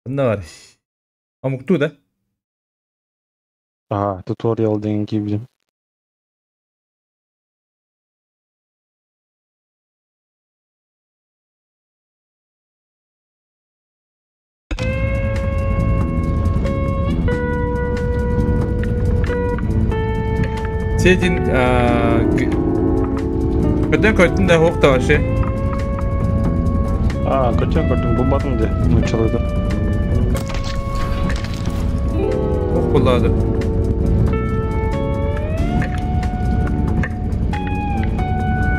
Ханна бар? Омуктуу да? Ага, туториал деген киирдим. Сетин көтөн көттүн да хуох вообще. А, көтөн көрдүм, булбатым де, нуччалыды. Ох буллады.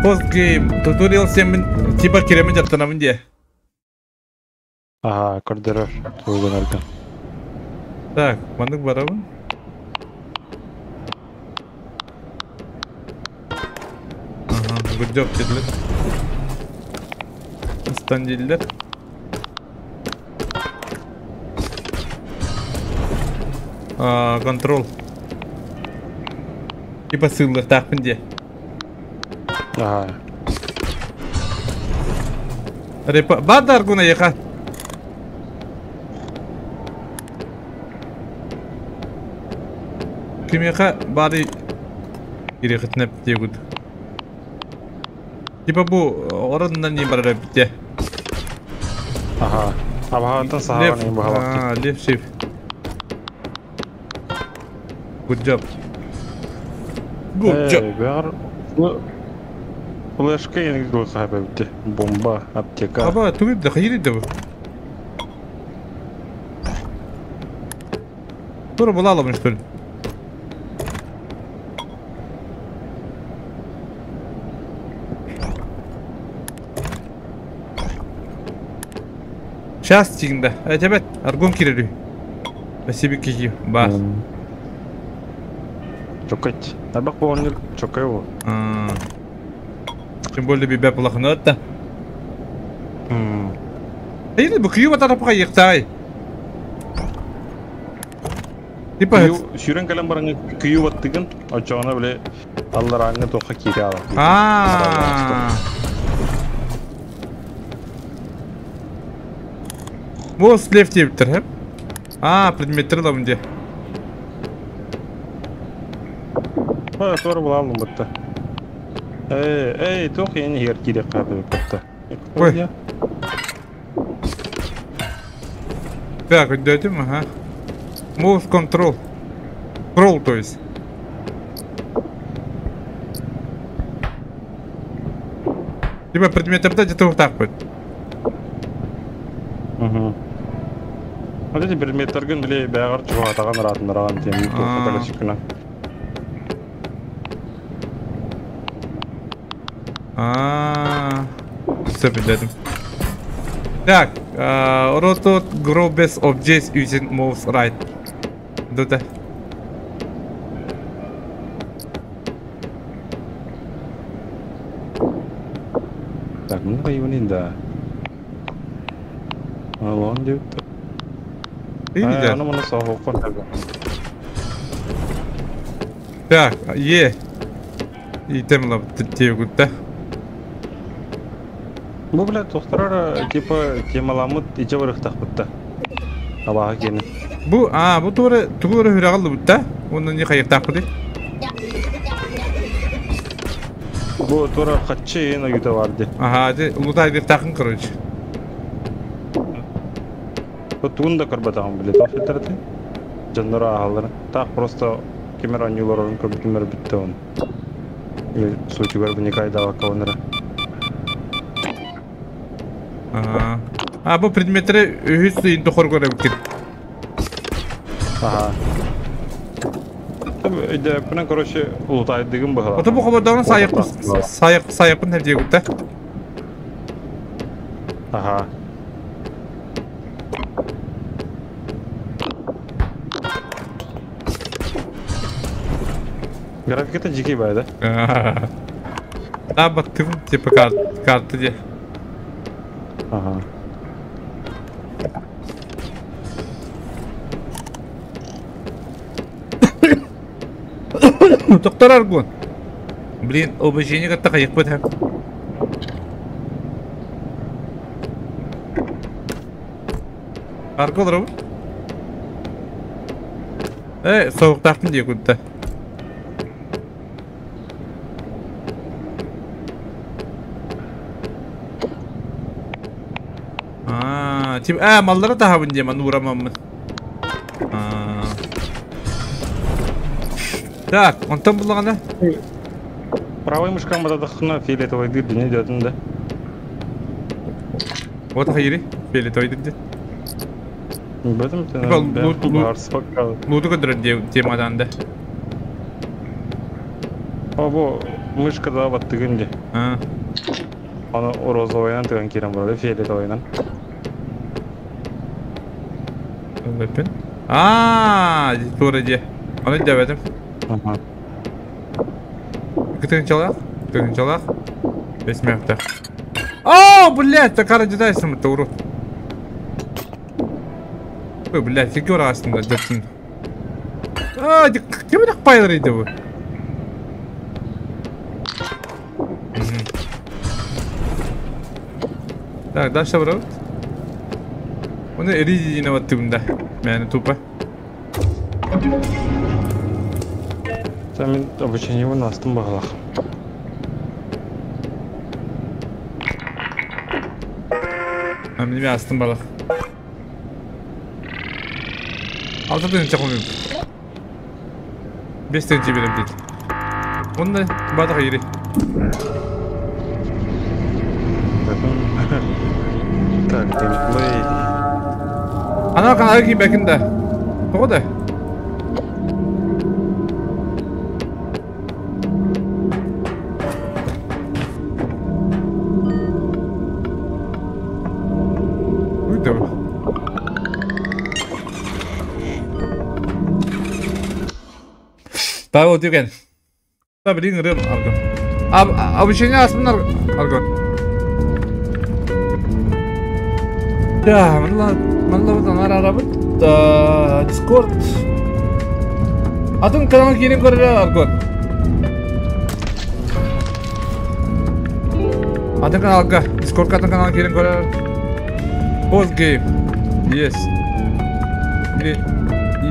Постгейм туториал семин типа киремен жаттанамын дие. Аха, көрдөрөр тугунарга. Так, маннык барабын. Ага, good job dediler. Ыстан дииллэр. А, контрол. Типа сыыллыахтаахпын диэ. Аха. Репа... Бар Аргуна еха. Кимиэхэ баары ириэхитинэ диэгут. Типа бу оронунан не барар эбит Аха. Абаһааттан Лев, саһаҕан иһин баһалахтык. а, лев шеф. Good job. Good job. Ээ, бэҕэр флешка иһин саһа эбит. Бомба, аптека. Аба, тугу да хайыр да бу. Тура була аламын, что ли? Сейчас тигинда. Этебет, аргон кирери. Спасибо, кихи. Ба. Чокать. Табак болған чокай ол. Тем более бибе плохно да. Эй, бу күйү батарапка йыктай. Типа Сүүрэн кэлэн баран күйүү баттыгын, очоҕуна били алларааҥҥа туохха киирэ аалар. Аа. Мост лев диэбиттэр хэп. Аа, предметтер ылабын диэ. Ой, туора булаалым бытта. Эй, эй, туох иэн иһигэр киириэххэ бытта. Ой. Так, өйдөөтүм, аха. Move control. Control, то есть. Типа предметтерде где-то вот так вот. Угу. Вот эти предметтерген били бэҕэр чугаһатаҕан ыраатыннараҕан тиэмин туохха кэлэсиккинэ. Аа, сөп өйдөөтүм. Так, rotate grow best objects using mouse right. Дута. Так, ну хайванин да. Алон диэбит. Видите? Аны маны соһуоххун Так, е. Итем лап тиэгутта. Бу бля тохторор типа темаламмыт иче барыхтахпытта. Абааһы киэнэ. Бу а бу туора тугу эрэ үрэҕэллибит Уонна не хайыктаахпытый? Бу туора хаччы иин ойуута бар ди. Аха, ди улутаайдыктаахын короче. Тугун да көрбөтөҕүм били тоох ситэрити. Дьоннор ааһалларын. Таах просто ким эрэ оонньууларын көрбүтүм эрэ бүттэ он. Или сутугар вникайдаабаккабын эрэ. Аа. А бу предметтэри үһүс ыйын тухары көрөбүккүн. Аха. Өйдөппүнэн короче улутаайдыгым быһалаах. Ото бу хобордоҕун сайык сайык сайыппын диэгутта. Аха. Графиката дьикий бай да? Да, баттым, типа карта де. Ага. Доктор Аргун. Блин, обучение кытта хайыкпыт һэ. Арга олоробут. Э, соҕуктаахпын дии кутта. Аа, тип, аа, маллары таһабын диэ, маны урамаммын. Аа. Так, онтон буллаҕына? Правый мышкам батадаххына фиолетовайдыыр дьине диэтин да. Вот хайыри, фиолетовайдыыр диэн. Бэтим Типа луту көдөрөр темадан да. О, бу мышка да баттыгын ди. А. Аны розовайынан тыган киирэн барады, фиолетовайынан. Өлбөппүн. Аа, туора дьиэ. Ону өйдөөбөтүм. Ага. Кытынчалаах, кытынчалаах. Бэсмэхтэх. О, блядь, такара дедайсым это урод. Ой, блядь, фигура астында дөрсүн. А, ким элек байлар иде бу? Так, дальше барабыт. Оны эридине баттыбында. Мәне тупо. Мен обучение астым бағалақ. Мен астым балақ. Алты тыгынча комуйм. Бес тыгынча берем дейт. Онда бадах ири. Так, геймплей. Ана каналы кийбекин да. Тоҕо да? Уйду. Павел Дюген. Да, блин, рым, Аргон. А, обучение астын Аргон. Да, манла арабыт. Дискорд. Атын канал киирин көрөр Аргон. Атын каналга, Дискорд атын канал киирин көрөр. Post game. Yes.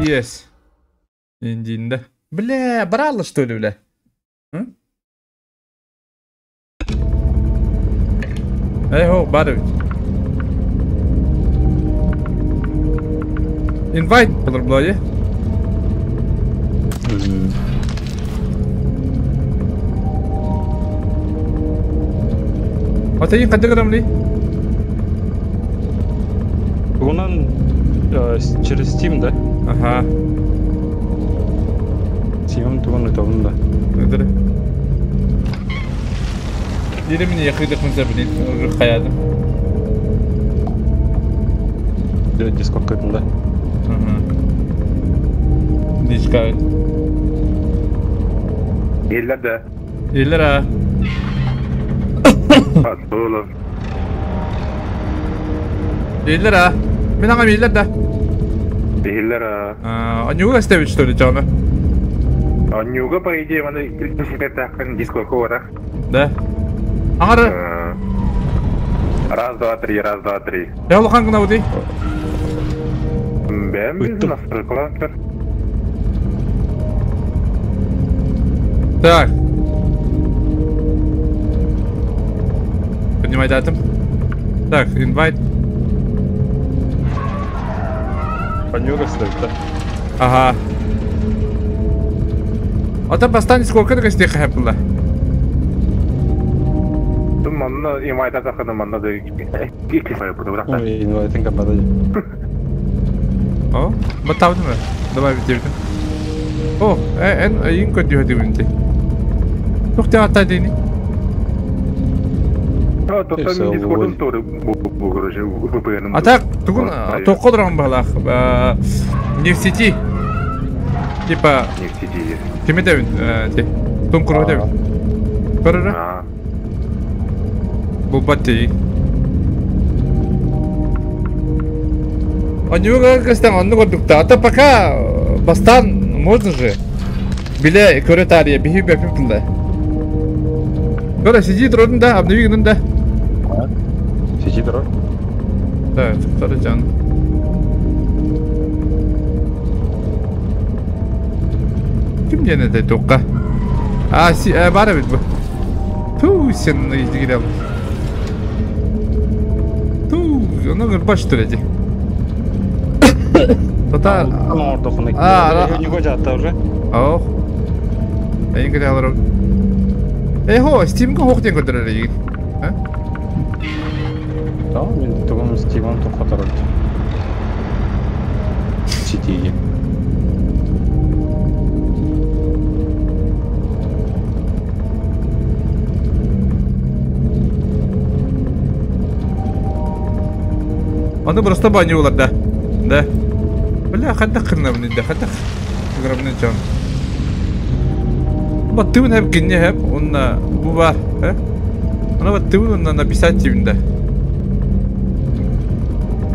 Yes. Индинда. Бля, брала что ли, бля? Эй, хо, бар ведь. Invite, бла. Атайын қандай грамм Унан через Steam, да? Ага. Steam тугун өтөбүн да. Өтөрү. Дире мени якыйдык мынса билин хаядым. Дискорд кытын да. Ага. Дичка. Иллер да. Иллер а. Oğlum. Иллер а. Мен аңам иллер да. Иллер а. Анюга ставить что ли, Джона? Анюга, по идее, он Дискорд кого-то. Да. Аңара. Раз, два, три, раз, два, три. Я улахан гына үдей. Бәм настройкалар. Так. Поднимай датум. Так, invite. Анюга ставить, да? Ага. А там бастан сколько ты гостей хэпла? Манна инвайт атахана манна да Ой, инвайтинг капада. О, батавдым. Давай битебит. О, эн ин көдү хөдүбүнти. Тохта ата дени. А так, тугун токкодрон балах. Не в сети. Типа не в сети. Кимедебин, те. Тум курудебин. Көрөрө? Бу бати. Анюга кастан онну көрдүктэ. А то пока бастан можно же. Биле көрө тария биһи бэпим тында. Көрө сиди турдун да, обнови гынын да. Сиди тур. Да, тур жан. Ким диэн этэй туохха? А, си, бар эбит бу. Туу, сен игрел. Туу, ону гырбаш тур эти. Тота... А, Него жатта уже. Ох. Эйин кете алар. Эй, хо, Steam-га хох диэн көрдөрөр эйигин. Да, мен тугум Steam-ым тохоторот. Ситиги. Аны просто баню олар да. Да. Бля, хайдах кырнабын да, хайдах кырнабын чон. Баттыбын хеп кинне хеп, онна бу бар, э? Ана баттыбын онна написать тибин да.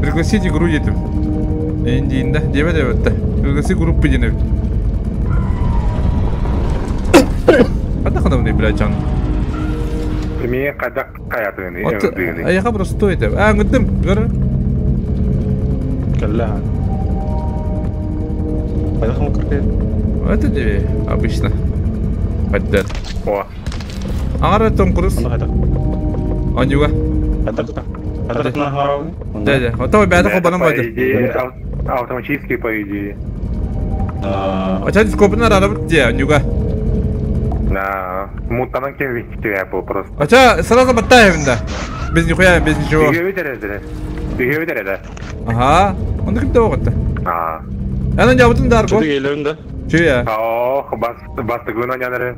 Пригласить игру детим. Эндиинде, дебе дебетте. Пригласи группы динебит. Хайдах кырнабын бля чон. Мен хайдах каятыны, ыңырдыгыны. Аяха просто это. А, ыңырдым, көр. Кэллэ. Хайдах мукырты? Это тебе обычно. Поддер. О, Аңара том курус. Онда хайдах. Анюга. Хайдах. Хайдах на харау. Да, да. Ото бәді қобаным по байды. идее, автоматически, по идее. Ача дископын арарып де, Анюга. На, мутанан кем витте был просто. Ача сразу баттаем да. Без нихуя, без ничего. Үйге өтереді. Үйге өтереді. Ага. Онда кім оғытты? А. Ана жабытын да арго. Чүдү келерин да. Чү я. Ох, бас бастыгын ойнаныры.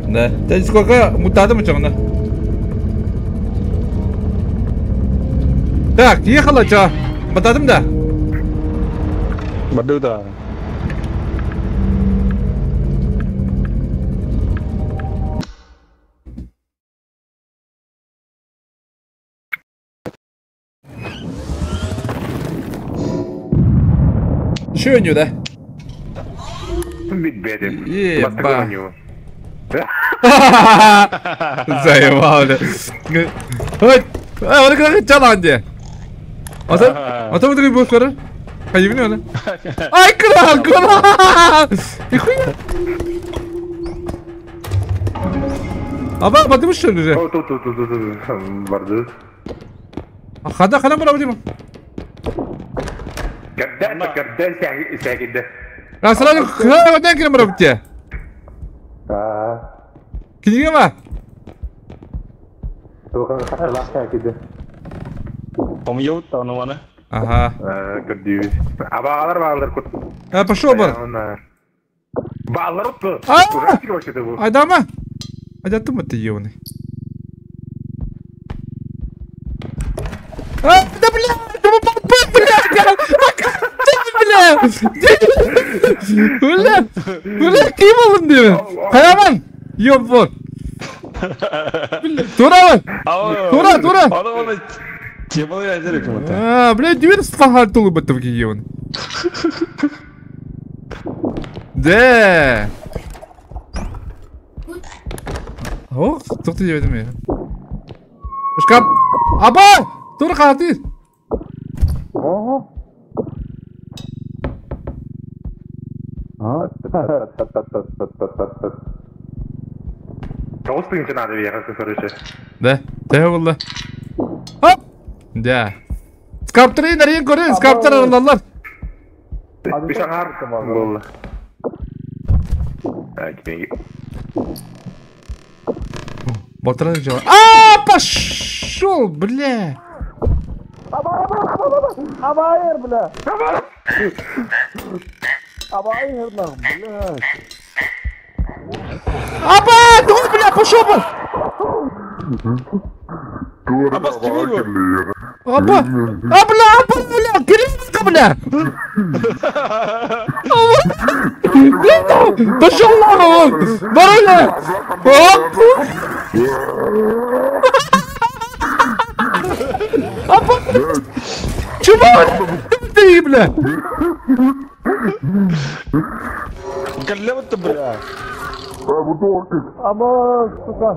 Да. Та дискока мутады мы чоңна. Так, ехала чё? Батадым да? Барды да. Еще не, да? Бит-бедим. Еба. Бастыгын ойню. Заебал, бля. Ой, а, оны кыда чалан де. Ата, ата мы бос көрөр. Хайыбын оны. Ай, кыра, кыра. Нихуя. Аба, баты что ли уже? О, тут, тут, тут, тут, барды. Хада, хада бара будем. Когда, когда сягиде. А, сразу хада, вот кем бара будете? А. Книга ма? Помьют аны маны. Ага. Көрдүүбүз. Абаалар баалар кут. А, пошел бар. Баалар утты. А! Ужастик вообще-то был. Айдама. Айдатым ты ебаный. А, да бля, бля, бля, бля, бля, ким болдun деймин? Каяман, ёб вот. Тура, тура, тура. Аны оны темалы айтыр экен. А, бля, дверь сфахар тулы баттым киевын. Да. Ох, тоқты деп едім мен. Шкаф. Аба! Тура қаты. Тоғыз тыгынчы надо ехать, короче. Да, да болды. Хоп! Да. Скаптыры нарен көрін, скаптыр аралалар. Үш аңар болды. Батыры жауап. А, пошел, бля. Абайыр, бля. Абайыр, бля. Аба, дур, бля, пошел, бля. Аба, а, бля, аба, бля, кирилка, бля. Пошел нахуй, барыля. Оп. Аба, чего? Ты, бля. Галлевы-то, бля. Аба, сука.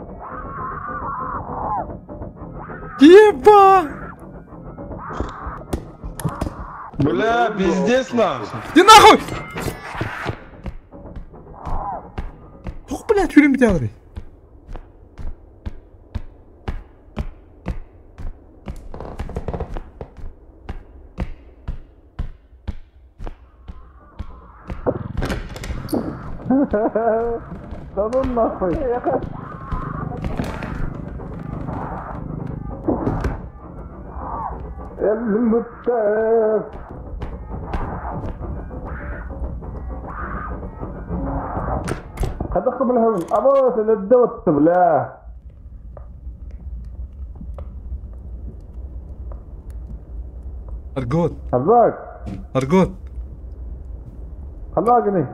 Еба! Бля, пиздец нахуй! Иди нахуй! бля, тюрем битягры. Да ну нахуй. Хадах بالهم أبوس الدوت بلا Аргот, خلاك аргот. خلاقني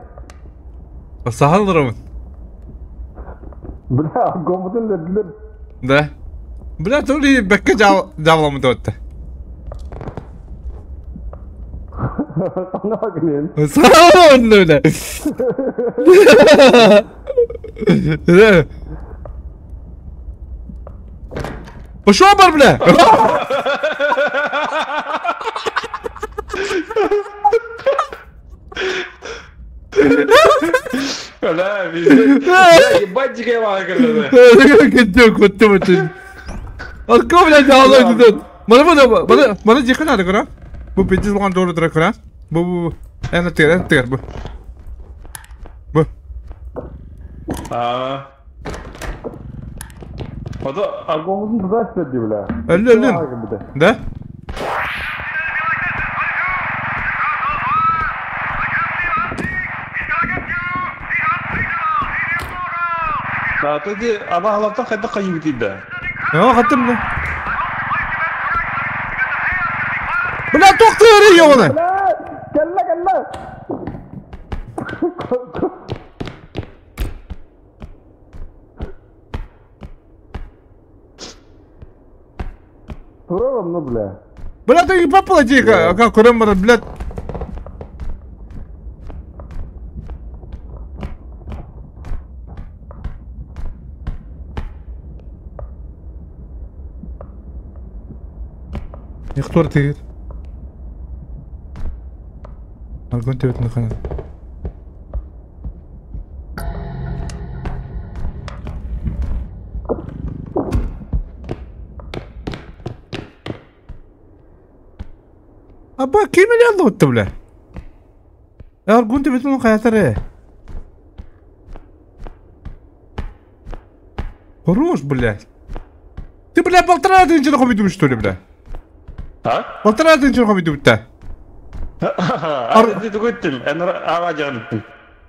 Сахал роман. بلا قمت اللي Да. Бля, то ли бэкке жавламы дотта. خلاقني Сахал бля. Да. Пошел бар, бля! Бля, везде. Бля, ебать, дикая мага, Кеттек, вот ты вот. Арко, бля, жавламы Мана бу, мана, мана жихан ады кора. Бу пиздец болған doğru тұра кора. Бу, бу, бу. Әні тігер, әні тігер, бу. Бу. А. Ото قمت تدش بلا Өлі, өлі. Да? Да, ты аба халата хайда кайып да. Я хаттым бля. Бля, тоқтыр ёбаны. كلا كلا Туралым, бля. Бля, ты поплати, как көрем бар, блядь. Яқтор тегер. Аргон тебетін қана. Аба, ким эле отты, бля? Аргон тебетін қаятары. Хорош, блядь. Ты, бля, полтора тысячи хобби что ли, бля? А? Полтора тысячи хобби да. Ар ты тугуттим, эн ава жан.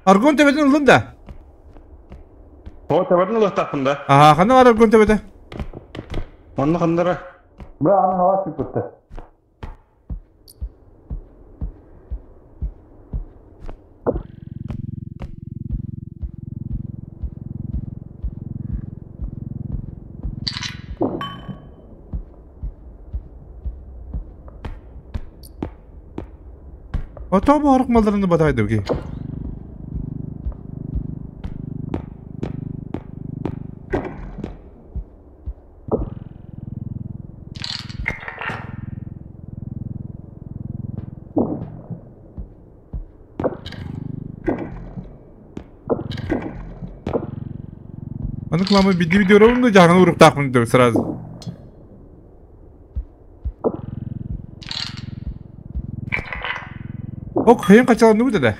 Аргон тебетін ұлын да. О, табатын лохтапын да. Ага, қана бар аргон тебеті? Онны кандара. Бля, аны хава чыгып кетти. Ото барық малдарында батайды ки. Аны кламы бидди видео ровно жағын ұрып тақмын деп сразу. Ок, хайын қачаланды бұды да.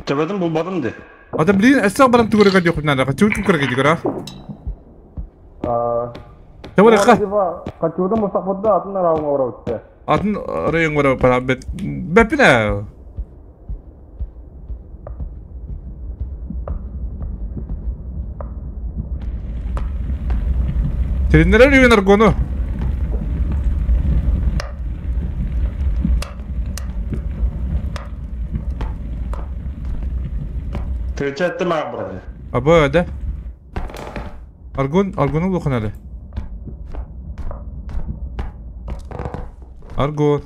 Табатын булбадым де. Ата блин, әсі баран түгірі қады yoқпын ана, қачуын түгірі қады кара. Табар қа. Качуудан мустакбалда атын арабыңа барып өттү. Атын район бара пара бет. Беппине. Тренерер үйен аргону. Тырчатты мага брат. Аба, да? Аргон, аргону луханады. Аргон.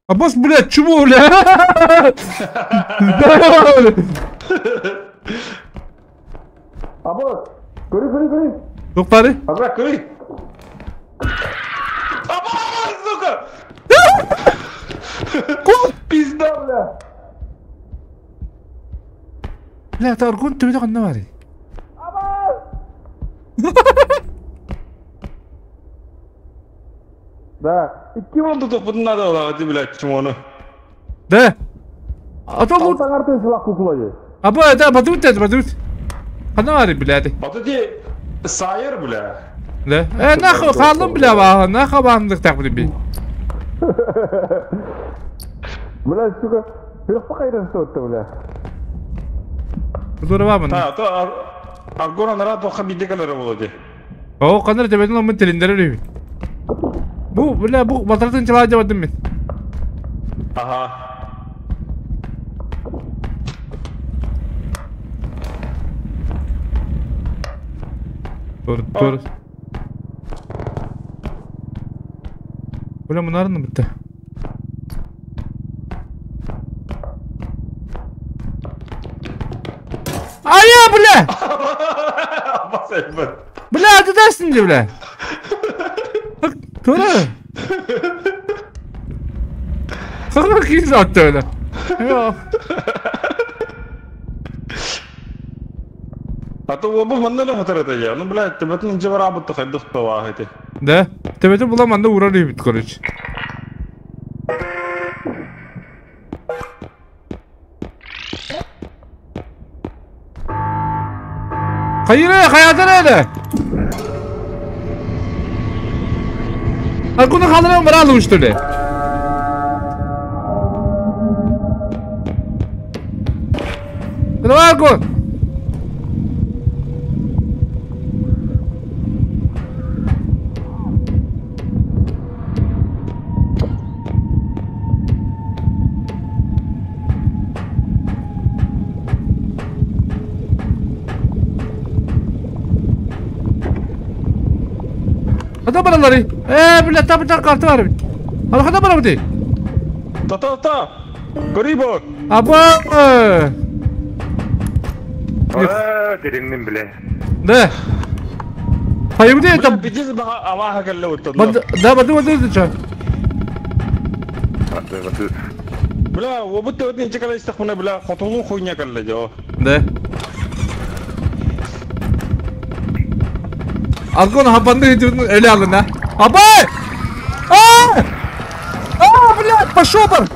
Абас, блядь, чего, бля? Абас, көрү, көрү, көрү. Туох бары? Абра, көрү. Абас, сука! Пизда, бля. Бля, это аргон төбөтө ханна баарый? Абас! Да. Икки монду топпутун надо олагы, блядь, чмону. Да. А то лут. Алтаңар сылақ кукула Аба, да, бадут, бадут. Ханна баарый, блядь. Вот эти сайыр, бля. Да. Нахуй хаалым, бля, баа, нахуй баандык так билин би. Бля, сука, бирок кайдан сотты, бля. Здорово, ман. А, то Аргона нарад тоха бидекалары болду. О, канар тебетин омун телиндер үрүбүт. Бу, бля, бу батыртын чалаа жабадым мен. Ага. Тур, тур. Бля, мунарын битте. Ая, бля! Бля, ты дашь мне, бля? Тура. Sonra kim attı öyle? Yok. А то оба манна да хатар я. Ну, блядь, тебетин жабара бутты хайдык това эти. Да? Тебетин була манда урар бит, короче. Хайыр, хаятыр öyle. Аркуны халыран бара алып öyle. Давай, Аркун! Хата баралары. Бля, там там карта бар. Ала хата барабы. Та-та-та! Көрүй бо! Аба! Дереңнен бля. Да. Хайбы Бля, это. пиздец бага алаха келле утты. Да, бады бады ча. Бады бады. Бля, обут өтін чекала истек мына, бля, хотулун хуйня келле жо. Да. Аргон хапанды эле алын, а? Абай! А! А, блядь, пошел бар!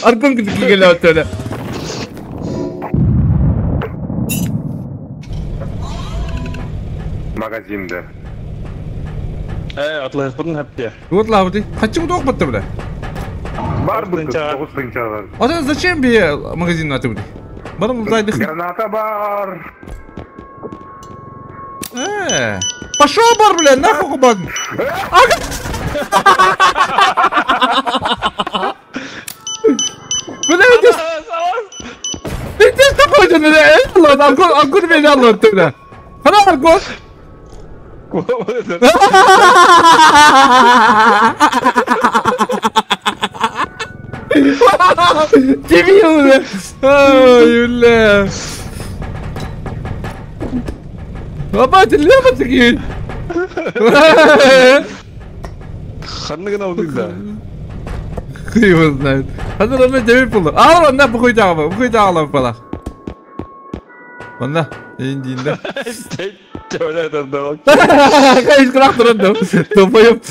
Аргон келе өтөлө. Магазинде. Атлас бұдын хәпте. Вот лавды. Хочу бы бітті, бля. Бар бу тоғыз тынча бар. А зачем бе магазин аты бля? Барым зайдых. Граната бар. Пошел бар, бля, нахуй кубан. Бля, иди с тобой, бля, ладно, Аргон, Аргон меня ладно, бля. Хана, Аргон. Дебил, бля. Ай, бля. Баба, ты лево такие. Ханныгын алдың да. Хуй его знает. Ханны равно дебил было. А, он на бухой дагы, бухой дагы бала. Онна, индинде. Кайсы кырак турат долбоеб.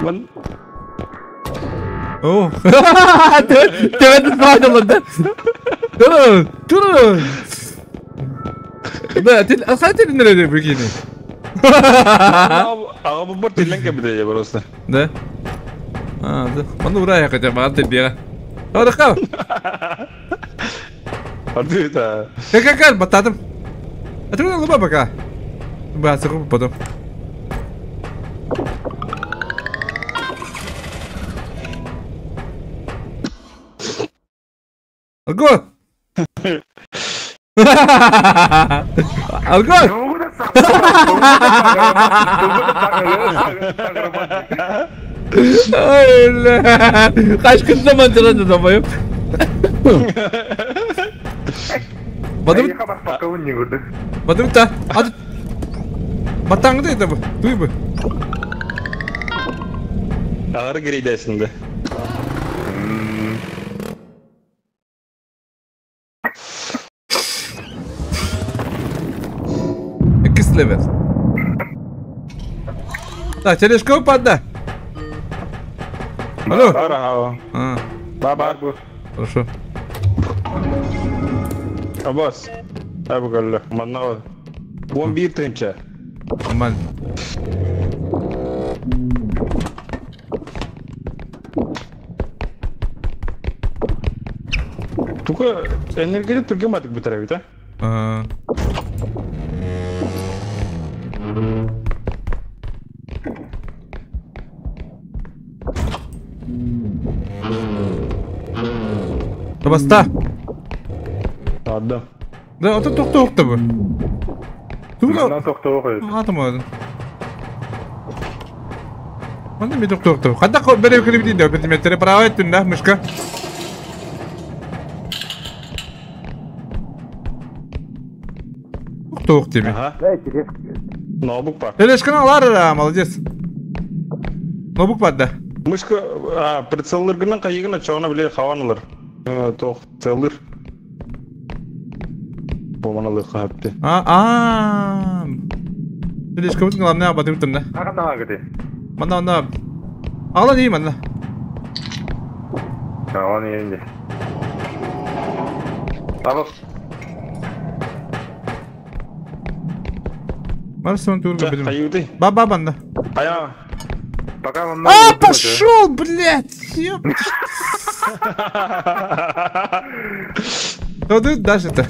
Ман. О. Тебет файдаланды. Тур, тур. Да, тил, хай тилин бикини. Ага, бу бар тилен кебиде просто. Да? А, да. Маны урая хотя бы, аты бера. Ада Аты да. Как как бататым. А ты луба пока. Ба, потом. Аргон! Аргон! Ай, Kaç zaman çıradı dobayım. Бадым Бадым та. Ады. Батаңды это бу. Туй бу. Ağır грейдесінде. Икс левел. Так, тележка упадда. Алло. А. Баба. Хорошо. Абас. Абы көллө. Манна 11 тынча. Нормально. Тука энергия түрге матык бүтәрәбит, а? Табаста. Ладно. Да, ото тохто бу. Тугу. Тохто Атым. Манна ми тохто. Хадда ко бере кириби дии, предметтере право түннә мышка. Тохто тими. Ага. Ноутбук бар. Тележканы алар, молодец. Ноутбук бар да. Мышка, а, прицеллыргынан кайыгына чоғына биле хаван алыр. Тох, целлыр. Болман хапты. А. Тележка бутын главное абаты бутын да. Ага, гыды. Манна, манна. Ала не манна. Ала не инде. Табып. Марсон турга билим. Кайыгы. Баба банда. Ая. Пока он А, пошел, блядь! Ёп. Да ты даже-то.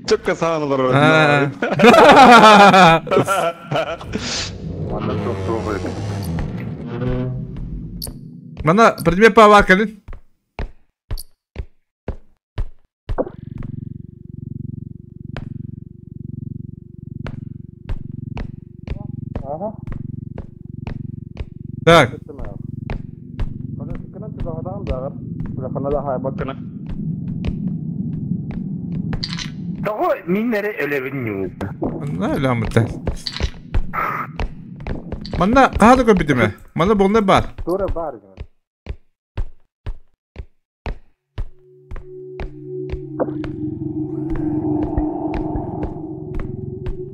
Чөккө саанылар. Мана предмет повакали. Так. Того миннере өлебин Манна өлөмүтэ. Манна каада көбүтүмэ. Манна бугунна бар. Тура бар.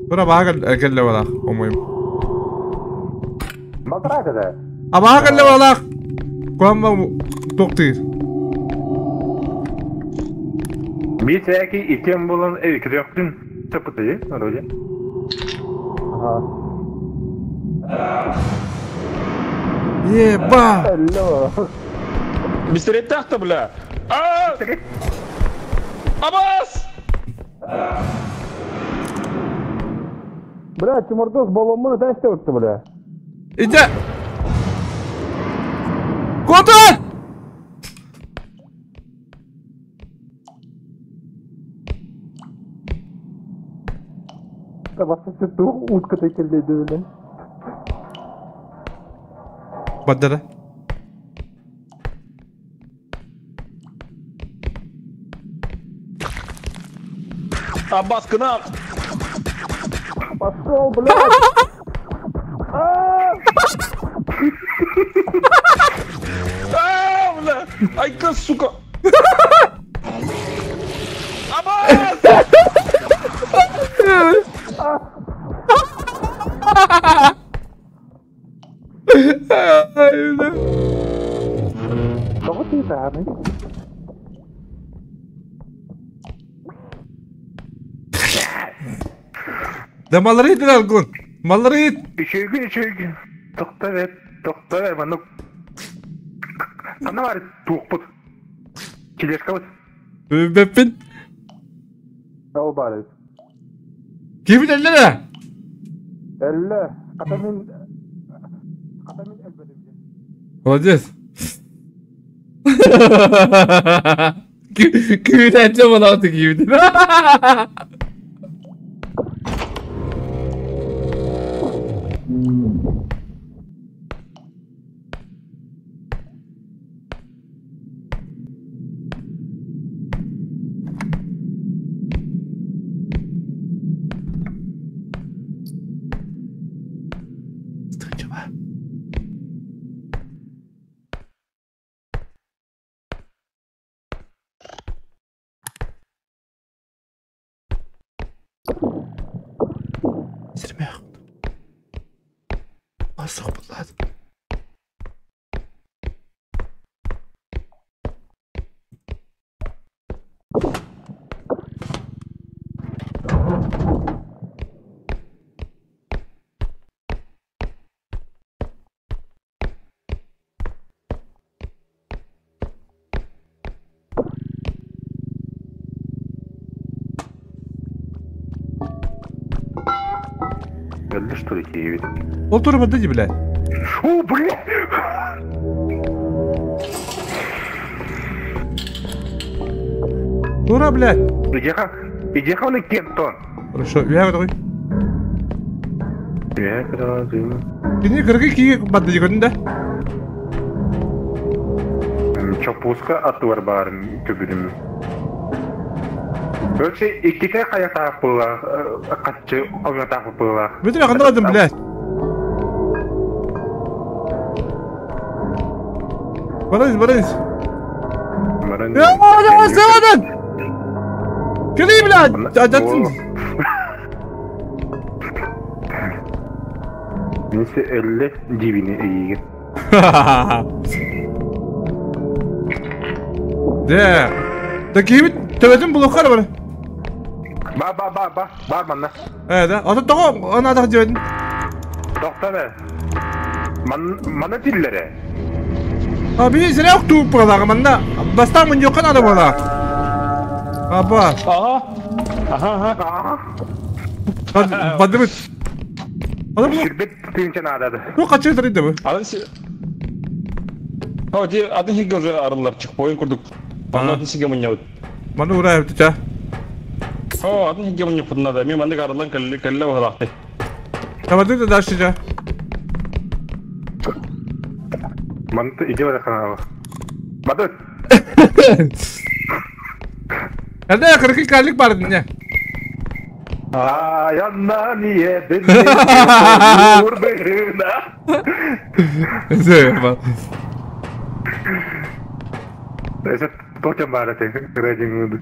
Тура баага келле балах, по-моему. Балтырак да. А баага келле балах. Куамма токтыр. Би сәки итем булан кирәктин тапыты, вроде. Ага. Еба! Алло. Бистерет тахта, бля. А! Абас! Бля, Тимурдос баллонмын тәсте өтті, бля. Иди! Куда? Утка текелдейді, бля. Баддара. Абас к нам! Пошел, блядь! А, бля! Айка, сука! Абас! Кого ты это, Да малрит алгун. Малрит. Үчөйгүн, үчөйгүн. Тохта бет, тохта бет, маны. Ана бар туқпут. Тележка вот. Беппин. Ол бар. Ким элле? Әллә, ката мен әлбәдем. Молодец. Күүтээччи буолаҕыт киибитин. Сирмэх. Асох булат. Өлдө что ли тиийбит? Ол тура барды дии блядь. О, бля! Тура, блядь. Иди-ха, иди-ха он и кентон. Хорошо, я такой. Я когда Кини кыргы кии барды дии көрдүн да? Чоппуска аттыгар баарын көбүрүм. Короче, икките хайатаах буолла, хаччы оҥотаах буолла. Бүтүн ханна бардым, блядь. Барайыз, барайыз. Баран. Я, я, Кели, блядь, адатын. Несе элле дибини эйигин. Де. Да киибит төбөтүн булуохха эрэ бар. Ба ба ба ба бар манна. Ээ да. Ото тоҕо анаатах дьиэбитин. Тохто бе. Ман мана тиллере. А биһи сирэ охтуу буолаҕа манна. Бастаан мунньуохха наада буолаах. Аба. Ага. Ага, ага. Бадыбыт. Аны бу Сүрбет тыынча наадады. бу хаччы тарыйда бу. Атын си... О, ди атын сиге уже арыллар чекпоинт курдук. Манна атын сиге мунньабыт. Маны ураа эбит О, атын сиге мунньаппытын надо. Мен маннык арыллан кэллэ кэллэ баһылаахтай. Табарды да дальше жа. Манты иди бара канала. Бады. Эрдэ кыргы калик бар не. Аянна ние бирына. Зеба. Это тотем бар это рейтинг.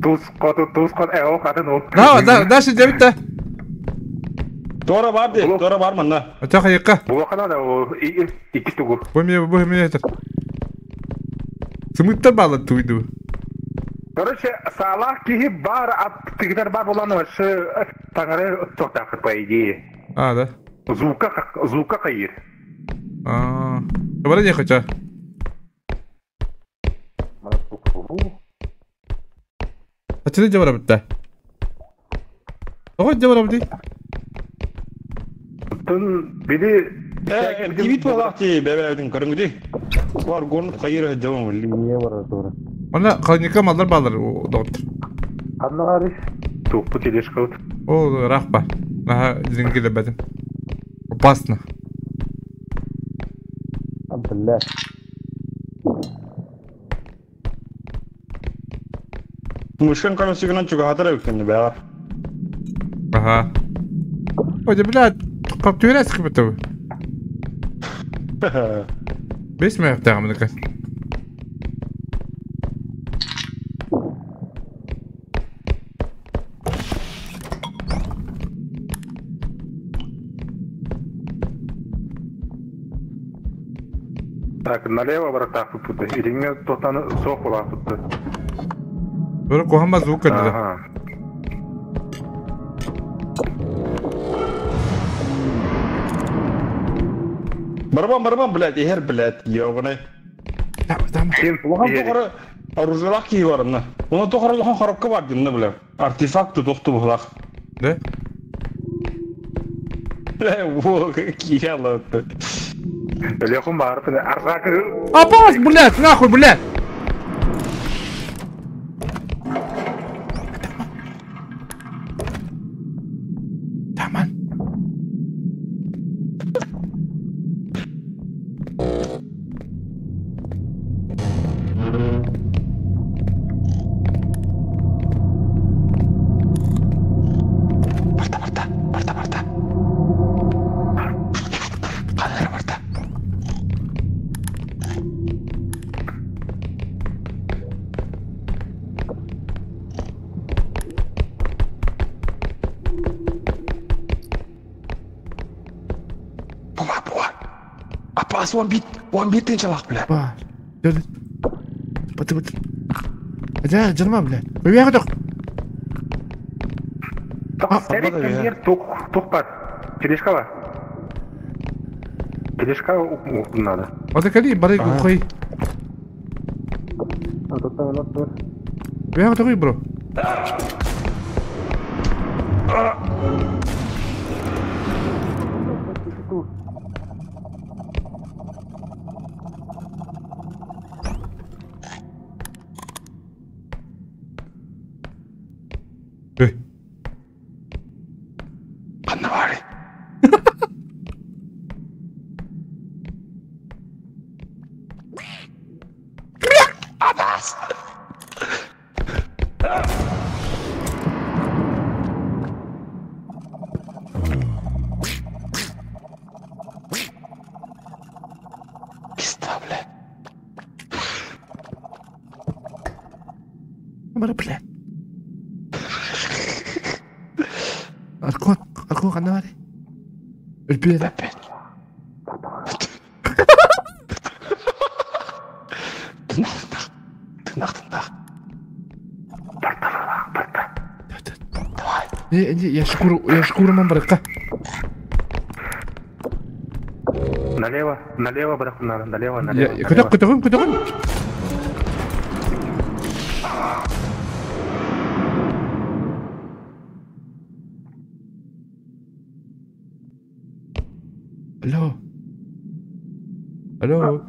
Туз кот туз кот эо катын ол. Да, да, дальше дебит да. Тора бар ди, тора бар манна. Ача хайыкка. Бу канада ол икки тугу. Бу мне бу мне это. Сымыттар бала туйду. Короче, салах киһи бар ат тигдер бар булан вообще таңары тоқтақы по идее. А, да. Звука звука кайыр. А. Бара не хочу. Ачы дебара битте. Ого дебара бити. Тун биди Тибит буолаах дии, бэбэбитин көрүҥүтүй. Бар горн хайыр дьон линия бар тора. Она холодильникка маллар балар доктор. Аннары туппу телешка. О, рахпа. Наха зингиле бетим. Опасно. Бля. Мышкан көрөсүгүнэн чугаһатар эбиккин бэҕэр. Ага. Ой, блядь, как ты раз кыбыты. Бес маяқтағым мыныка. Так, налево братах путты. Илиңе тотаны соқ була путты. Бөрө кохама звук кэллэ. Ага. Барабан, барабан, блядь, иһэр, блядь, ёбаный. Там, Ким? Улахан тухары оружиялаах киһи барымна. Уна тухары улахан коробка бар димна, бля. Артефакт тохту буһулаах. Да? Бля, во, киһи аллаатты. Өлүөхүн баҕарбын арҕаа Апас, блядь, нахуй, блядь! Таман. Барта, барта, барта, барта. Ханна барта. Була, була. Апас, он бит тынчалах, бля. Бар. Дөл. Баты баты. Да, жаныма, блядь. Бөбе Сэрик тух тух бар. Тележка бар. Тележка надо. Ата кали бары кой. Бөбе такой, бро. Эй. Ханна бары. Апас! Пизда, бля. Бары, блядь. Аркон, аркон ханна бары. Өлбү Опять. Тынах, тынах. Тынах, тынах. Давай. Не, не, я шкуру, я шкуру мам барыкка. Налево, налево брак надо, налево, налево. Я, көтөх, көтөгүн, көтөгүн. Алло. Алло.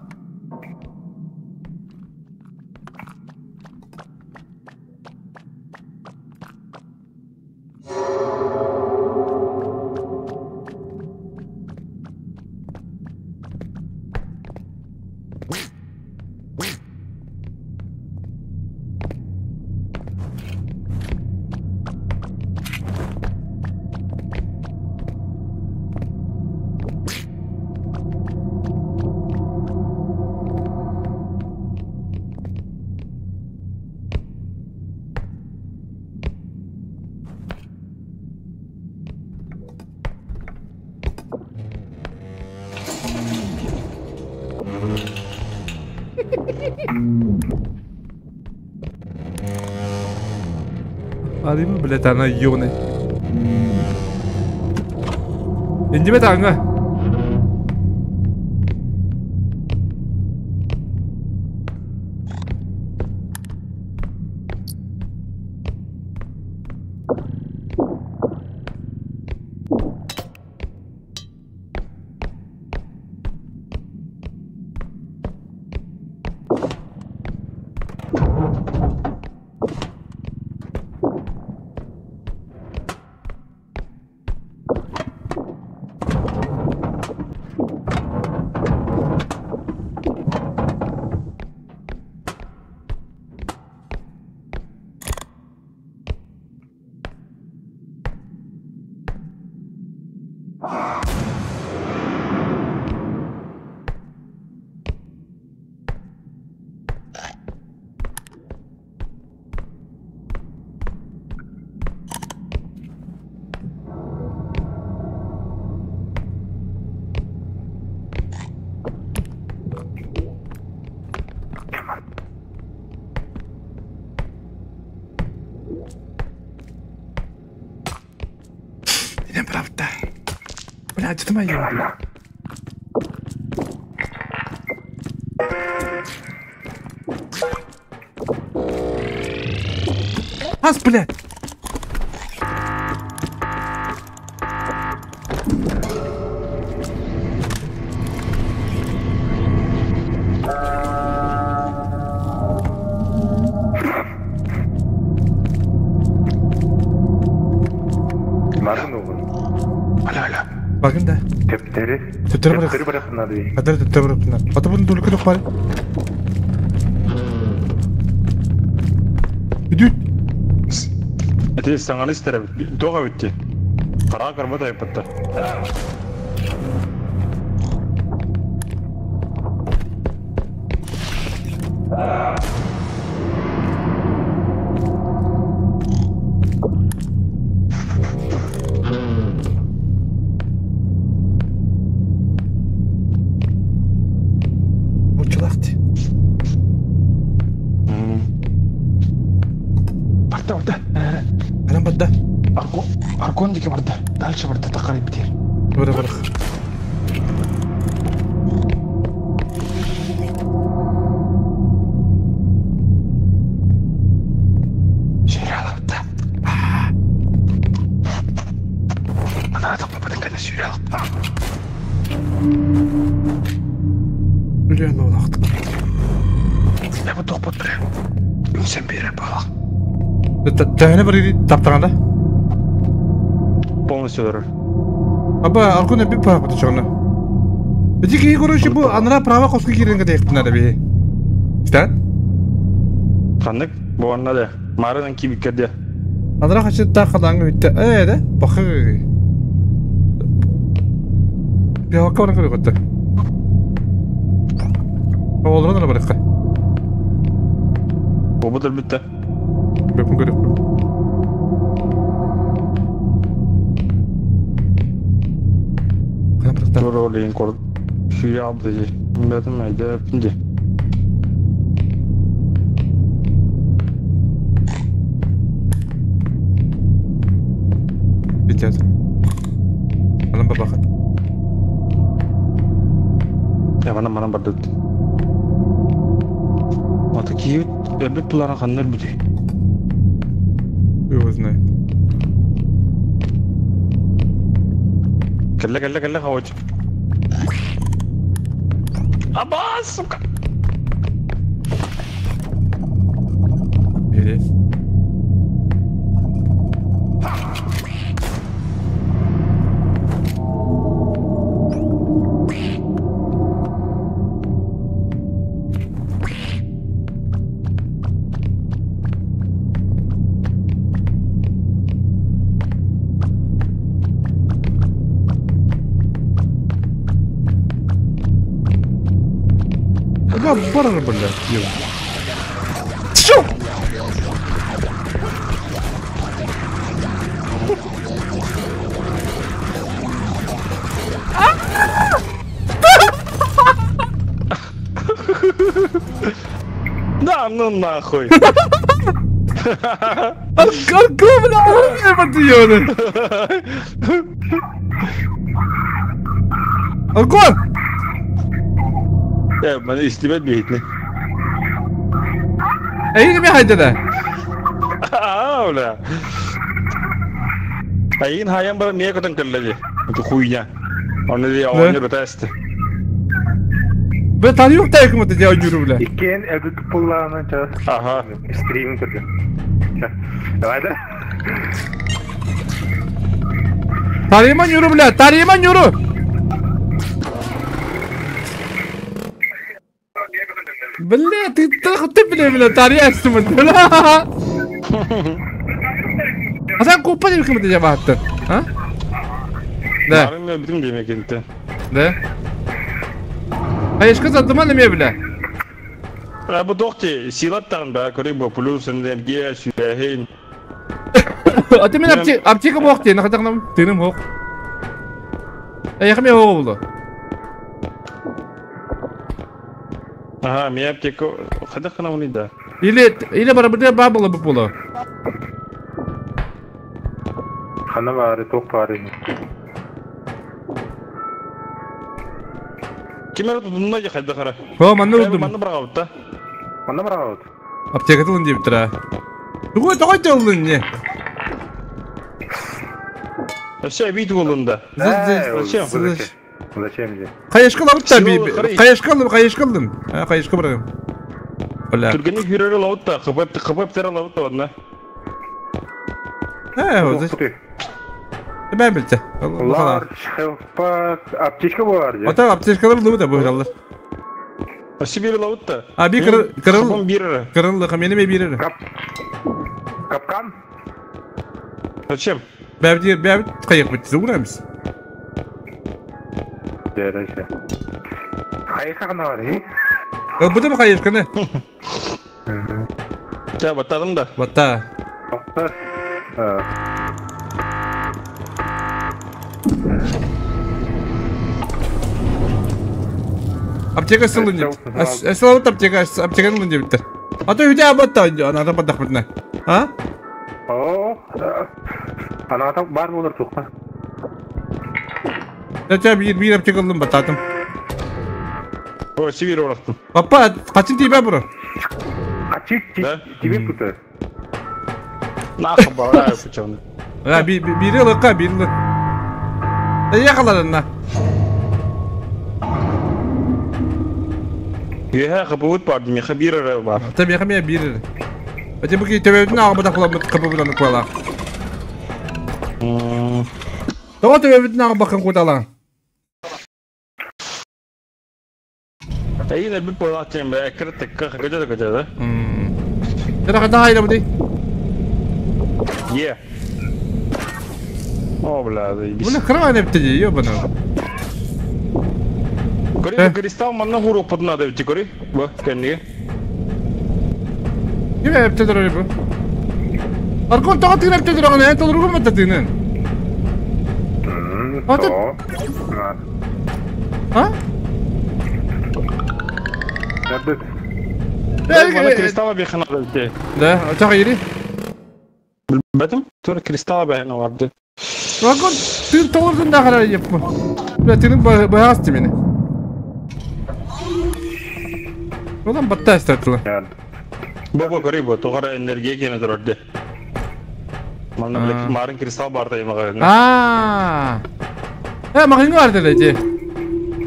Арыйма, блядь, она ёбаный. Индибет аңа. Идем правда. Блядь, что моё? Ас, блядь! Алло, алло. Багын да. Төптөрү. Төптөрү барах. Төптөрү барахнады. Хадыр төптөрү барахнар. Ата бун дулку дох бар. Үдүт. Эти саңаны истер тоға битти. Қара карма тайпатта. Учулакты. Барда, барда. Анан бадда. Аркон, аркон дике барда. Дальше барда тақарай битер. Бара барах. Сүйралапта. Ана таппадың кәне сүйралапта. Үлен олақты. Я бу тоқпот бір. Үңсен бере балақ. Тәһіне бір таптағанда. Полностью дұрыр. Аба аркуна bir para kutu çoğunu. Эти кии короче бу анара права коску киренге дейктин араби. Истен? Қандық? Бұғанна да. Марынан кибиккерде. Анара хачы та калаңы битте. Э да? Бакы. Bir hakka баран көрө көттө. Олорон ара барыкка. Обытыр бітті. Бөпүн көрөп. Кана барыкта. Тур олейін кор. Сүйе алды же. Бәтім әйді пінде. Битет. Анан бабакат. Я мана мана барды. Ата кийит өбүт буларын каннар бүдү. Его знает. Кэлле кэлле кэлле хавач. Аба, сука. Или. Аба барар бля. Шо? Да, ну нахуй. Арка бля, арка Аркон! Я мен истибет бейтни. Эй, не хайда. А, бля. Айын хаян бар не көтөн кэлледи. Это хуйня. Оны де оонньор бетести. Бля, тарыйык тайкым это делать юру, бля. Иккен эдит пуллааны ча. Ага. Стрим көрдүм. Давай да. Тарыйман юру, бля, тарыйман юру. Бля, ты ты бля, бля, тарыйасың, бля. А сен купа деп кім деп аттың? А? Да. Нарын бүтүн демек энти. Да. Хайышка задыман эме, бля. А бу докти силаттан ба көрөй бу плюс энергия сүлэхин. А ты мен аптека боқ дейін, қадағынам, тыным хоқ. Эй, яқым я болу. Ага, мен аптека қадақына уни да. Или, или бара бірде ба болу бұ болу. Хана бары, тоқ бары. Кимер тутунна же қайда Хо, манны удум. Манны барғабыт та. Манна барғабыт. Аптека тылын деп тұра. Тугой, тоғой тылын не? Вообще бит болында. Зачем? Зачем же? Қайышқа лабыт та би. Қайышқа алым, қайышқа алым. Қайышқа барайым. Бля. Түргені хүрері лабыт та, қыбып тері лабыт та одна. Э, вот зачем? Бэм билчэ. Large health pack. Аптечка буолар дии. Ата аптечкалар булбут да быһаллар. Сибири лабыт да. А би кырыл кырыл бирere. кырыл камени бирere. Кап... Капкан? Зачем? Бэбди бэб кайык бит зуграмс. Дәрәсе. Хайыка гына бар, и? Бу да кайык кene. Ча баттадым да. Батта. Тоқтар. Аптека сылын деп. Асылабыт аптека, аптека ылын деп. А то үдә батта, ана баттак битне. А? О, аната бар болар туқта. Ча бир бир аптека ылын баттатым. О, Сибири орақтым. Папа, качын тибә бро? Ачик Да? тебе кута. Нахуй бараю почему. А би бири лыка, бири лык. Да якаларына. Еха кабут бар, меха бирere бар. Та меха ме бири. Ате буки төбөтүн ага бата кула капы буланы куала. Того төбөтүн ага бакын кутала. Эйне bir polat be, ekret tek kaça da kaça da. Тера ката хайда бу. Е. О, бля, заебись. Буны кырга непти ёбана. Кори, кристалл манна хуру подна да кори. Бу, кенни. Киме эпте дөрөр бу? Аркон тага тигин эпте дөрөгөн, э толургун бата тигинен. Аты- А? Манна кристалл бихана да Да, чага ири. Билбетим? Тур кристалл бихана барды. Аркон тигин толургун да карай еп. Бля, тигин баягас тимени. Одан батта истетиле. Бу бу кори бу, тогара энергия кене дөрөрдө. Манна биле марын кристалл бар да имага. А. Э, магын бар деди.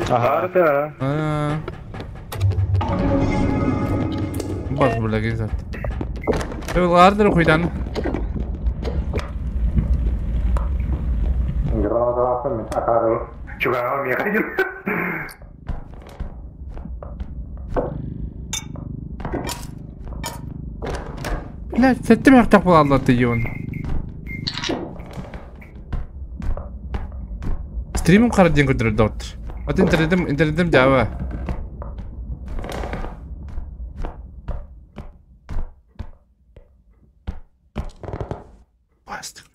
Ага. Да. А. Бас бля гизат. Э, лардыр хуйдан. Чугава меха. Бля, сеттим яктак була аллаты йон. Стримим кара ден көтөрөр доктор. Ат интернетим интернетим жаба. Бастык.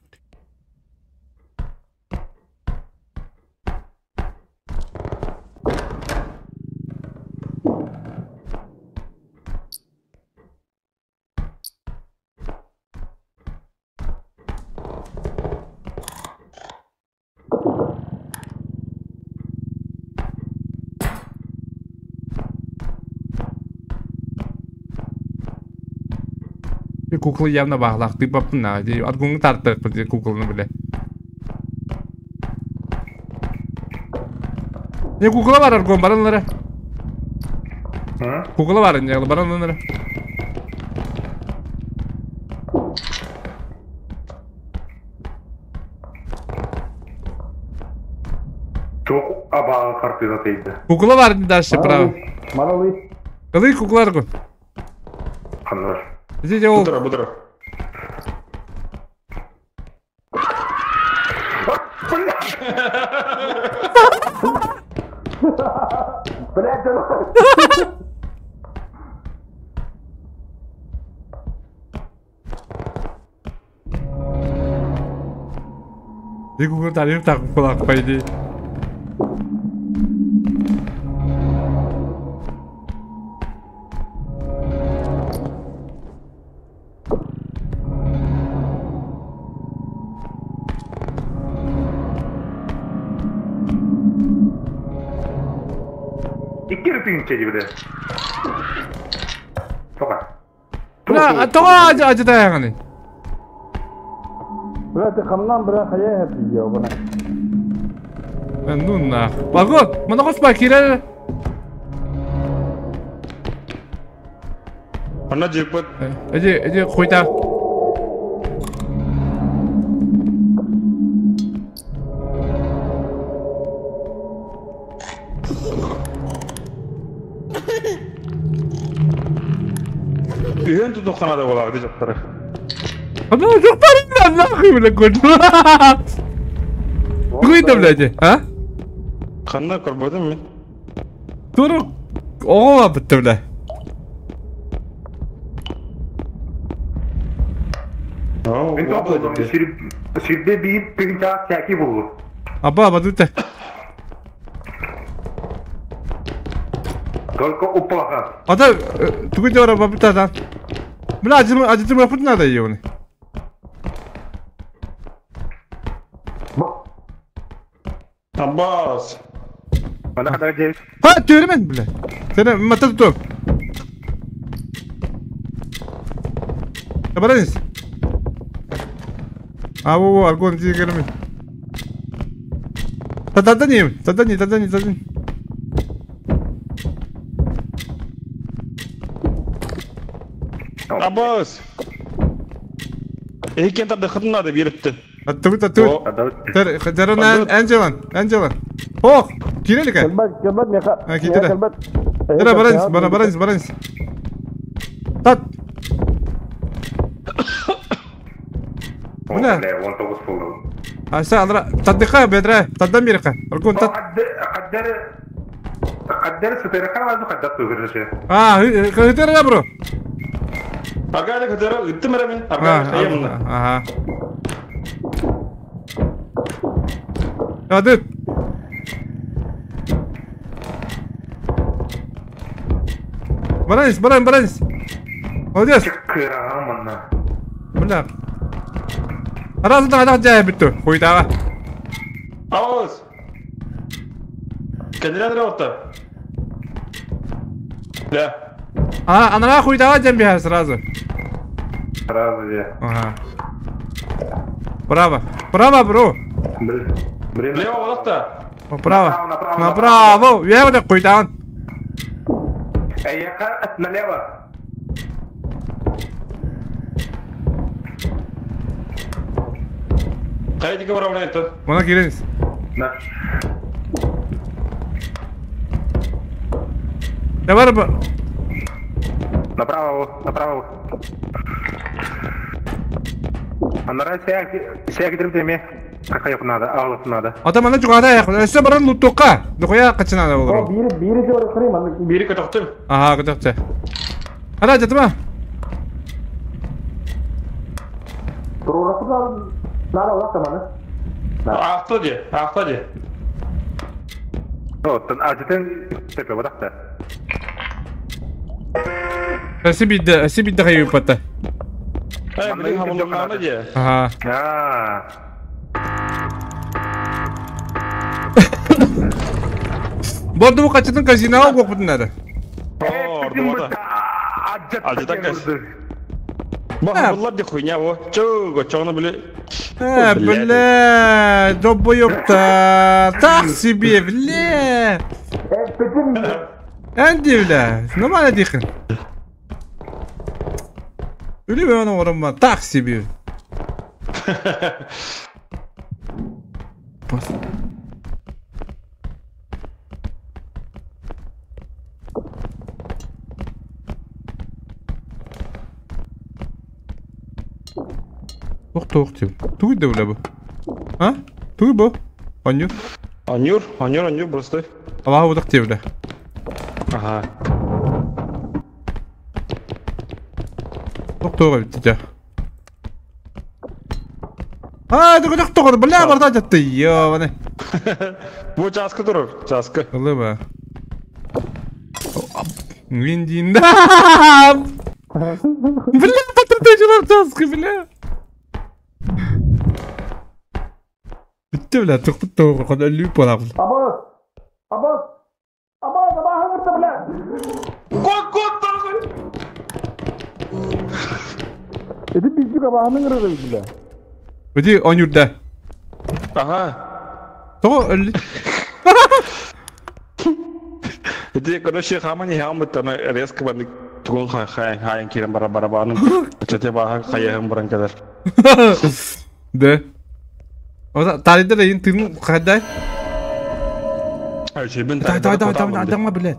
Кукла явно баглак ты бапна. Аргуңы тартык кукланы биле. Не кукла бар аргун баранлары. Кукла бар не баранлары. Туқ абаға картина тейді. Кукла бар дальше право. Малый. Кылый куклар ку. Қандар. Здесь ол Бутыра, бутыра. И кукла тариф так кулак по идее. Икки тыгынча дебді. Тоқа. Бля, тоға ажы ажы даяғаны. Бля, ты хамнан бля хаяя ёбана. Ну нах. Баго, мана коспа кирер. Ана жепет. Эди, эди хуйта. тутуохха наада буолаҕа ити дьахтары. Ана дьахтар нахуй бля кот. Тугуй да блядь, а? Ханна көрбөтүм мин. Турук оҕо баппытта бля. Мин тоҕо сирде биир тыһыынчаҕа сээки буллум. Аба, абадыта. Только упаха. Ата тугу дьора баппыта Бля, ажытым надо ее. Аббас. Ха, түөрүмэн, бля. Сен мата тутуом. Баранис. А, во, во, аргон тигерми. Тададани, тадани, тадани, тадани. Аббас. Эһикен тардыхытын надо биэрипти. Аттыбыт, аттыбыт. Терон Анджелан, Анджелан. Ох, кирелика. Кэлбэт, кэлбэт миэхэ. А, киирэ. Кэлбэт. Тера баранис, бара баранис, баранис. Тат. Бля. 19 болду. Аса алра таддыка бедре, таддан бирка. Аргон тат. Каддер Каддер сытерака вазу каддер тугырышы. А, хытыр бро. Арганы кытары ыттым эрэ мин. Арганы хайамна. Ага. Hadi. Баранис, баран, баранис. Молодец. Кырааманна. Бля. Раз, два, два, два, бүттү. Хуйдаға. Аббас. Кэннилэн эрэ отта. Да. А, анара хуйдаға дем бия сразу. Сразу же. Ага. Браво. Браво, бро. Блин. Лево олохта. Право. Направо, Направо. Я вот хуйдаан. Эй, я налево. Хайдика барабан это. Мына киреңиз. На. Я бар ба. Направо, направо. Анара сәк дирдеме. Какая надо, алып надо. Ата мана жугада аяк. Өсө баран лутукка. Духуя качына болор. Бири бири жора кырым аны. Бири көтөхтүм. Ага, көтөктө. Ара жатма. Турура Нара улакта маны. Ахта де, ахта де. Оттан ажытын тепе бодакта. Өсө бидде, өсө бидде кайып патта. Эй, блин, хамыллана де. Ага. А. Борду бу качытын казиноға копутун надо. О, ордумата. Ажытан кэс. Бу де хуйня во. Чого, чого били. Э, бля, долбоёб-то. Так себе, бля. Энди, бля, нормально дихин. Или мен орынма, так себе. Бас. Ох, тоқ деп. Тугуй да бля бу. А? Тугуй бу. Анюр. Анюр, анюр, анюр, просто. Аллах удак деп бля. Ага. Ох, тоқ битти. А, тугуй тоқ тоқ, бля, барда жатты. Ёбаны. Бу часка турur, часка. Ылыба. Виндин. Бля, патрон часка, бля. Bitti бля, тоқтып тоғы, қада лүп бала. Абас. Абас. Абас, абас, хаңырта бля. Кот, кот, нахуй. Эти пиздюк абаһының ырыгы бля. Өте онюрда. Ага. Тоғы өлі. Эти, короче, хамани хамыт, ана резко баны тугун хай хай хай кирен бара барабанын. Чете баха хайым баран кадar. Да. Ота тарыйда да тын қандай? Ай, чебин. Давай, давай, давай, давай, давай, блядь.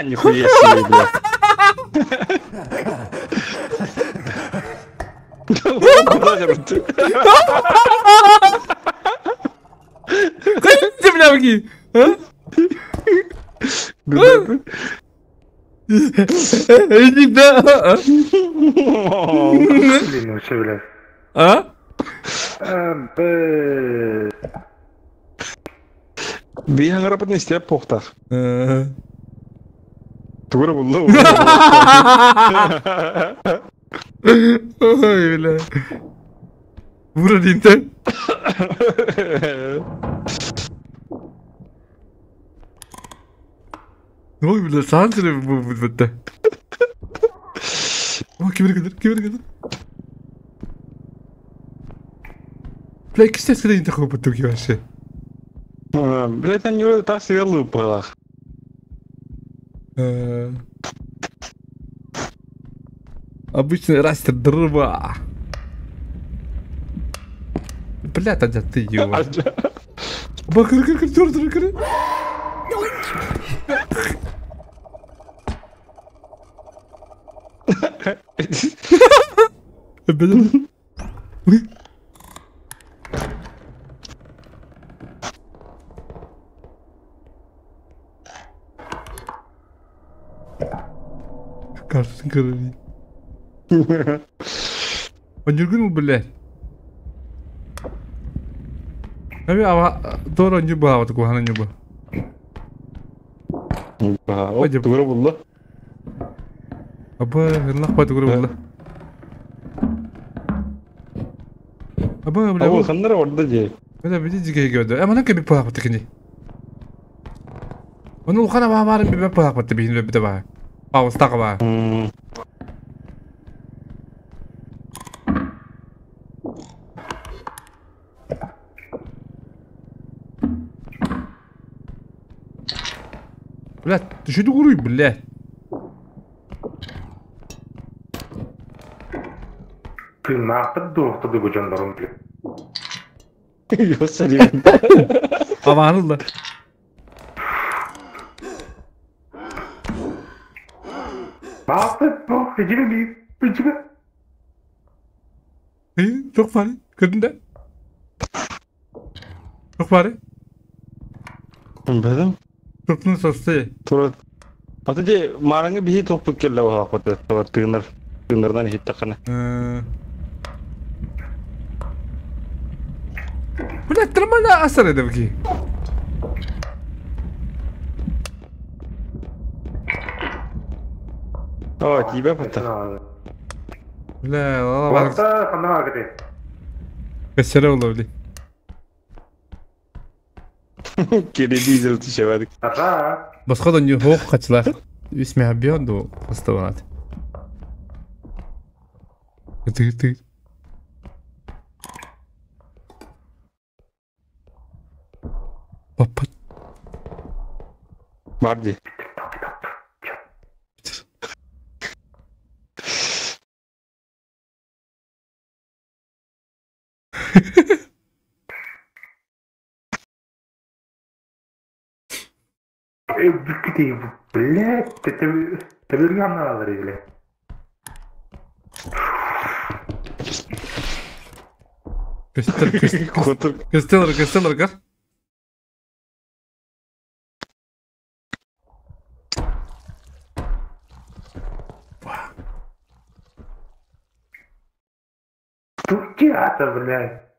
Нихуя себе, блядь. Ты, бля, ги? А? Иди, да. Блин, вообще, блядь. А? Биһан арапытын истиэп похтах. Тугура булла. Ой, бля. Бура динте. Ой, бля, саан сире бу бутта. О, кимир кадыр, кимир кадыр. Бля, кисте сире инте хопы туки вообще. Блядь, они так себе лупалах. Обычный растер дрова. Бля, тогда ты его. Бакыр, кыр, кыр, кыр, кыр. Картын көрөри. Онюргун бля. Аби ава дор оню ба вот кухана нюба. Ба, тугура булла. Аба, хырлах ба тугура булла. Аба, бля. Абы ханнара орда же. Бля, биди жиге гөдө. Э, мана кеби паак бат кини. Оны улхана ба барын би паак бат бихин бите ба. Пауста ба. Бля, ты что дуруй, бля? Ты нахуй дур, ты бы жандарм, бля. Йосалим. Аванылла. Нахуй, дур, иди ми, иди. Эй, çok bari. Gördün de. Çok bari. Бедем. Туртун состы. Тура. Аты же мараңы бихи топпук келле баха коты. Тыгынар. Тыгынардан хиттакана. Бля, нормально асар эдевки. О, тебе пата. Бля, ла ла. Вата, хана кете. Кесере oldu бля. Кери дизель түшебедик. Ага. Басқадан не хоқ қачылар. Исме абион поставанат. Ты ты. Папа. Барди. Ты, блядь, ты ты надо, блядь. Кестер, кестер, кар. Тутята, блядь.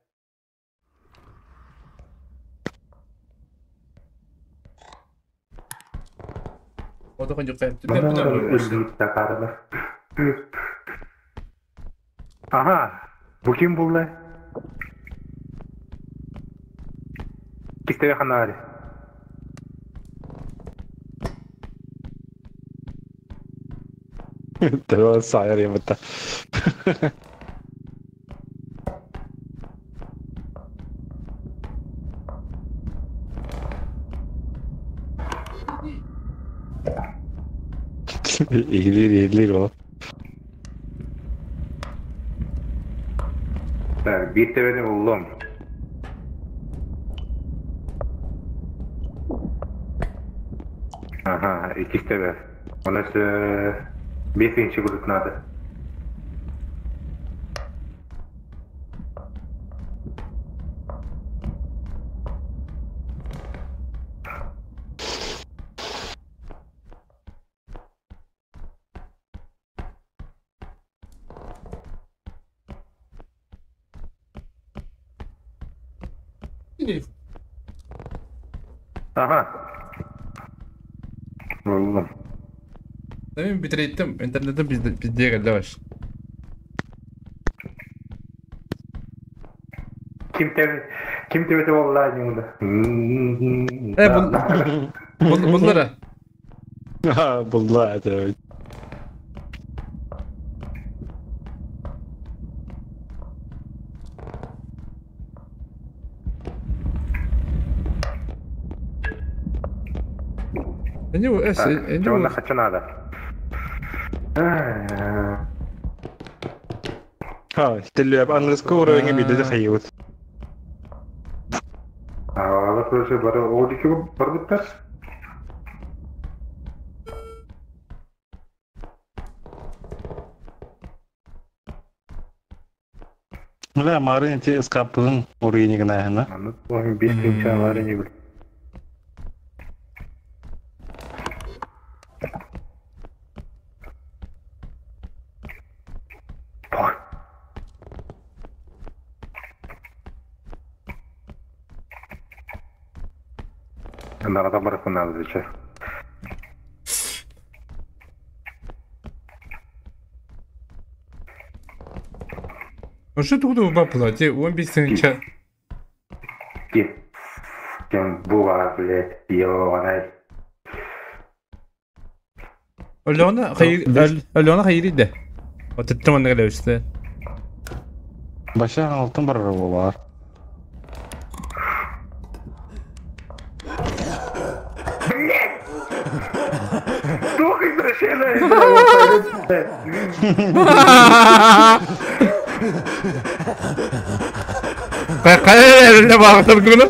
Ага, бу ким булды? Кистеге ханари. Te сайыр емітті. Eğilir eğilir o. Так, bir tane buldum. Ага, iki tane. Оны 5 курдук надо. Ага. Буллум. Мен битрейттим, интернетим пиздее келди баш. Ким тебе ким тебе болла нюнда. Э, бул буллара. Булла это. Чего нахочу надо? Ха, теле английский уровень биде хайют. А, короче, бар одики барбыттар. Бля, марын те эскапын уровень гына. Аны 15 чалары не бил. Нарада барып надо вечер. Ошо тугду бапла, те 15 тыгынча. Кем була, блядь, ёбаный. Алена хайыр Алена хайыр иде. Отеттем аны келебисте. Баша алтын бар бар. Тух извращенец! Кая эле багытыр күнү?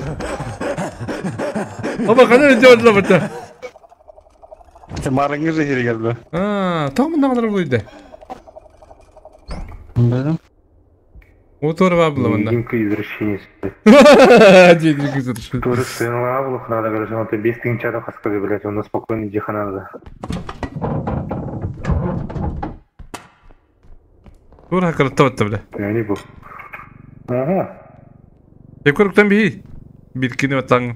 Аба кана жолла бата. Марыңы же хири келбе. А, там мында калар буйды. Билем. Отор бабла мында. Димка извращенец. Димка извращенец. Тоже сына надо, короче, он ты без тынча хаскали, блядь, он спокойно диха надо. Тура кыртты бля. Я не был. Ага. Екөрүктөн бии. Биркини батаң.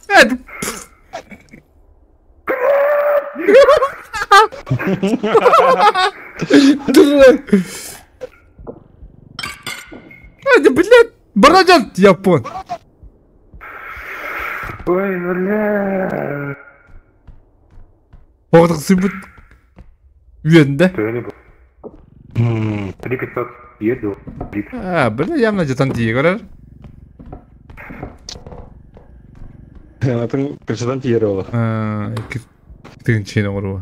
Эд. Эд, блядь, баражан япон. Ой, бля. Оғдық сүйбіт үйенді. Я не был. 3500 еду. А, бля, явно жетан тие көрөр. Атын кыршадан тиери ола. А, тыгынчыны оруа.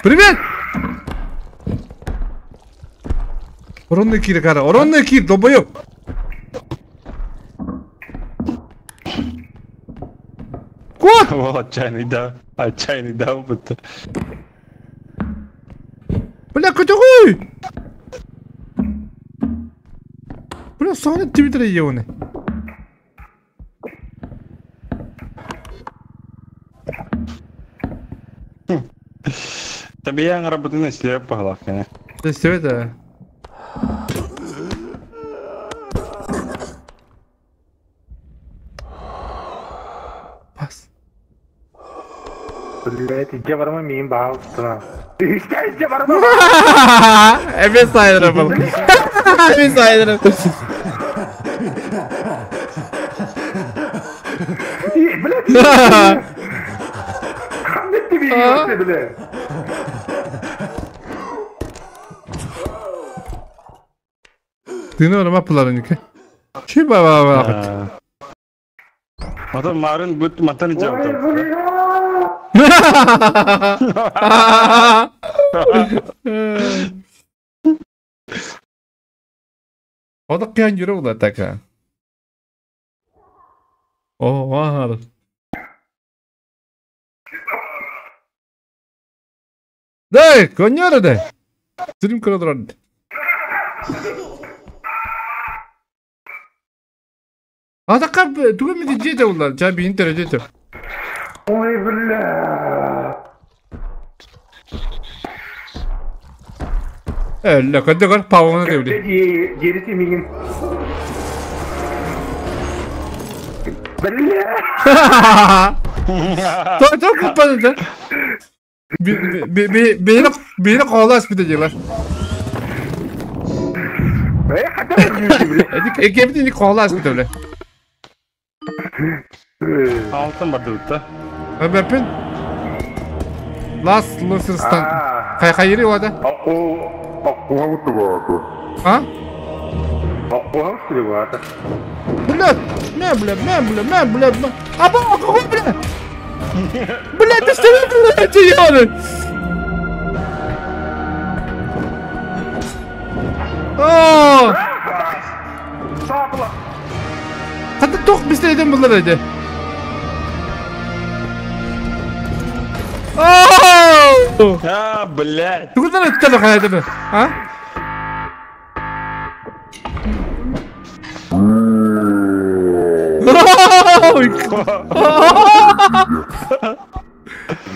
Привет! Оронный кир, кара, оронный кир, долбоёб! Кот! Ол отчаянный да, отчаянный да будто. Бля, көтөгөй! Бля, саны Твиттере ебаный. Тебе я работаю на себе по головке. То есть это... Пас. Блядь, иди барма мин баалтына. Иди барма. Эбе сайдыр был. Эбе сайдыр. Блядь. Ханды тебе, блядь. Ты не маппаларыники. Чи ба ба. Мatan марын бүт матан жаптым. Одак кыян жүрө була така. О, Dai, cognore dai. Сирим көрө турар. Атакка тугу ми дьиэтэ улар, ча биин төрөтүтө. Ой, бля. Элле, көдө көр пауна девли. Дерите мигин. Бля. То то куппады. Бейni бейni qoğlaş bir de diyorlar. Ekebini qoğlaş bir de öyle. Алтын бардыбыт да. Öböpün. Last Loser Stand. Kay kayırı o da. Ha? Бля, не, бля, не, бля, не, бля, бля. Аба, какой, бля? Бля, ты что, бля, делаешь? О! Хата тох бистеден булар эди. А, блядь. Тугунан өттө хайдыбы? А?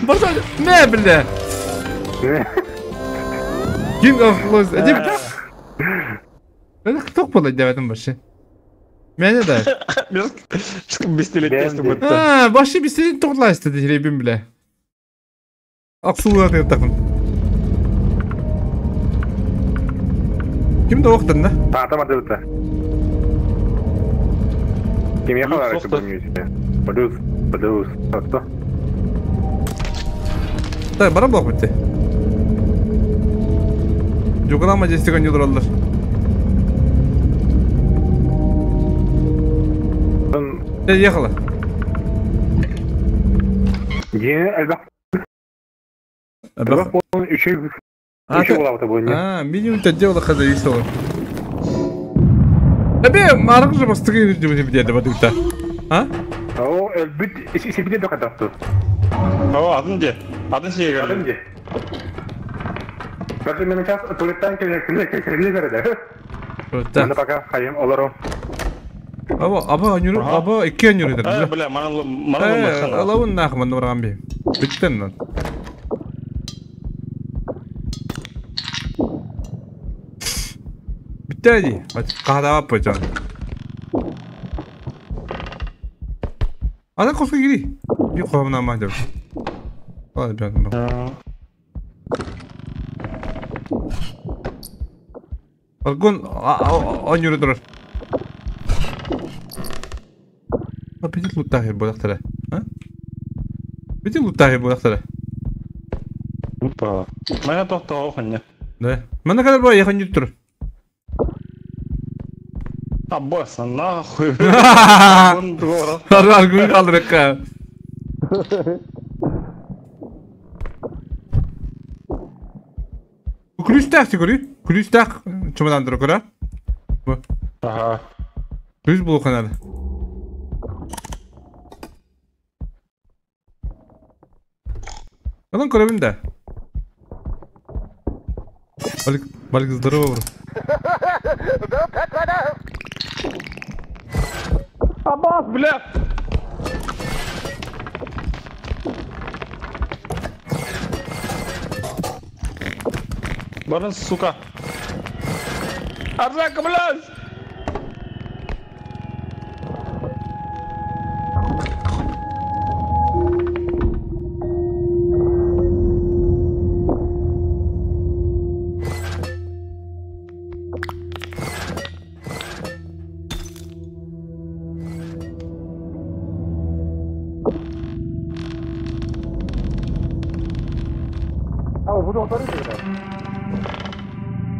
Барса, не бля. King of Los. Эдим. Это кто было девятым башы? Меня да. Бестелет бутта. А, башы бистелет тоғлайсты деребим бля. Ақсулар деп тақын. Кимді оқтың да? Таатамады бітті. Ким ехал арасы білмейді. Плюс, плюс, что? Так, бара болақ бітті. Жуғылама жестіген юдыралдар. Ехала. Е, әлбақ. Әлбақ болын үшеу. Үшеу болабыты бұл не? А, минимум дело хаза весело. Әбе, марық же бастығы деп деді бадықта. А? О, бүт есепте де қатақты. О, атын де. Атын сеге Атын де. Даже мен сейчас туалеттан келе береді. Мені пока хайым олару. Аба, аба, анюру, аба, икки анюру деді. Бля, мана Алауын нахы манда барған бей. Бүттен нан. Бүттен ди. Қадабап бөжан. Ана қосқа кири. Bir қоғамына ма деп. Ладно, бен. Аргон анюру дұрар. Бити луттахи бодақтара. А? Бити луттахи бодақтара. Опа. Мана тоқтау ханне. Да. Мана kadar бой яхан жүр тұр. Аббаса нахуй. Аргон қалдырыққа. Күлүстәк көрі. Күлүстәк чемодандыры көрі. Ага. Күлүс болу қанады. Алан көрөбүн да. Балик, балик здорово, бро. Аббас, бля! Баран, сука. Аржака, блядь!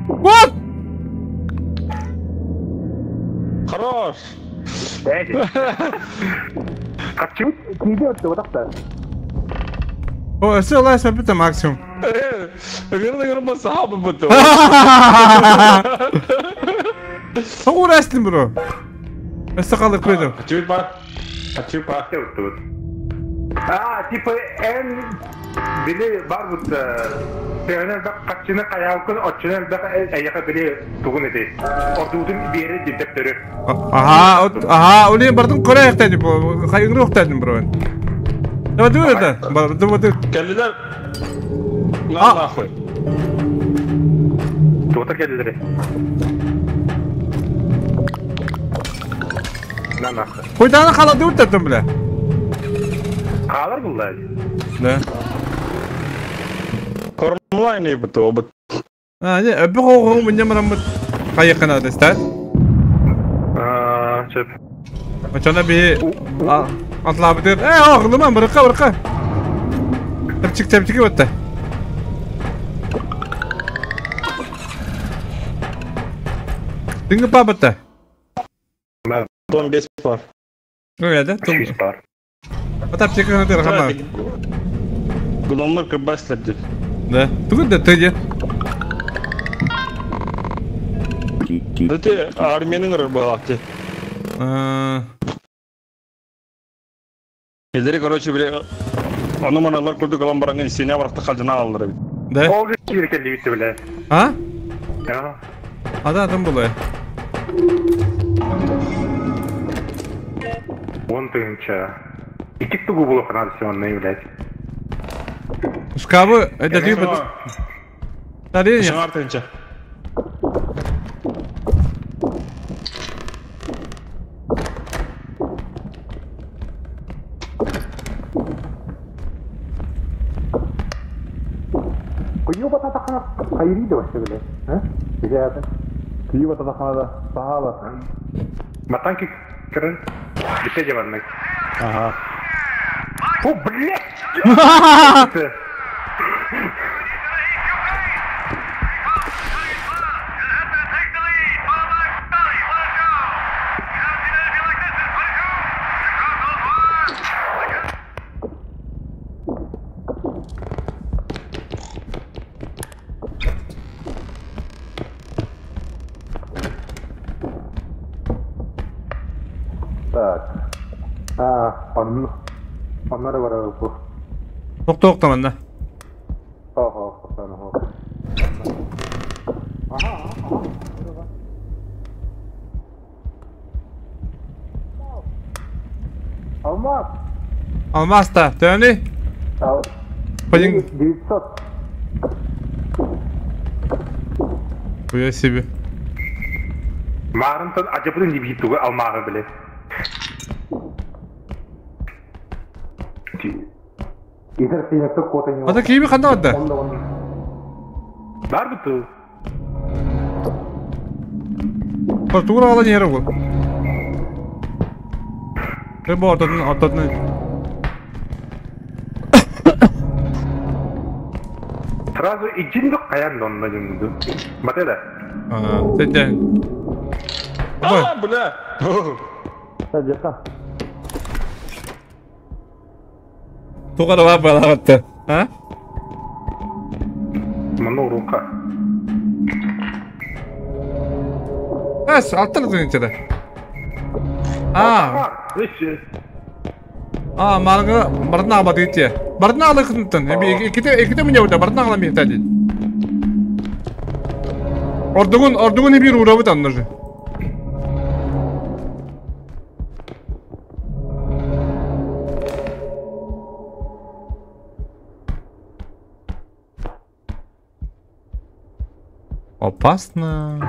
What? Хорош! О, все, лайс, это максимум. Верно, говорю, сахабы будто. Соғыр әстін, бро. Әсті қалдыр көйді. Чуть бар. Ачыпа. А, типа эн били бар будто төһөнөн элбэх хаччыны хайаалкын оччону элбэх эйиэхэ били тугун эти ордуутун биэри дьинтэптөрү. Аха, аха, ули бардын көрө яктайды бу. Хайыңры октайдым бро. Давай ду это. Ду ду. Кэллилэр. На нахуй. Туота кэллилэр. На нахуй. Хуйданы халады уттаттым бля. Хаалар булла. Да. Кормлайн ебыты обыт. А, не, өбү хоҕоҕу мунньамараммыт хайыхханаада истэр. Аа, сөп. Очона биһи атлаабытыгар ээ оҕлуман бырыкка бырыкка. Чэпчик чэпчики батта. Дыңгы пабатта. Том 5 бар. Öyle том. Бар. Атап чекин атыр хама. Гномнар кырбаслар деп. Да. Тугун да тыйы. Да ты армияның ырбалак те. Елдері, короче, біле, аны маналар көрдік алан бараңын сене барақты қалжына алдыры. Да. Ол жер келді бітті біле. А? А. Ада адам булай. Он тыгынча. Итик тугу булу ханады сен блядь. Шкабы, это ты бит. Тари. Жаңар тыгынча. Күйі бататақана қайриді вообще, блядь. А? Ребята. Күйі бататақанада сағалы. Матанки кірін. Бите жабаннык. Ага. О, блядь! Так. А, он... Оннары бар бу. Токто токто манна. Ого, ого. Ага, ага. Алмаз. Алмаз та, төни. Пойдем. 900. Хуя себе. Маарынтан ажабытын деп життуга алмағы біле. Итер синекті кота не Ата кийби канда батта? Бар біту. Тура ала нері бұл. Рыба ортадан ортадан. Сразу иджинді қаян донна жынды. Батеда. А, сен А, бля! Садиқа. Тугара бар балагатты. А? Мұны уруқа. Әс, аттыр тыгынчада. А, а, марыңы бардын ағба дейті. Бардын ағла кытынтын. Эките, эките міне өте, бардын ағла мен тәдет. Ордугун, ордугун бир урабыт аннажы. Опасно.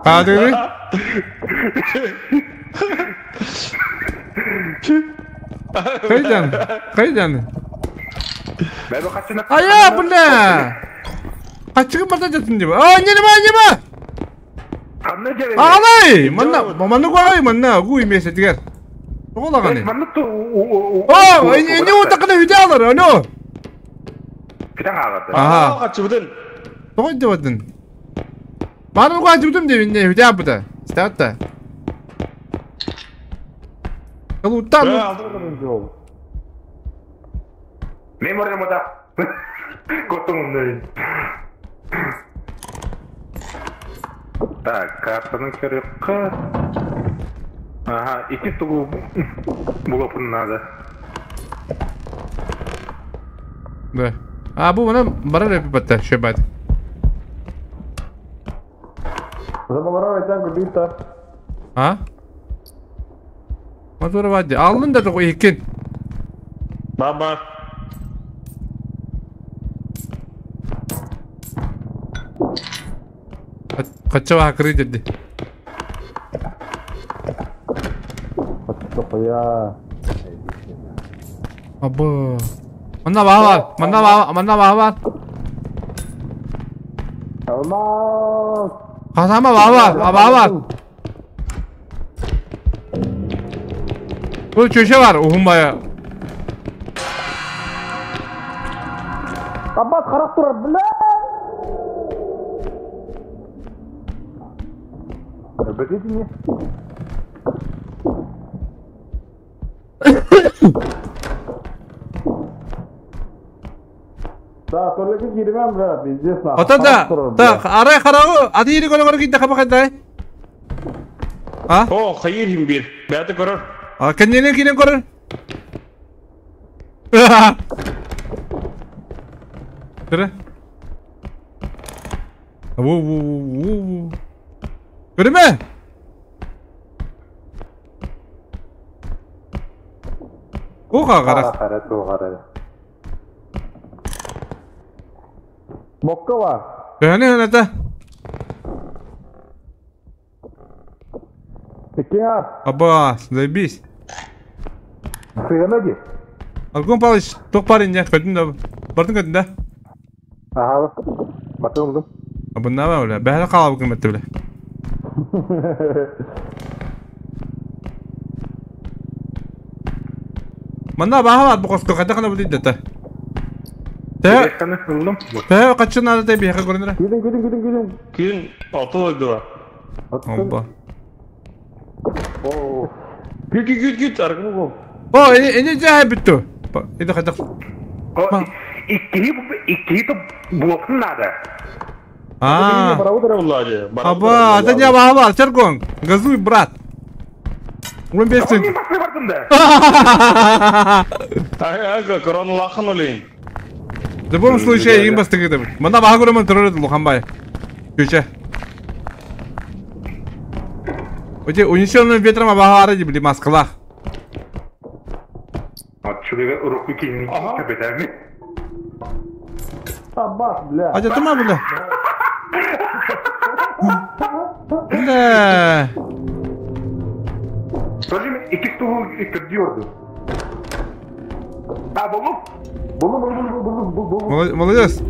Hadi. Кайдан? Кайдан? Ая, бля! Качыгы барда жатын деп. А, неме, неме? Алай! Манна, манна гуай, манна, гуй месе дигер. Оголаганы. О, эне утакына үдө алар, ано. Аха. Качыбытын. Тогой деп атын. Бары гуай жудум деп инне үдө абыда. Статта. Кылуттан. Мемориумда. Котун. Так, картаны көрүөххэ. Ага, ити тугу булуохпун надо. Да. А бу мана барар эпипатта шөбат. А? Мотор вадди. Аллын да тоҕо иккин. Баба. Качча кыры дедди. Абы. Манна баҕа манна баҕа манна баҕа Хасама баҕа баҕа Bu köşe var uhun baya. Abbas харах турар, бля! Бөтетине. Да, только киирмем, бля, пиздец нахуй. Ата да, да, арай харагы, ады yeri көрө көрө кийде капа кайдай. А? О, хайыр хим бир. Бәті көрөр. А, кеннелен кирен көрөр. Көрө. Ву ву ву ву. Көрүмө? Оға қара. Қара, қара. Бокка бар. Төһөнө хөнөтө. Иккиңар. Аба, заебись. Сыгана ди. Аргон Павлович, тоқ парень, не, көтүн да. Бардың көтүн да. Ага. Батылдым. Абынна ба бля. Бәһә калап кимәтте бля. Манна баһа бар бу коско ката кана бу дейді та. Тэ, Каны ылдым. тэ качын ада тэ бихе көрүнөр. Күйдүн, күйдүн, күдүн, күдүн. Күн алты дойдура. Обба. Күт, күт, күт, күт. Аргын бол. О, эне эне жаа бүттү. Эде ката. О, икки икки то булуохун надо. А. Барабы буллади. Аба, ата не баһа бар, чаргон. Газуй, брат. Он бестин. Мен басып бардым да. Ага, корона лахан олейн. В любом случае, им бастыгы. Мана баһа көрөмөн төрөр Луханбай. Күчө. Оте унесенным ветром абаһа били маскалах. Отчуга руку кинь капитан. Аббас, бля. Адя тума бля. Бля. Тоже икки стул көрдү. А, болу? Булду, булду, булду, булду, булду. Молодец.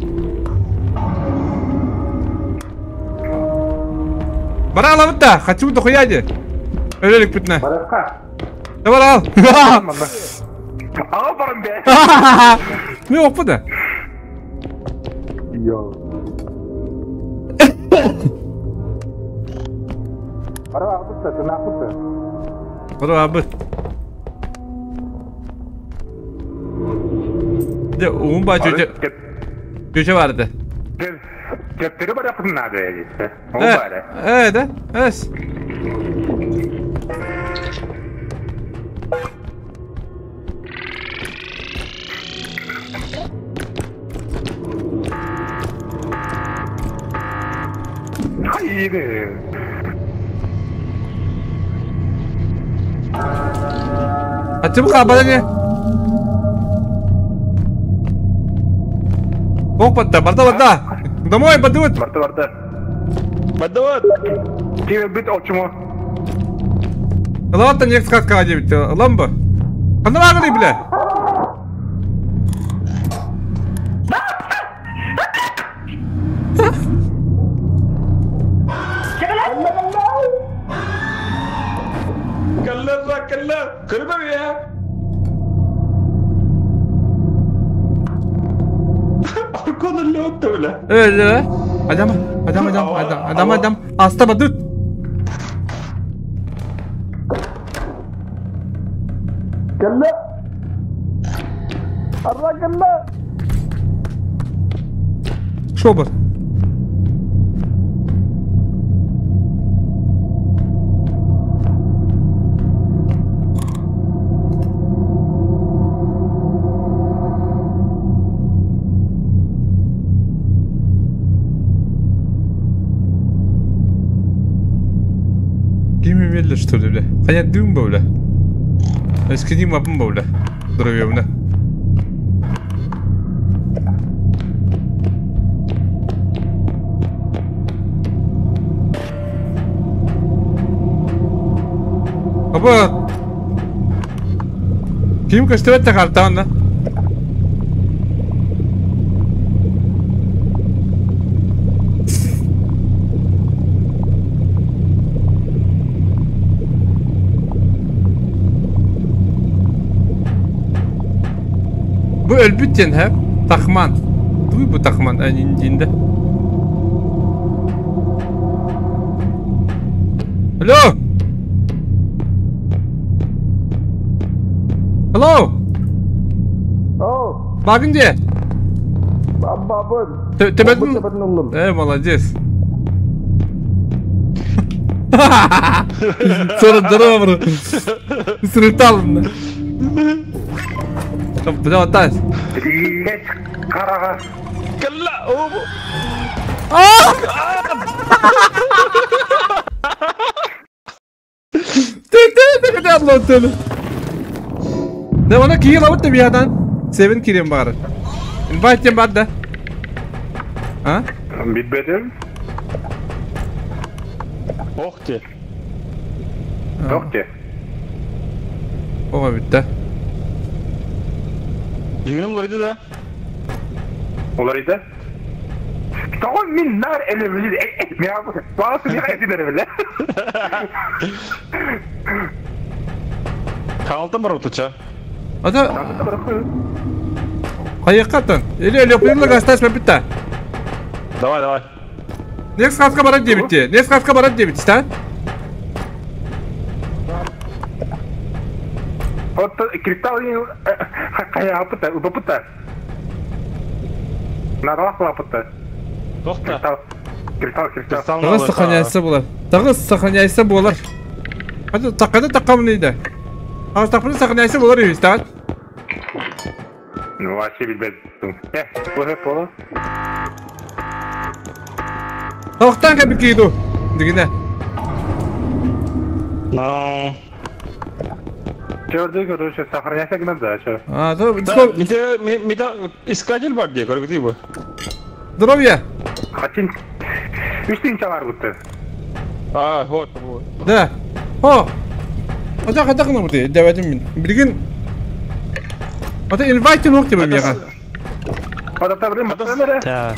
Бара алабыт хочу дохуяди. Өлелик бүтнө. Баракка. Давай ал. Ал барым бе. Не оппу да. Йо. Бара албытта, тынакпытта. Бара абыт. Де уумба чөчө чөчө барды. Кептери барапын надо эдитте. Ол бары. Э, да? Эс. Хайды. А ты баба Опа-то, барда, барда. Домой, бадут. Барда, барда. Бадут. Тебе бит очумо. Ладно, не сказка одевать. Ламба. Она бля. Калла, калла. Кырба я. Öyle. Adam, adam, adam, adam, adam, adam. Hasta badut. Кэллэ. Аррагылла. Шобот. Ким имели, что ли, бля? Хотя дым бы, бля. Эскидим апым бы, бля. Здоровье, Аба! Ким көстүбэт да картаан да? Бу өлбүт диэн һэ? Тахман. Тугуй бу тахман диинде? Алло! Hello! О, Багын где? бабын. Төбөтүн уллум. Молодец. Сорок здорово, бро. Срытал. Бля, тась. Блять, карага. Калла, о, Ты, ты, ты, Да она киил вот тебе ядан. Севен кирем бар. Invite тем бар да. А? Билбедим. Ох ты. Yok ki. Ого битте. Дигенем улар иде да. Олар иде. Тоҕо мин нар элемили этмия баас ми этилер биле. Каалтан бар утуча. Ата Хайыккаттан. Или или предлагаю битте. Давай, давай. Next хаска барат дебитте. Next хаска барат дебит, та? Вот кристалл кая апыта, убапыта. Наралах лапыта. Тохта. Кристалл. Кристалл, кристалл. Тагыз сохраняйся булар. Тагыз сохраняйся булар. Хады такада такамны иде. А такны сохраняйся булар юз, та? Ну, вообще билбедим. Бу хеп боло. Тавактан кабы киду. Дигине. Но. Чёрды, короче, сохраняйся гына да, чё. А, то Да, мите мите искатель бар дие, көргү бу. Здоровье. Хачин. Үстин чалар бутты. А, вот, вот. Да. О. Ата ката гына бу дәвәтим мин. Билген. Ата invite нок дип миңа. Ата бир матанара. Так.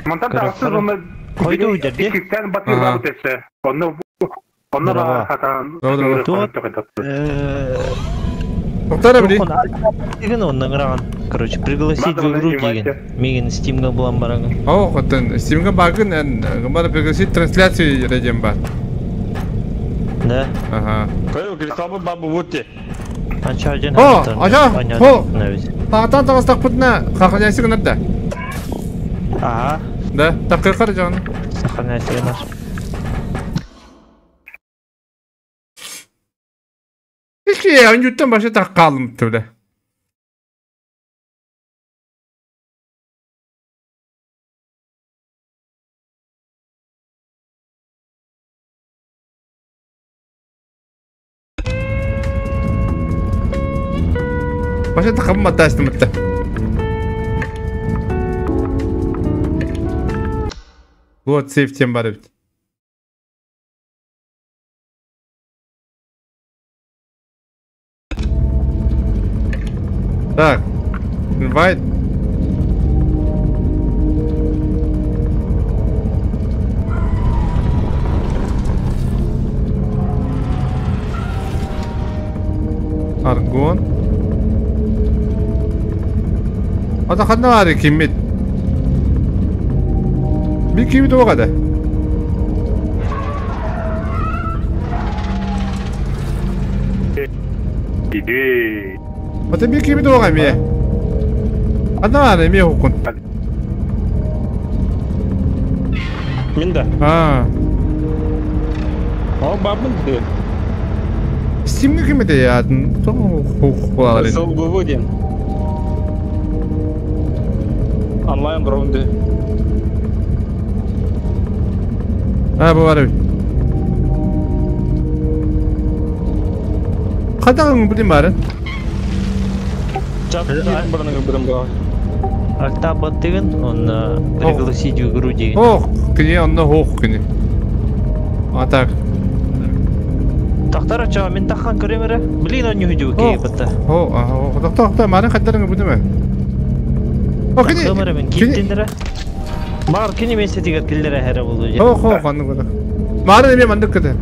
Монтан тагысы оны. Койду уйдерди. Иккистен батыр бутесе. Онны онны ба хатан. Токтара били. Деген оннан караган. Короче, пригласить в игру деген. Меген Steam'га булан бараган. О, хотын Steam'га багын эн гымара пригласить трансляцию редем бар. Да. Ага. Кой кристалл бабу бутте. Анча жан. О, аша, хо. Тагатан тагыстак бутна хаханяйсы гына да. Ага. Да, такыр жан. Сохраняйся гына. Ишки, анюттан башы так калым төбе. Башы такым матастым битте. Вот сейфтен бар бит. Так, invite. Аргон. Ата ханна бар киммит. Би кимит оғады. Иди. Ата би кимит оға ме. Ханна баар эмиэ хуккун? Мин да. Аа. Ол бабын дии. Стимҥэ ким этэ атын тоҕо хук буолар СЛГВ диэн. Онлайн броун дии. Аа бу бар эбит. Хатаҕын билим баарын. Чат диэн баран ыҥырбытым баа. Альта баттыгын, он пригласить в игру деген. Ох, кини онно хоох кини. А так. Тахтар ача, мен тахан көрөм эрэ. Блин, он не кей бата. О, ага, тохто, тохто, марын хаттарың бүтүмэ. О, кини. Тахтар мен киттиндere. Бар кини мен сетигер киллere хәрэ болду. О, хо, ханны гына. Марын эме мандык кыды.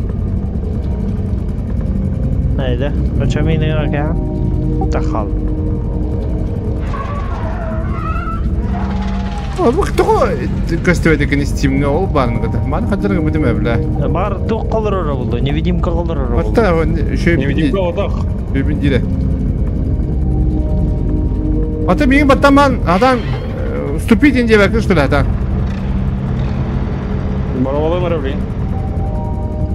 Айда, ача мен ака. Тахал. О, бу тоҕо көстүбэт экен Steam'ҥэ ол баарын кыды. Марын хаттарың бүтүмэ бля. Бар туох колорор болду, невидимка колорор болду. Батта, шөй Невидимка отах. Бибин дире. Ата миин баттаман, атан вступить ин диэбэккин что ли атан. Барабалым эрэ блин.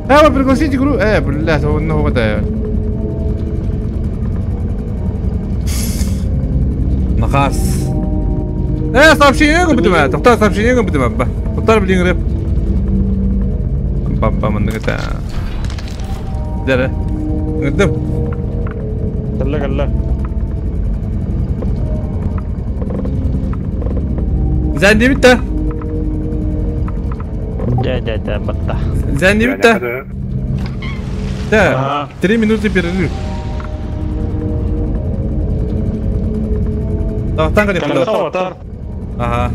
Э, пригласить игру. Э, блядь, он ну да. Наказ. Э, сообщение губдума. Тоқтар сообщение губдума. Тоқтар блин рэп. Пам-пам, это. Дәрі. Ngырдым. Кэллэ кэллэ. Зән дебит та. Да, да, да, батта. Зән дебит та. Да. 3 минуты перерыв. Тақтан қане Кэллэ таватар. Ага.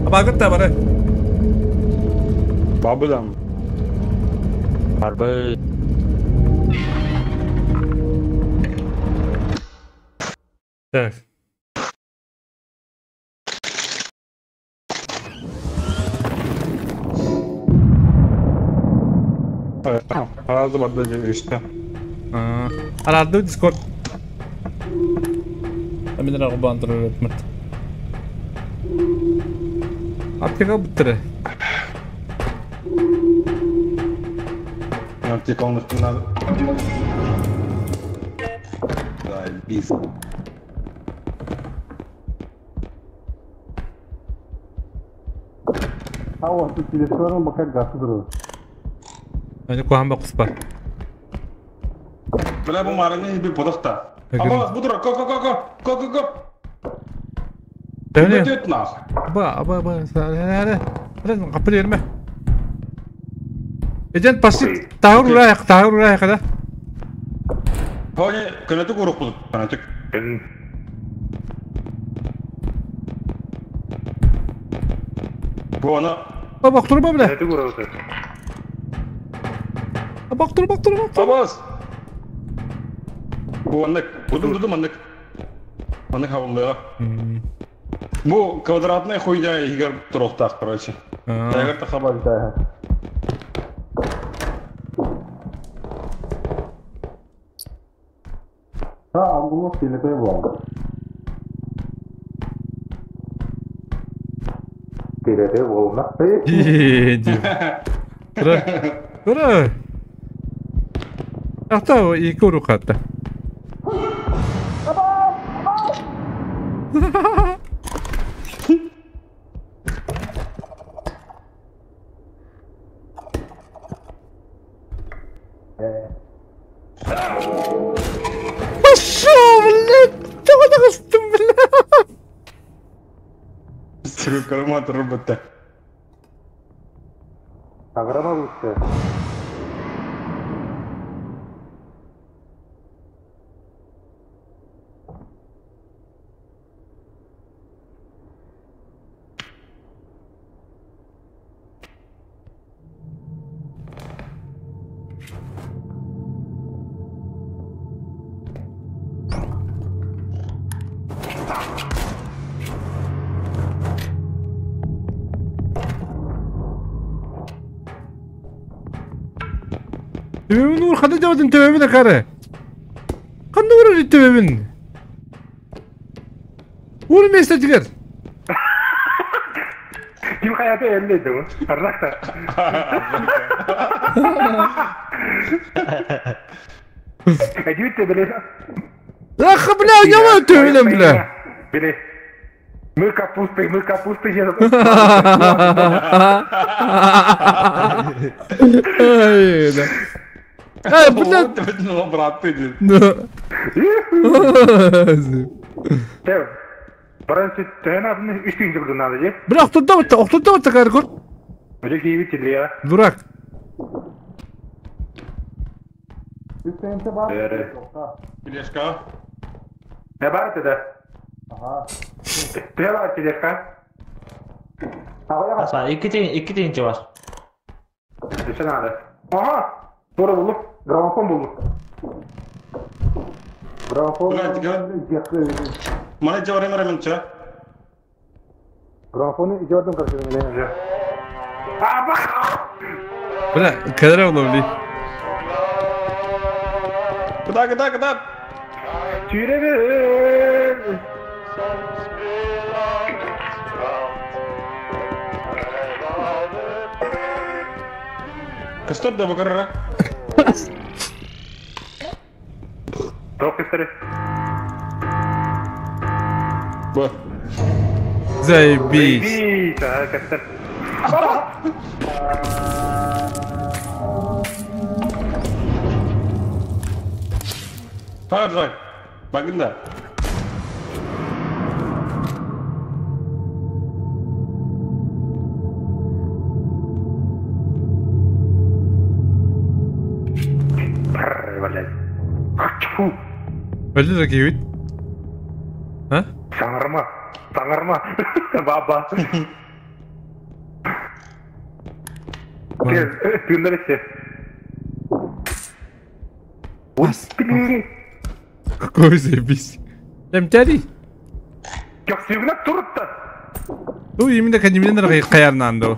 Абагыт та бары. Бабыдан. Барбы. Так. Сразу барда үстэ. Арарды Discord. Амин рагбан турар өтмөт. Аптека буттары. Аптека он надо. Да, бис. А вот тут телефоном пока газ друг. Они кухан бакуспа. Бля, бу мараны би подохта. Аба, будура, ко ко ко ко ко ко ко. Тәне. Нах. Аба, аба, аба. Әле. Әле капы берме. Эжен пашит тагыр урайык, тагыр урайык да. Хоне, көнөтүк урук булып, көнөтүк. Бу аны Бак туруп бля. Көнөтүк урук. Бак туруп, бак туруп. Абас. Бу аннык, будум дудум аннык. Аннык хавлыга. Бу квадратный хуйня игер туруктак, короче. Тагыр тахабар да. А, ангулок телефон был. Телефон болна. Иди. Тура. Тура. Ахта екі урук атты. Пошел, блядь! Чего ты бля? Сыры робота. Аграма лучше. Төбөмүн уур ханда жабатын төбөмүн акары. Кандай урар төбөмүн? Ур место жигер. Ким хаяты эллейди бу? Арнакта. Эдибитте биле. Ах, бля, няма төбөмүн, бля. Биле. Мы капусты, мы капусты жедик. Ай, да. Ай, бля. Ну, брат, ты. Теv. Баранчы төһөн үч күн жүрдү надо же. Бля, охтурда бутта, охтурда бутта кары көр. Өжө кийбит я. Дурак. Тележка. Не бар да? Ага. Төһө бар тележка. Аса, iki тиңче бар. Өчө надо. Ага. Тура булуп, граммофон булуп. Граммофон. Мана жабар эмер менче. Граммофону идётом как же. Аба! Бля, кадра уловли. Куда, куда, куда? Түйребе. Кыстыр да бакарара. Ток кыстыры. Бу. Заебись. Заебись, а, кыстыр. Тагыр Багында. Блядь. Фу. Өлді да кейбит. А? Саңырма. Саңырма. Баба. Түйіндер Какой заебись. Лемтяри. Как сүйгініп тұрыпты. Ну, именно кадиминен каярнанды.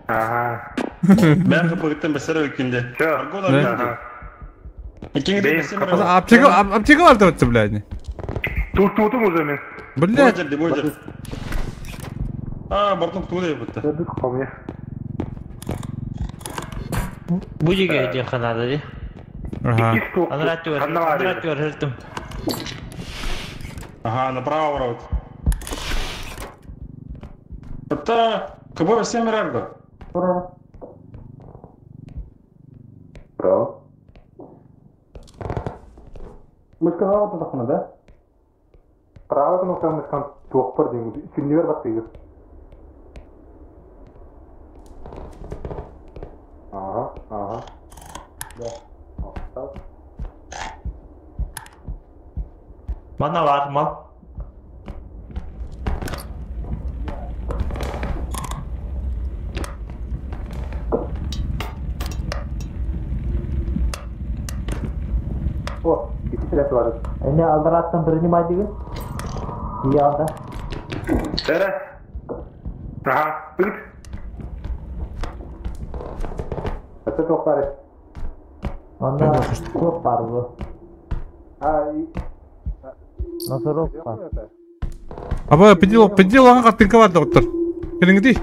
Ага. Бэйэм кыппыгыттан бэссэр эбиккин дии. Всё. Аргон Да. аргон дии. Ага. Иккиҥ Бэйэм бэссэр капа- Аптека, аптека бар деп блядь. Туттуутум уже мин. Блядь. Бу жерде, бу жерде. А, бортун туу деп бутта. Вполне. Бу диге диэххэ наада дии. Ага. Иккис туох. Анараа өттүгэр, Ханна баар анараа эбит? өттүгэр һыртым. Ага, направо барабыт. Это КБ 7 эрго. Право. Мы сказал это тахна, да? Право кнопка мышкан туохпар диэн сүннүгэр баттыгыр. Ага, ага. Да. Так. Манна баар мал. О, ити силэс бар. Эне алдарааттан принимай деген. Ияда. Эре. Ага, ыт. Это туох бар. Онно туох баар бу? А, и... Носорог баар. Аба, педил, педил аңа картинка бар доктор. Келиңди.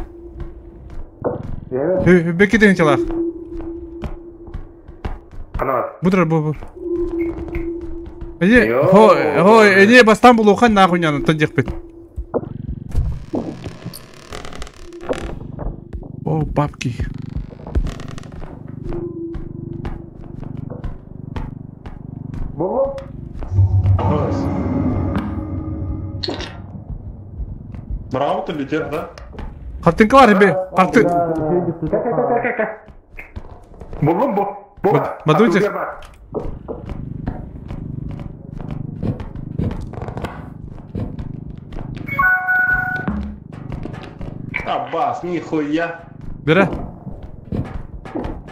Беки деген чалах. Ханна бар. Бу бу бу. Эне, хо, хо, эне бастан булухан нахуй няны тандехпет. О, бабки. Бу Браво, ты летер, да? Картинка бар бе. Карты. Буллум бу. Бу. Мадуйте. Аббас, нихуя. Бера.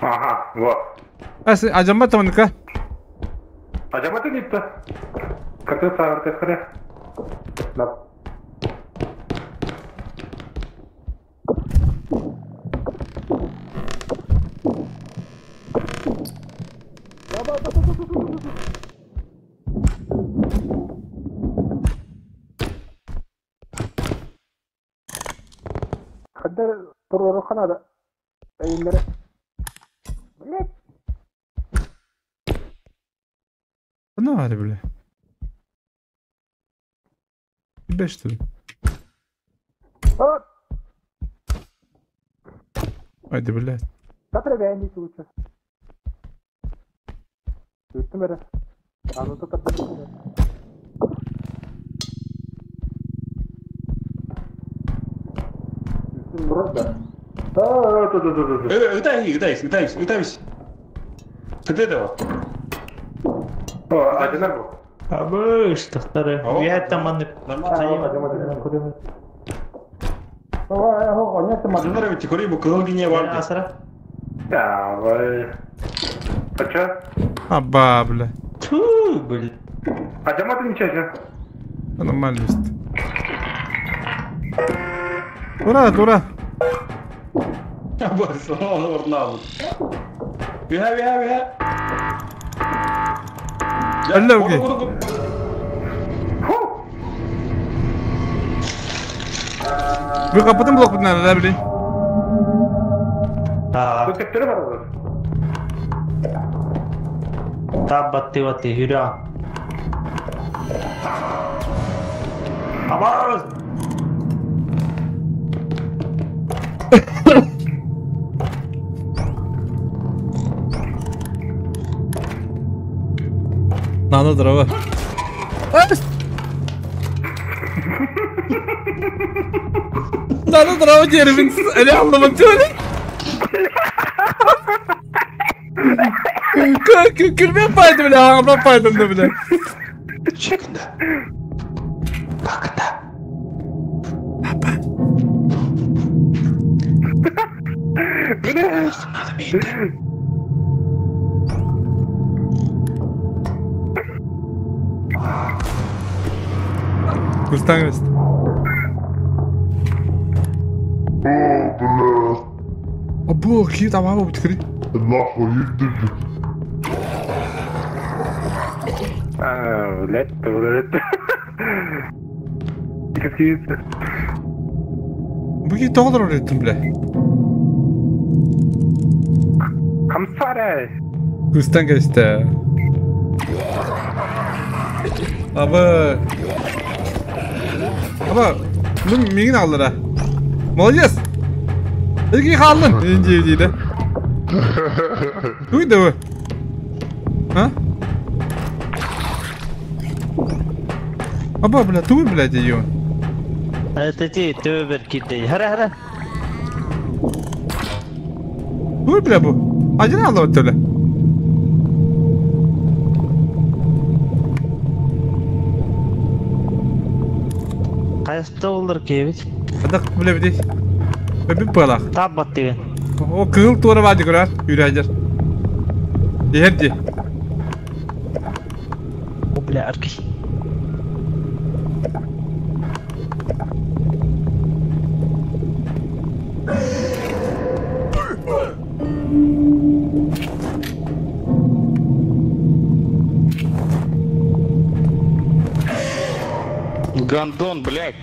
Ага, вот. Ас, ажамба таманка. Ажаматы нитта. Каты саар тэхре. Да. Хаддар турору ханада. Эйнлere. Блять. Ne var bile? Beş türlü. Haydi bile. Катра бэйни лучше. Үттүм эрэ. Аны тутар. Турар да. А, ту ту ту ту. Ытай, ытай, ытай, ытай. Ты этого? О, адина бу. Абыш, тахтары. О. Үйәттен манны. Нормально. Мадынар ведь кори бу кызыл гине бар. Асыра. Давай. А чё? Аба, бля. Ту, блин. Ажаматы ничего. Нормально место. Ура, ура. Аббас, он орнал. Бия, бия, бия. Алла, окей. Фу! Вы капытын блок бутын да, блин. Та, Тут тептере бар olur. та батты батты, хүрә. Абас! Надо дрова. Надо дрова деревин. Эли алламын тюрі. Күлмен пайды, бля, аңғырап пайдым да, бля. Чекында. Бакында. Кустан өст. Абу. Бу киһи табаҕа бу тикри. Нахуй үрдүк. А, блядь, блядь. Какие-то. Бу киһи тоҕо олорор эттин бля. Хамсарай. Кыстан кэстэ. Аба. Аба, ну миигин аҕаллара. Молодец! Эги хааллын! Инди диде. Туй да А? Аба, бля, туй, блядь, ее. Это ти төбөр кирде. Хара хара. Туй, бля, бу. Один алла өттөлө. Кайста олар кебит? Адак, бля, бди. Бэбип палах. Табат деген. О, кыыл туора баады көрөр, үрәжер. Дихерди. О, бля, арки. Гандон, блядь.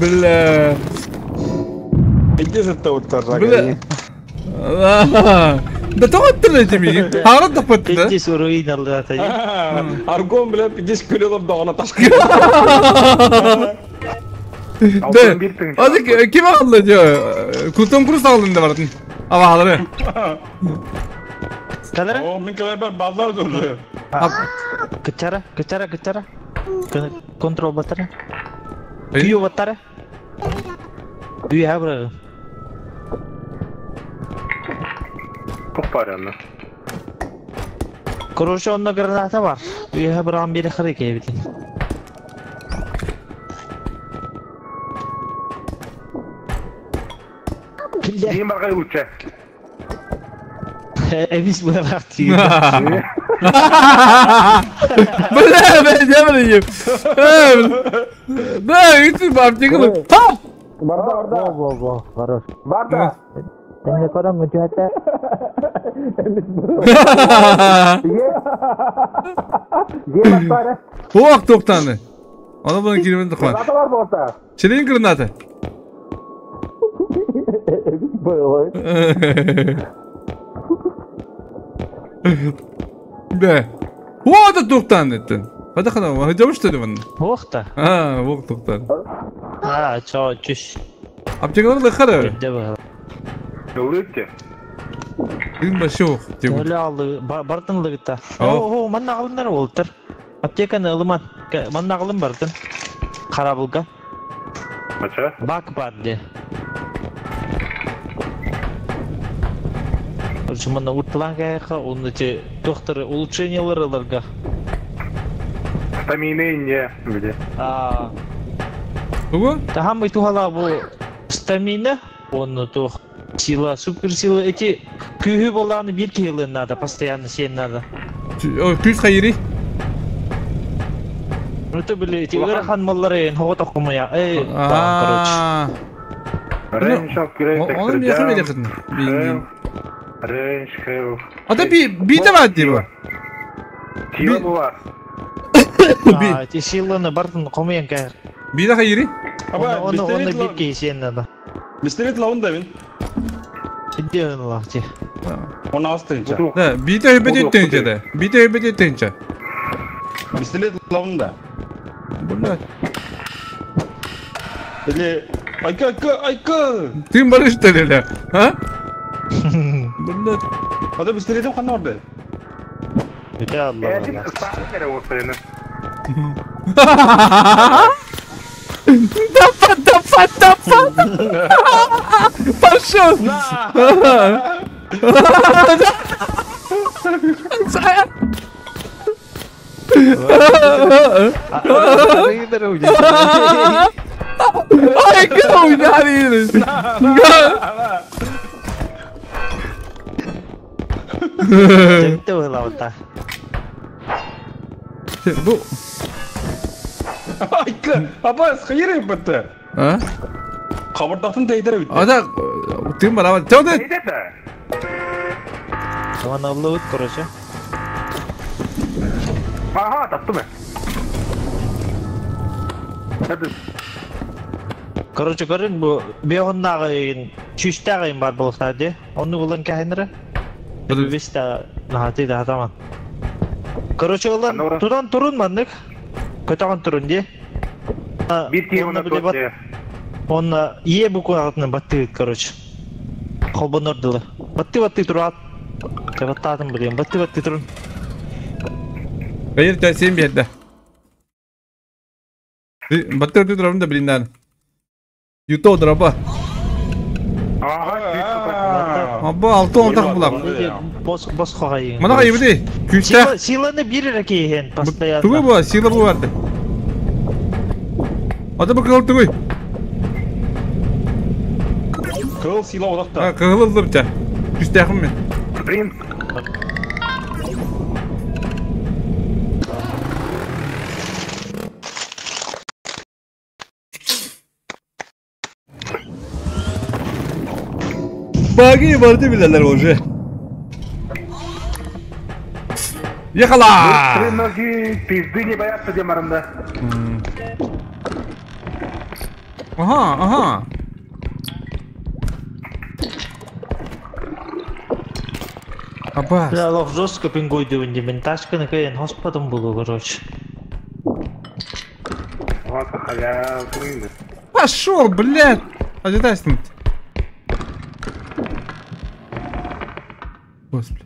Бля. Иди за того Бля. Да тоҕо өттүлэ миигин. Хаара таппатты. Пиздец уруин аллата. Аргон, бля, пиздец күлелер доғына ташкы. Да. Азы ким алды диyor. Кутон курс алдым да бардın. Ава алары. Кадара? О, мен келер бар базар durdu. Кычара, кычара, кычара. Контрол батара. Күйө батара. Күйө хабра. Копаряны. Короче, онда граната бар. Күйө хабраган бери хары кебитин. Ким баргай уча? Эбис була тиги. Бля, ben yemedim. Да, үтү баптигы. Тап. Барда, барда. Во, во, хорош. Барда. Теңге көрөм күтүөтэ. Е бара. Туак токтаны. Ана bunu girmedi хан. Граната бар болса. Çeleğin граната. Было. Бе. О, да токтан еттин. Hadi kadar, hocam işte dedim. Уохта. Ha, bu токтан. А, чо, чүш. Аптекалар лыххар. Эрдэ быһа. Ылыытте. Тыын башок. Өлө алды бартын лыгыта. О, манна аҕалыннар уолтар. Аптеканы ылыман. Манна аҕалын бартын. Харабылга. Мача? Бак бар де. Короче, манна урталаан кээхэ, онно те тохтары улучшениялар ыларга. Стамина инне, биле. А, Тугу? Тахам тухала бу стамина, онно тух сила, суперсила эти күүһү болааны бир киһилин надо, постоянно сен надо. Күүс хайыри? Ну это были эти ыарахан маллары хого токкумая. Эй, короче. Рейндж апгрейд. Оны мияха медехин. Рейндж хелл. Ата би бите бар диба. Сила бар. А, эти силаны бартын комуян кайр. Биде хайыри? Оны оны бир киһи сен надо. Бистелет лаун да мин. Иди лахти. Он астынча. Да, бите өбөтө тенче да. Бите өбөтө тенче. Бистелет лаун да. Блядь. Или айка айка айка. Ты барыш телеле, а? Блядь. Ада бистелетим кандай барды? Өтө алла. Тапа, тапа, тапа. Пошел. Ай, кого Жөнтө ойлабыта. Бу. Айка, апа, схайры бітті. А? Қабырдақтың тәйдірі бітті. Ада, тым бар, Чоды. Ана лут, короче. Ага, таптым. Короче, көрін бу беоннагы чүстәгы бар булса ди. Оны булан кәһенре. Бистә нахаты да таман. Короче, улан тудан турун маннык. Көтөгөн турун ди. Бир тиемна тут. Он е буквально батты, короче. Холбонордылы. Батты батты турат. Баттадым билем. Батты батты турун. Hayır, sen bir yerde. Батты батты турун да билинден. Ютоо драба. Ага. Аба алты онтак булам. Бос бос хагайын. Мана кайбыды. Күчтә. Силаны бир ракейен постоянно. Тугы бу, сила бу барды. Ата бу кыл тугы. Кыл сила одакта. А, кылылдым та. Күчтәхим мен. Принц. Баги барды билелер уже. Ехала! Три ноги пизды не боятся, где Маранда. Ага, ага. Аба. Бля, лох жестко пингой дивинди, мен тачканы кайын хоспатым булу, короче. Вот, халя, Пошел, блядь! Ожидайся. Господи.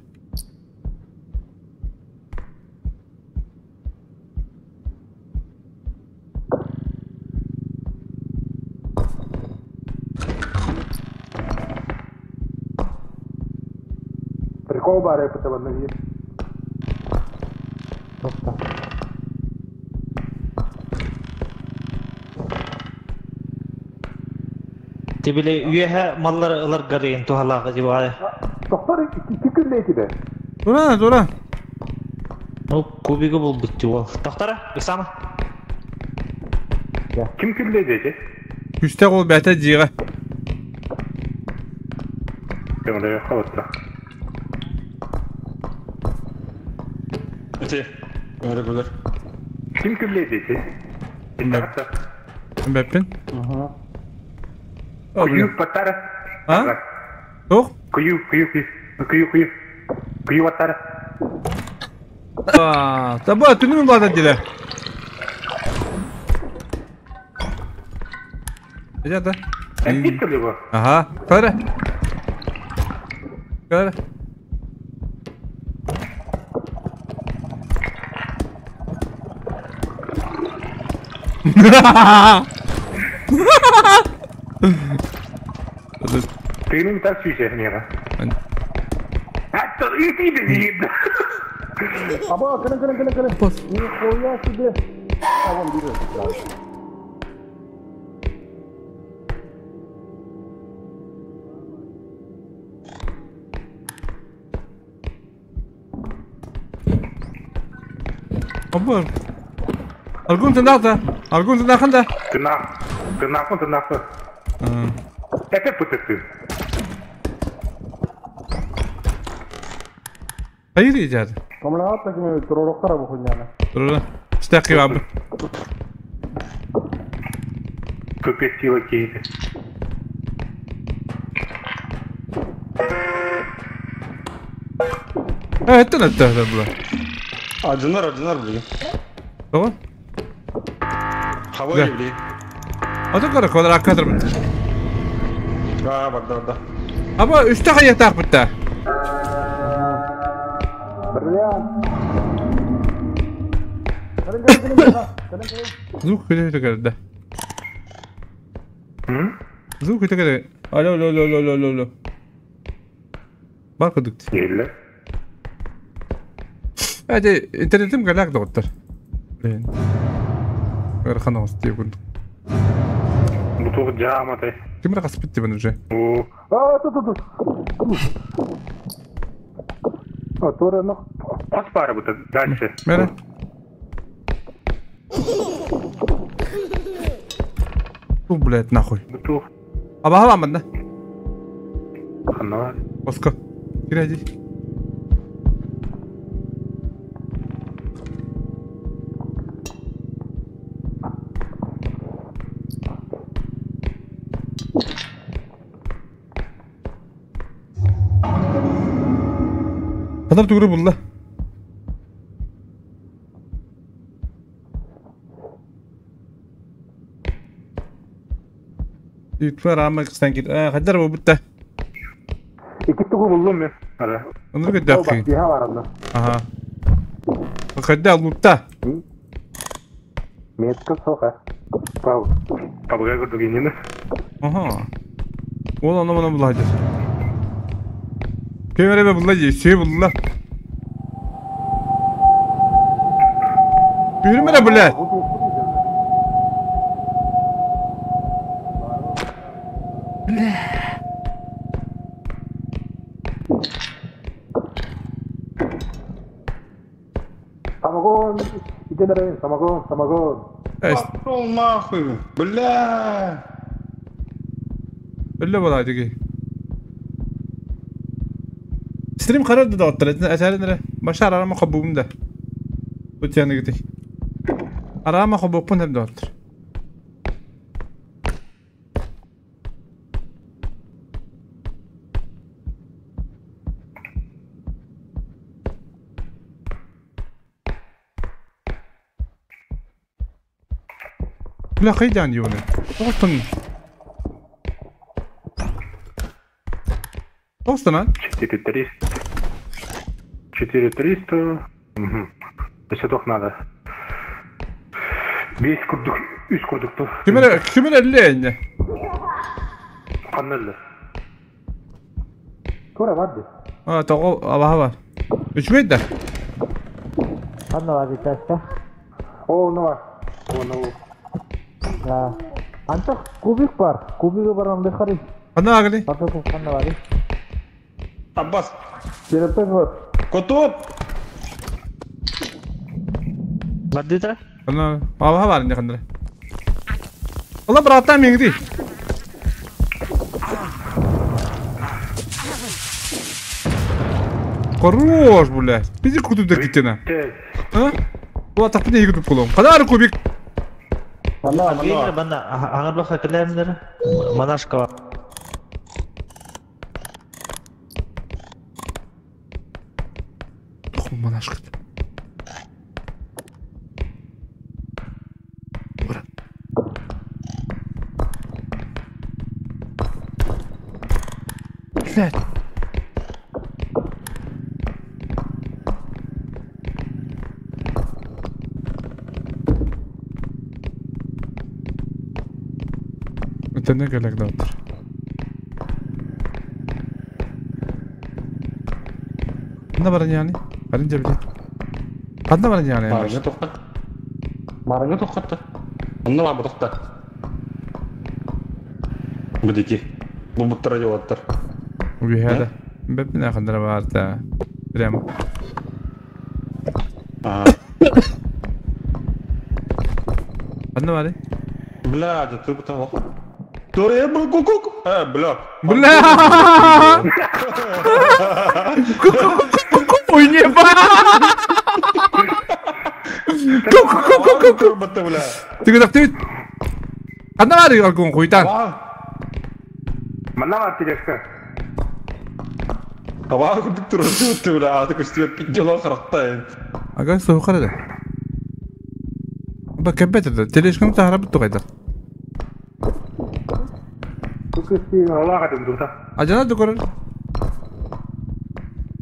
Прикол бары это в одной. Ты били үйе маллар ылар гарыйын тухалағы деп ай. Тоқтар, iki күн дейді. Тура, тура. Ну, кубигі бұл бітті ол. Тоқтара, Исама. Ким күлле дейді? Күчтә кол бәтә жига. Кемде қалытты. Өте. Öyle bilir. Ким күлле дейді? Бәппен. Кую паттара. А? Тох? Кую, кую, кую. Кую, кую. Кую паттара. А, таба түнүм бада диле. Ребята. Эмтиир кэлиэ бу. Аха. Көр. Көр. Тыыным так сүүсэ миэхэ. Аба, кэлин, кэлин, кэлин, кэлин. Нихуя себе. А, вон, бери. Абар. Аргун тынаата. Аргун тынахан да. Тынаах. Тынаахпын тынаахпын. Эпэ пытыктын. Hayır icadı. Комлаат такими туророхтара бу хуйняны. Турура. Стакы бабы. Купец сила кейти. Эттен эттен була. Адьынар, адьынар, блин. Тоҕо? Хава Да. блин. Атын көрө колор аккатыр бит. А, барда, барда. Аба үстэ хайыктаах битта. Бриллиант. Кэлин, кэлин, кэлин, кэлин, кэлин. Звук көтө көрдө. Звук көтө көрдө. Алло, алло, алло, алло, алло, алло. Бар кудук. Келле. Эти интернетим галак доктор. Блин. Ырхан оғыз күн. Бутук жааматай. Ким рақас бітті бұны уже? О, А, тут, тут, тут. А, тура, ну. Хос бары бута дальше. Мәрі. Бу, блядь, нахуй. Бутук. Аба халамын да. Ханна. Оска. Кире Адам түгірі бұлла. Үтпер ама кыстан кет. Қайдар бұл бітті. Ики тугу булдум мен. Ара. Оныр көтті аққи. Биха баранна. Аха. Қайда лутта. Метка соха. Пау. Табыга көрдүк инени. Аха. Ол аны мына бұлла дер. Кемере бұлла же, сүй бұлла. Yürümene блядь. Самогон. Иди самогон, самогон. Пошел нахуй, бля. Öyle bala digi. Стрим қарарды да оттыр. Әтәрінірі. Баша арама қабуым да. Өтияны гити. Арама қабуқпын hem да оттыр. Бля, қайдан юны? Тоғыстын. Тоғыстын, а? 4300. 4300. Угу. Еще надо. Бес курдук, үс курдукту. Кимер кимер элле Каннелле. Тура барды. А, тоҕо абаха бар. Үчүгэй да. Ханна бар битәстә. О, ну. О, ну. Да. Антах кубик бар. Кубиги бар анда харый. Ана агли. Ата куб ханна бар. Аббас. Терапевт бар. Котот. Бар дитра? Ана абаха бар инде кандыр. Ола братан меңди. Хорош, блядь. Пиздец куту да китена. А? Була тапны егитип колом. Кадар кубик. Мана, мана. Бана, аңар баха киләмдер. Монашка. Тухум монашка. Ура. Блядь. Өтөнө кэлек доктор. Ханна баран yani? Баран дьэбили. Ханна баран yani? Марыҥа тохтот. Марыҥа тохтотто. Онно баар тохтот. Бу дики. Бу буттара дьолоттор. Үһэ да. Бэппин ханнара баарта. Прямо. Ханна бары? Бля, да ты бутал. Туре ку-ку. Бля. Бля! Ку-ку-ку-ку-ку! Ой, не ба! Ку-ку-ку-ку-ку! Бля. Ты куда ты? Ханна бары аргун хуйтан. Манна бар тележка. Абаа курдук турар бля, аты көстүбэт пиджало харахтайын. Ага, соһукар да. Ба кэббет это. Тележканы таһарабыт тугайдар. Аллаға дым дурта. Ажана дукорор.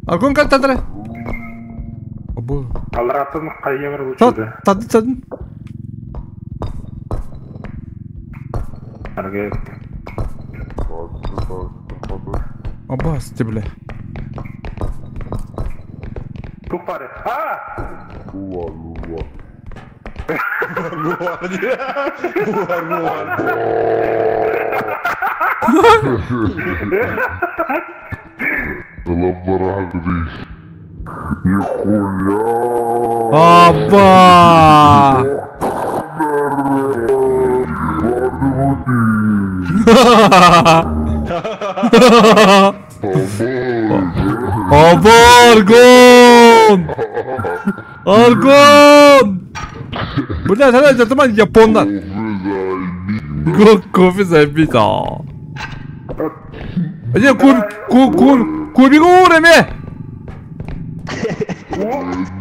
Аргун кал тадра. Обу. Аллараттан кайымыр Тад учуду. тад тад. Арге. Абас ты бля. Тук бары. А! Буар, буар, буар. Нихуя! Аба! Аба, Аргон! Аргон! Бля, тогда это мать Япондар. Кофе забито. Э, ку ку ку кубик уреме.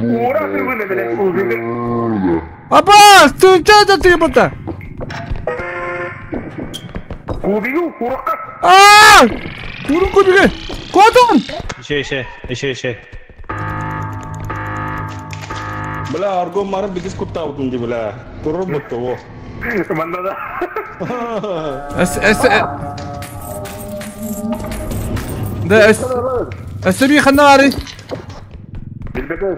Ура ты вынабили кубик. Аба, ты что это ты будто? Кубигу куракка. А! Урун кубиги. Кодон. Еще, еще, еще, еще. Бля, аргон марын бигис куттаабытын ди бля. Турur бутты о. Манна да. Эс эс Да эс Эсби ханнари. Билбеке.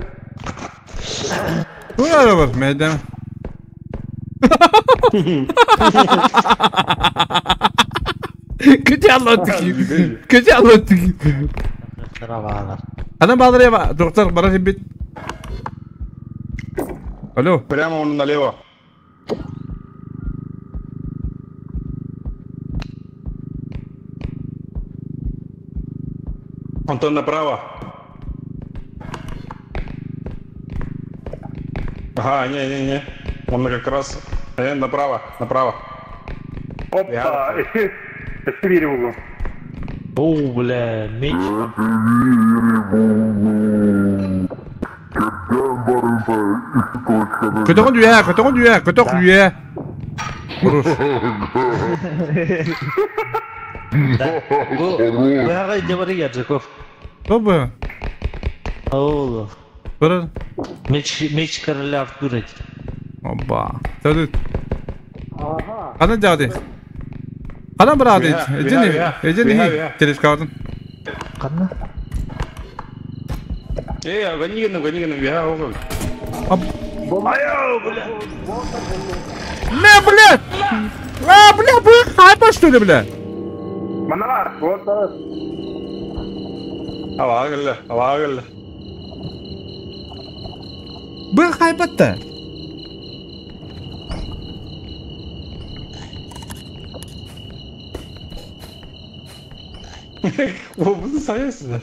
Ура бар, мәдәм. Көтә аллаттык. Көтә аллаттык. Ана баалар я доктор бара бит. Алло. Прямо он налево. Антон направо. Ага, не-не-не. Он как раз... направо, направо. Опа, эсси бири булгум. О, бля, меч. Көтөгөн дүя, көтөгөн дүя, көтөк дүя. Хорош. Да. Бу, бу не Яджиков. Тобы. Оу. Бір. Меч, меч короля Артура. Опа. Тәдіт. Қана жады? Қана бір ады? Эжен эжен телескардың. Қана? Эй, гониганы, гониганы, виха, оғы. Аяу, бля. Не, блядь! А, бля, вы хайпа, что ли, бля? Манна бар. Вот. Аваа аваа келді. Вы хайпа-то? Бұл саясыздар.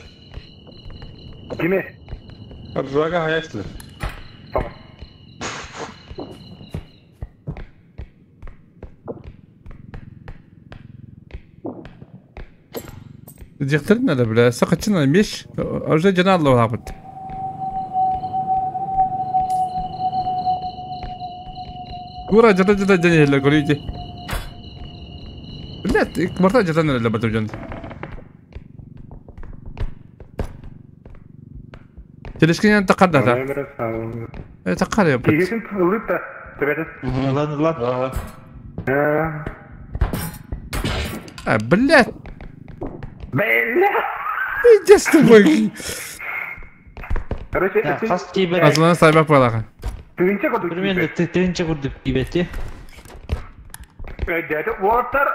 Киме? Ржага хаясыздар. Tamam. Дихтерна да, бля, сақачына меш, уже жана Алла хапыт. Кура жата жата жана хелле көрейді. Блядь, марта жата неле батып жан. Телешкин таққардата. Таққар я. Кигесин ылыт та. Төбәтен. Ылан ылан. А, блядь. Бля. Пиздец тупой. Короче, Хас тиибэт. Азлана сайбак балаға. Тыынча курдук. Примерно тыынча курдук тиибэти. Дядя, уоттар.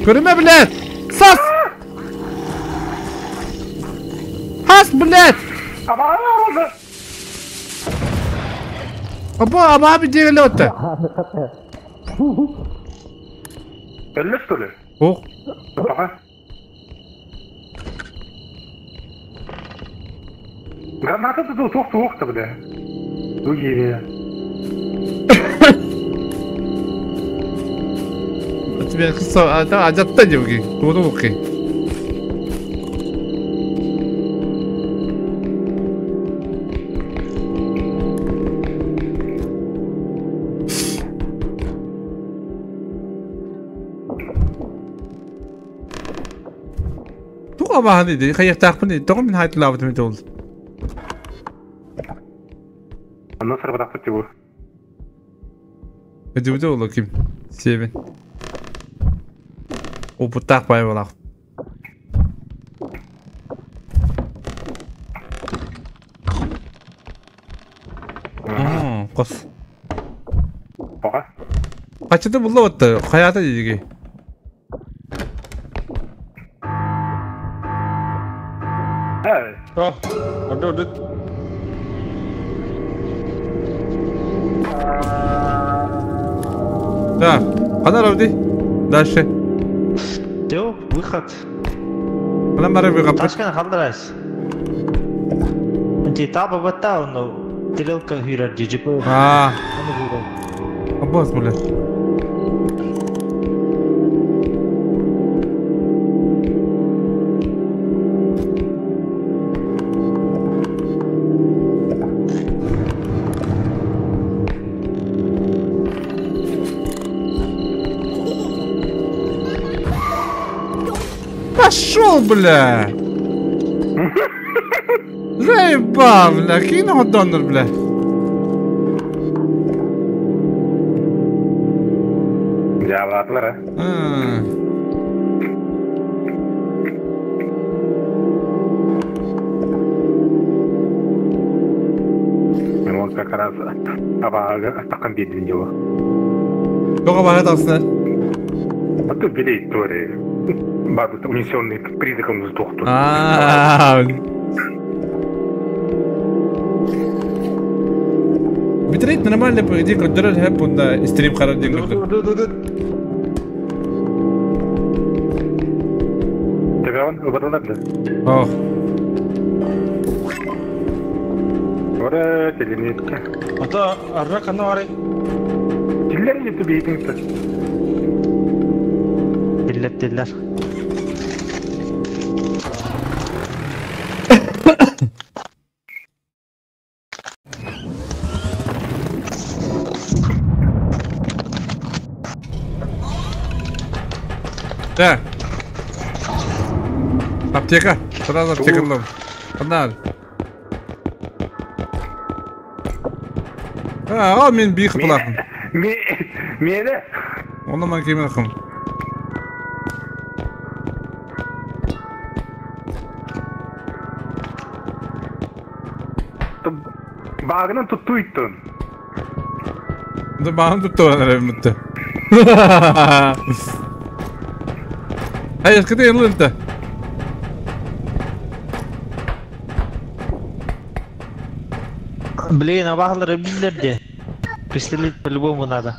Көрүмэ, блядь! Сас! Хас, блядь! Аба, аба би дегеле отта. Өллө что ли? Ох. Пока. Граната тут туох-туох-то, бля. Другие. Тебе ажатта девки. Тугу-тугу. Туга баһаны ди, хайяктаахпын, тоҕо мин хайтылаабытым ити ол. Онно сарбатахпыт тибу. Өдүбүтэ оло ким? Себен. Опыттаах бай болақ. Қос. Пока. Качыты булла отты, хаята диги. А, орду. Да, кана равди. Дальше. Все, выход. Кана бары выход. Ташкана халдырайс. Инти таба батта, но тарелка хюрер джиджи. А. Аббас, блядь. Пошел, бля! Заебал, бля! Кинул донор, бля! Я ладно, а. Он как раз таком виде него. Только багатался. А тут бери истории. Бабы, унесенные призраком вздох тут. Битрейт нормально, по идее, контроль хэп, он на стрим харад деньги. Тебя он убрал, да? Ох. Ура, теленетка. А то арра канары. Тиллер не тебе единство. Тиллер. Да. Аптека. Сразу аптека дом. Одна. А, мен бих булакым. Мени. Оны мен кемен кым. Багынан туттуйттун. Да багын тутту ана битте. Hayır, кыды йылынты. Блин, а баглары билдерди. Пистолет по-любому надо.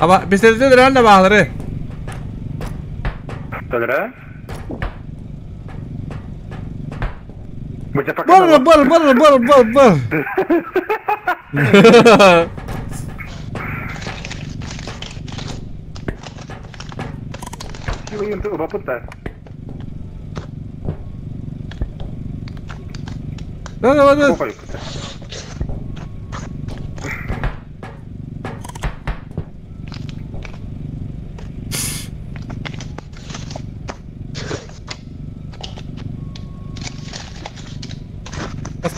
Аба, пистолет реально баглары. Толера? Бар, бар, бар, бар, бар, бар. Да, да, да.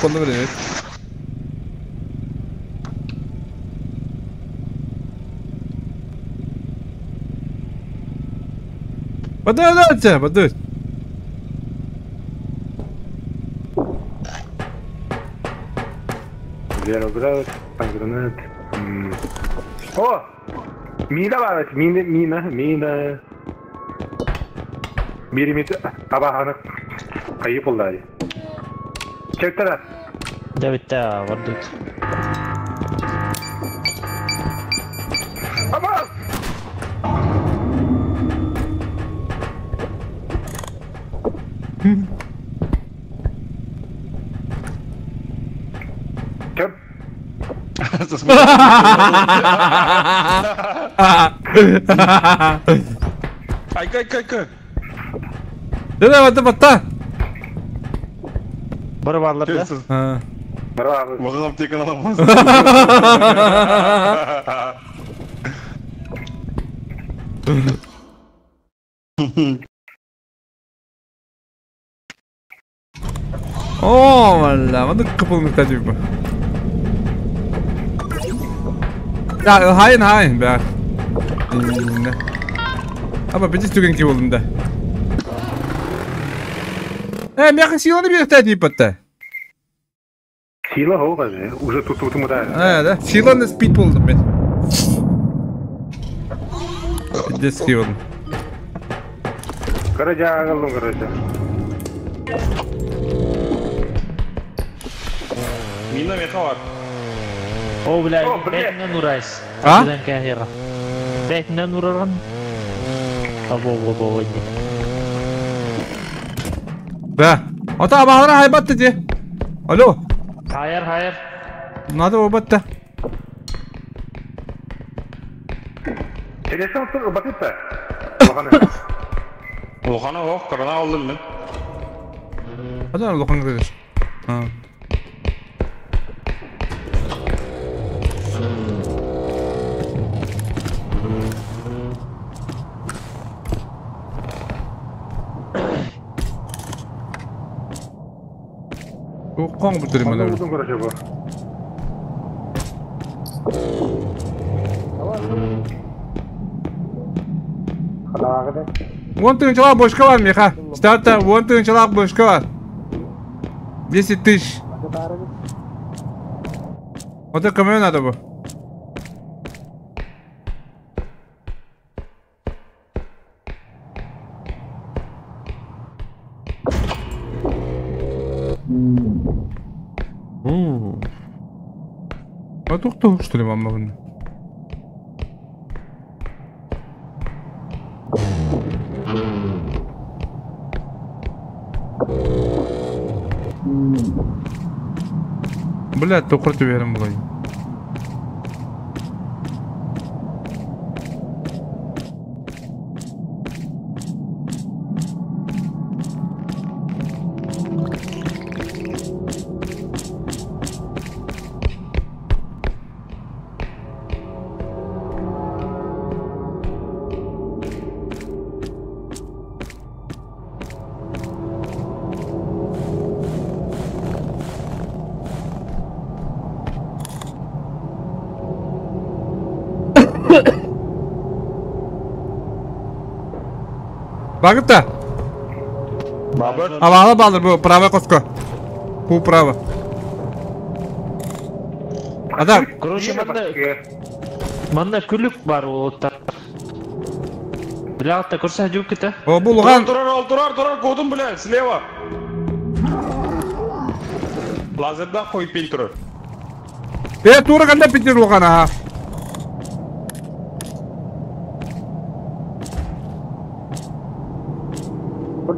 болла берет. Подожди, подожди. Зероград, гранат. О! Мина бар, мина, мина, мина. Биримит табаханы кайып болду. Чектер. Давид та бардыт. Аба! Чөп. Айка, айка, айка. Да, да, батта. Бары барлар да. А. Браво. Маған аптеканы аламыз. О, валла, маны кыпылмыкта дейм. Я, хайын, хайын, бә. Аба, битис түген ки болдум да. Мяхы силаны биректе дейм батта. Сила хоға же, уже тут тут муда. А, да. Силаны спид болдум мен. Детский болдум. Короче, агалым, короче. Мина меха бар. О, бля, О, бля. бетинен урайс. А? Бетинен урарган. Або, бо, бо, бо. Да. Ата абахара хайбатты де. Алло. Hayır, hayır. Надо обатта. Телефон тұр, батып та. Лохана ох, корона алдым мен. Ата лохан киреш. А. Коң бүтүрүм Анда эле. удун короче бу. Халагы. Вон тыгынчалак бошка бар, Миха. Старта, вон тыгынчалак бошка бар. 10 тысяч. Вот это кому надо было? А тут кто, что ли, мама? вон? Блядь, токурту берем булай. Багыта. Бабыр. Абала балыр бу право коско. Бу право. Адам. Короче, манна күлүк бар олоттар. Бля, та көрсө жук кете. О бу луган. Турар, турар, турар, кодум, бля, слева. Лазерда кой пил турар. Тура кандай питер луган аха.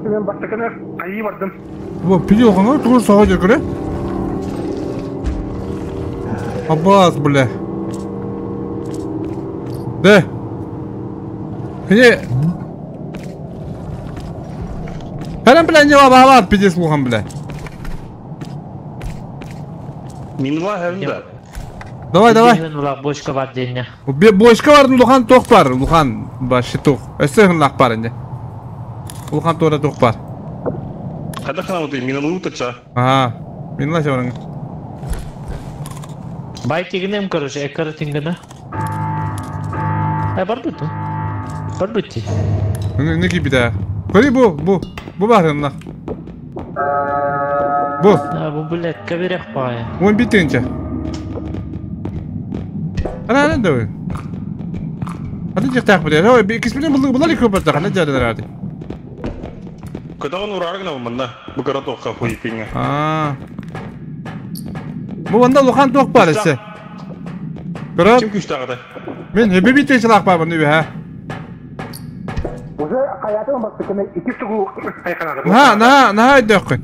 Мен бастакына айы бардым. Бу пил луган тур сага жүргүрө. Аббас, бля. Да. Кне. Харам, бля, не лаба, пиздец луган, бля. Минла хәмдә. Давай, давай. Бочка бар деңе. Бочка бар, лухан тох бар, лухан башы тох. Өсө хынлак бар инде. Лухан тора тох бар. Кайда хана вот минаны утача. Ага. Мин лася баран. Байтигинем, короче, эккаратингана. Бар бит. Бар бит. Не кипита. Көрі бу, бу. Бу барынна. Бу. А, бу, блядь, каверях пая. Он битинче. Ана ана да. Hadi çıktak buraya. Ой, ikisini bulduk. Bunlar ilk köpek Ne geldiler hadi. Көтөҕөн ураары гынабын манна. Бу кыра туохха хуйпиҥҥа. Аа. Бу ванда лухан туох бар эсе. Көрө. Ким күүстээҕэ? Мен хебе битен чылак бар буну ha. Уже хаятым бастыкына ики тугу айханада. На на на дөккүн.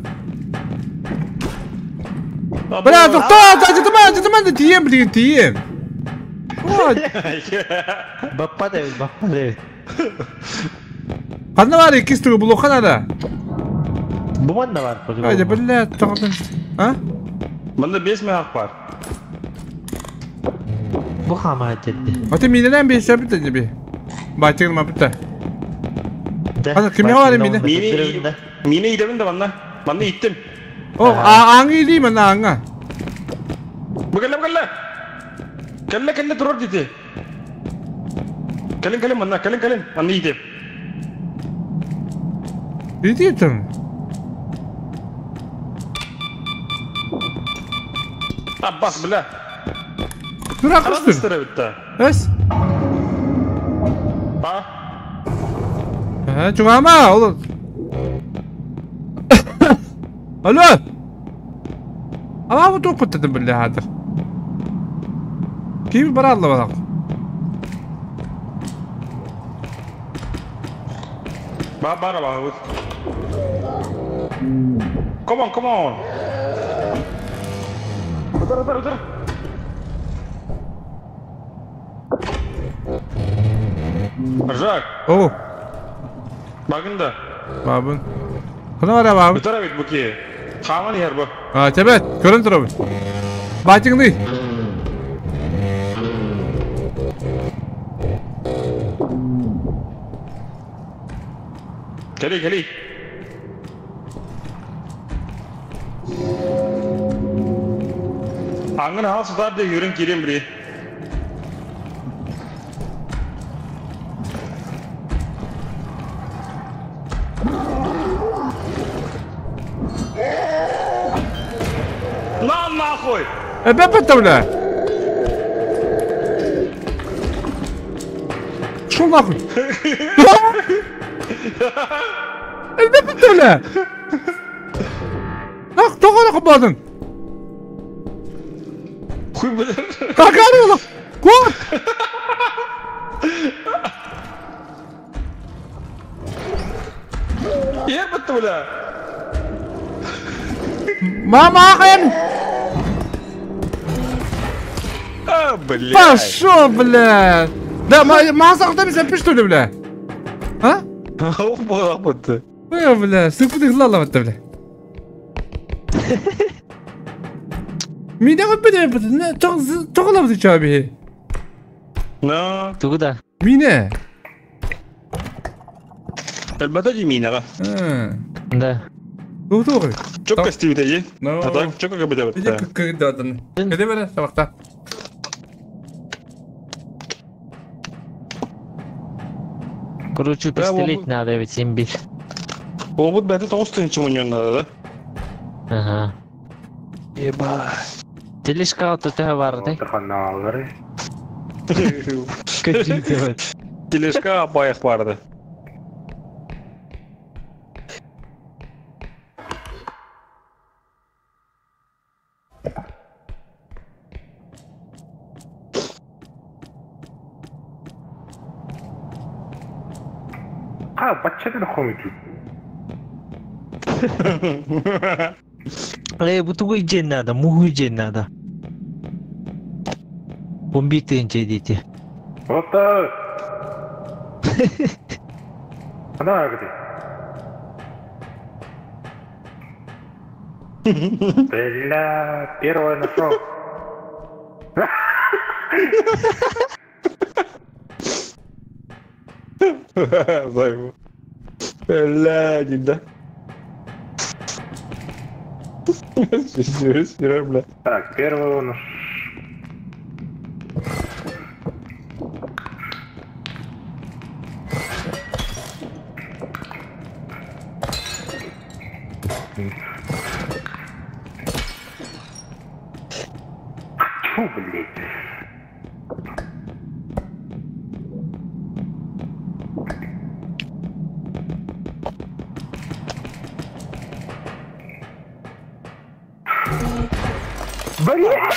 Бля, токтоо, жытыма, жытыма да тием билген тием. Ой, Баппа Дэвид, баппа Дэвид. Ханна бар иккис тугу булухан ада. Бу манна бар. Айда, бля, токтон. А? Манна 5 мех бар. Бу хама етти. Ата минелен беш бит би. Байтыгын ма бит. Да. Хазыр кимге бар мени? Мини мини идебин да манна. Манна иттим. О, аңы илейм ана аңа. Бу кэллэ, бу кэллэ. Кэллэ, кэллэ турар дити. Кэлин, кэлин манна, кэлин, кэлин. Манна иттим. Иди там. Аббас, бля. Тура Харас кыстыр. истere битте. Эс. А? Ха, чугама, ол. Алло. Ама бу тук битте бля хатыр. Ким бар алла балак. Ба бара ба. Come on, come on. Удар, удар, удар. Жак, О, багында. бабын. Кына бара бабын. Утара бит буки. Хаман ер бу. А, тебет, көрін тұрабын. Байтыңды. Кели, кели. Аңын хал сутар де юрен кирем бри. На нахуй! Эбе бітті, бля. Шел нахуй. Эбе бітті, бля. Нах, тоғана қымбадың. Хуй бля. Какар олы. Кот. Ер бітті бля. Мама ағайын. А, бля. Пошел, бля. Да, маған сен что ли, бля? А? Ох, бітті. Ой, бля, сыпыды глала бітті, бля. Мине бітті, бітті, тоғыла бітті чабы. На, Тугуда. Мине. Әлбәтә ди минаға. Да. Тоғы. Чокка стивите ди. No. А так чокка кабыта Иди бітті. кыгдадан. Кеде бере сабақта. Короче, Да, пистолет надо ведь имбирь. Обут бәті тоғыз тынчы муньон надо, да? Ага. Еба. Тележка вот это бар, да? Ханалары. Тележка байық барды. Ха, баччадан хомиту. Эй, бу тугу иджен надо, муху иджен надо. Бомбит инче дети. Вот так. Ана где? Бля, первое нашел. Займу. Бля, да. Бля. Так, первого у нас. Фу, блядь. Блядь!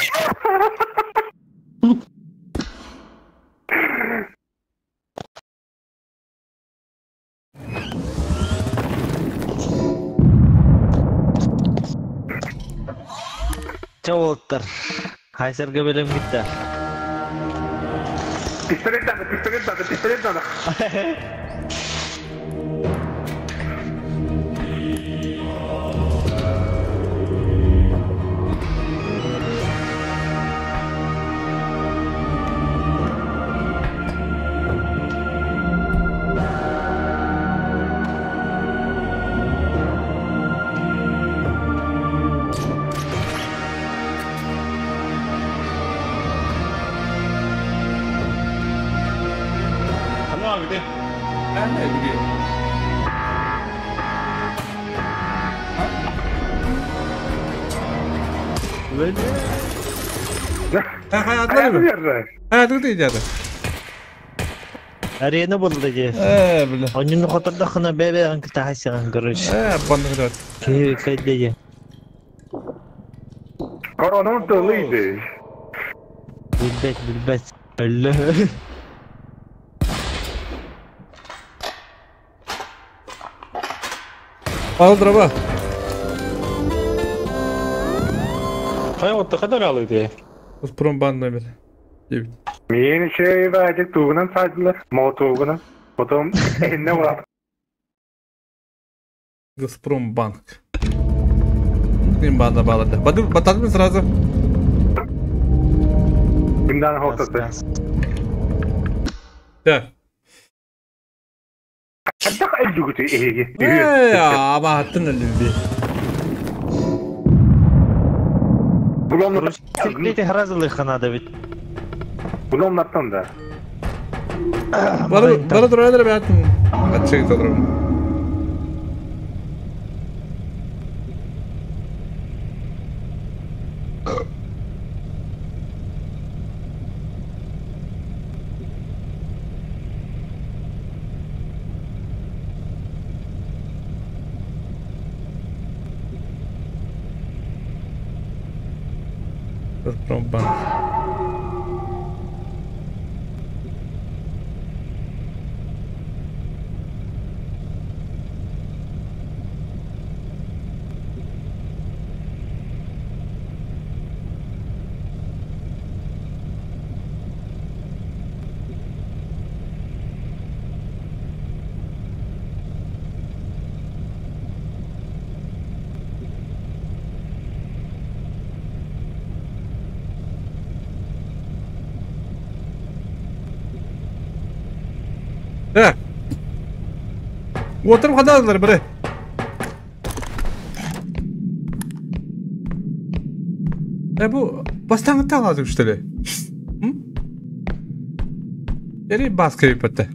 Чаволттар. Хайсерге белем гитте. Пистолет надо, пистолет надо, пистолет надо. Где? Где? Арена болды де. Бля. Onun хотордохына бебе кытахасыган короче. Банды Кей кайдеге. Коронун тылыйды. Билбет билбет. Өллө. Ал дроба. Хай вот ты алды. Газпромбан номер 9. Мен еще вадик тугунан садилар, молотогунан. Потом не var. Газпромбанк. Ким банда балады. Баду батадым сразу. Кимдан хотаты. Так. Хаддак элдүгүтү эһиги. Ама аттын элди. Буломнаттан. Секрети хразылы ханада бит. Буломнаттан да. Бары бары туралар батын. Ачык турам. Газпромбанк. Так. Отырып қадалар бірі. Бу бастаңы талады что ли? Или бас кайып бітті.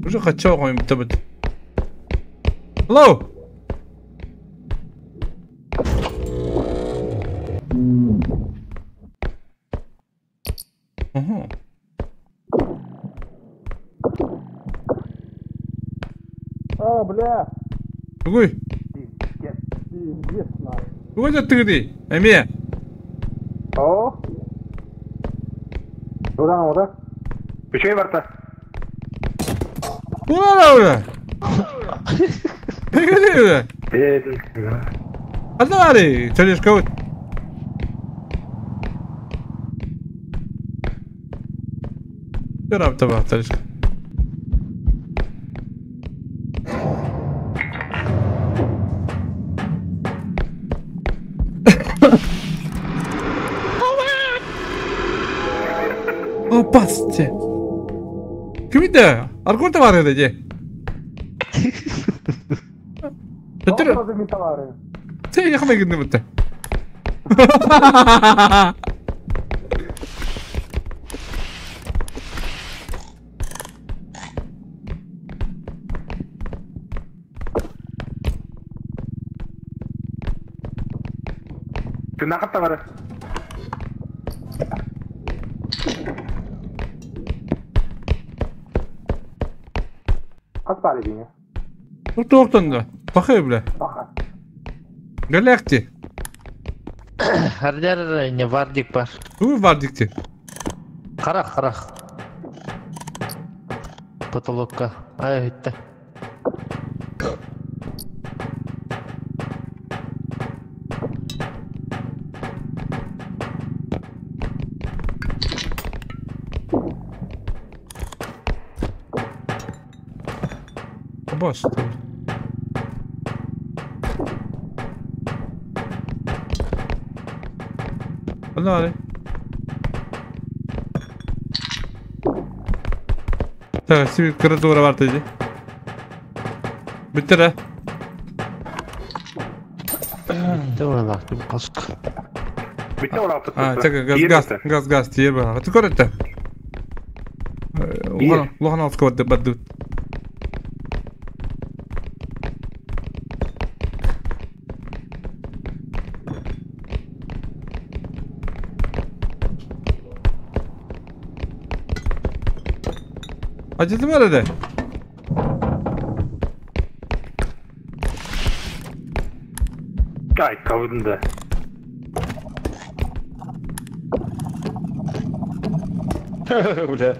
Уже хочу қойым бітті бітті. Hello! Ага. А, бля. Какой? Пиздец, нахуй. Какой это ты? Эме. О. Одан ода. Үчөй барта. Куда уже? Погоди уже. Давай, тележка вот. Ярап таба тележка. Опасте. Кимде? Аргунта бар еді же. Төттөрү. Сен яхмай гынны бутта. Тынахат бары. Хас бары дейін. Тоқтонда. Бақай бля. Бақа. Галякти. Хардер не вардик бар. Туй вардикти. Харах, харах. Потолокка. Ай, это. Бос. Allora. Так, себе коридора варта иди. Битера. А, так, газ, газ, газ, газ, тиер ба. Ты коротко. Лохан алска бадду. Acıdı mı arada? Ay kavudun da. Бля.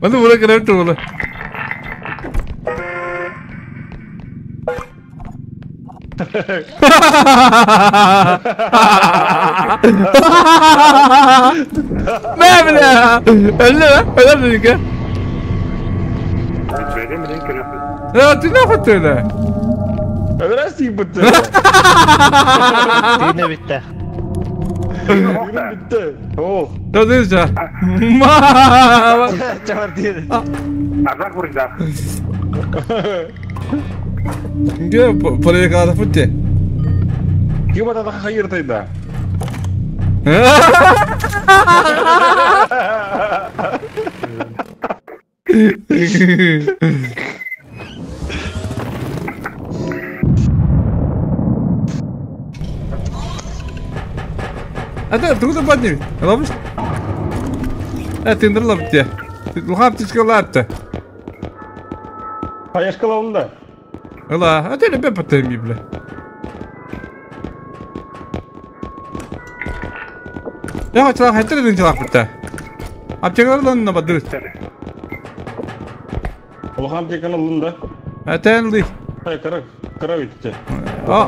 Hadi bırak evet oğlu. Ne bile? Öyle mi? Öyle mi dedik ya? Ya ne yaptı öyle? Öyle bitti. Yine bitti. Yine bitti. Oh. Ne diyorsun? Azak vuracak. Gel paraya kadar fıttı. Kim adada hayır tayda. Hadi dur da badni. Alamış. Evet indirla bitti. Luhap tiçkalardı. Paylaşkala da. Allah, hadi ne be patayım bile. Ya çalak hatta dedin çalak bitti. Apçakalardan ne badır? Luhap tiçkalardan da. Hatta Hayır kara kara bitti. Aa,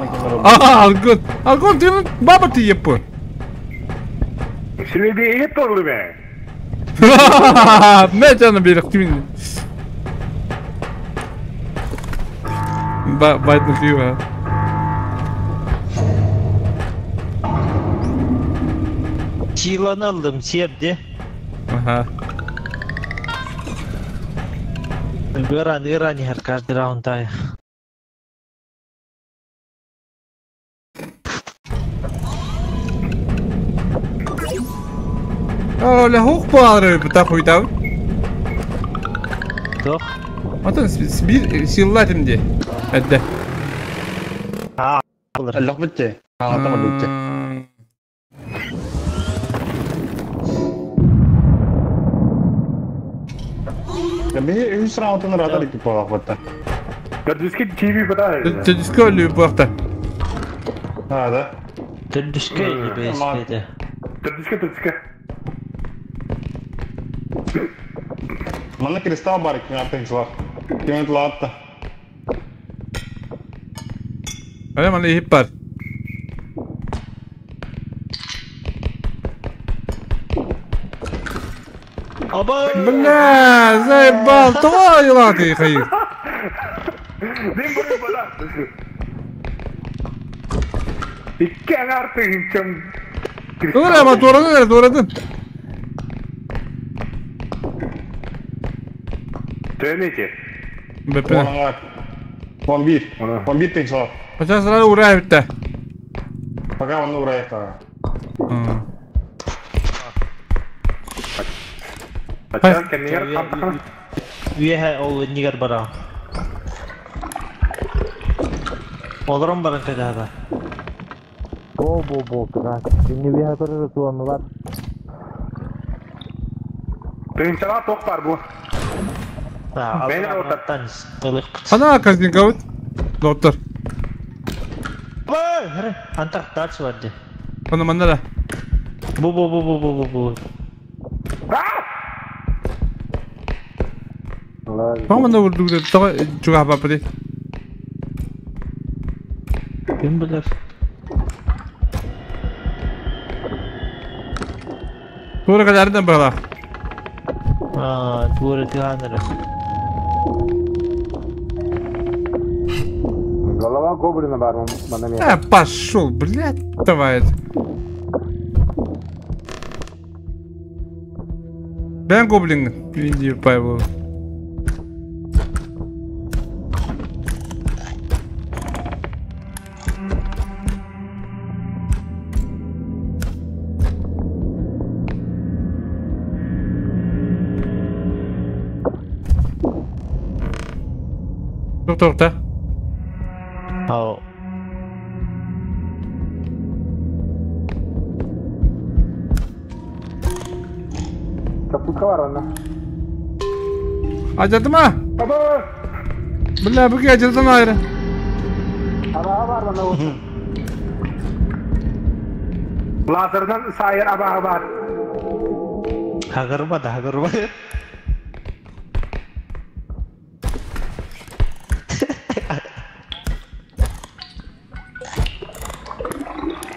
algın. Algın diyor baba ti yapı. Şimdi de hep oldu be. Ne canım bir kimin? Ba Biden diyor ha. Çiğlanı aldım, siyerdi. Aha. İran, İran her каждый раунд ай. Oh, la hoogbaar betaal je dan? Toch? Wat een bir sillah diye. Hadi. Ha. Allah bitti. Ha tamam bitti. Ya bir üç roundun radar iki puan batta. Төрдүскэ TV бата. Төрдүскэ өлүү буакта. Ha da. Төрдүскэ бэспеде. Төрдүскэ төрдүскэ. Манна кристалл бар ким аттың Ким лаатта. Öyle manna hip бар. Аба! Бля, заебал, тойлады хайыр. Дим буры бала. İki artık imkan. Dur ama doğradın nerede doğradın? Dönece. Бепе. 11. 11 тыһыынчалаах. Хотя сразу ура эбиттэ. Пока онно ураайахтаҕа. Хотя кэннигэр хантахан Үөһэ ол иннигэр бараҕын. Олорон баран кэтэһэ. Бо бо бо кыра. Инни үөһэ көрөр туоннулар. Тыһыынчалаах туох баар бу? Бэйэ Алраттан ылыхпыт. Хана корзинкабыт. Доктор. Антах тач бар ди. Оны манна да. Бу бу бу бу бу бу бу. Тоҕо манна урдук тоҕо чугаһаппаппытый? Ким билэр? Туора кэлээринэн быһалаах. Аа, туора тыаан эрэ. Голова гоблина бар манна мен. А, пошел, блядь, давай. Бен гоблин, иди Павел. Тоқта. Ау. Чапутка бар онно. Ажатыма. Аба! Бля, бүге ажатан айры. Аба бар онно. Лазердан сайыр аба бар. Хагырба да хагырба.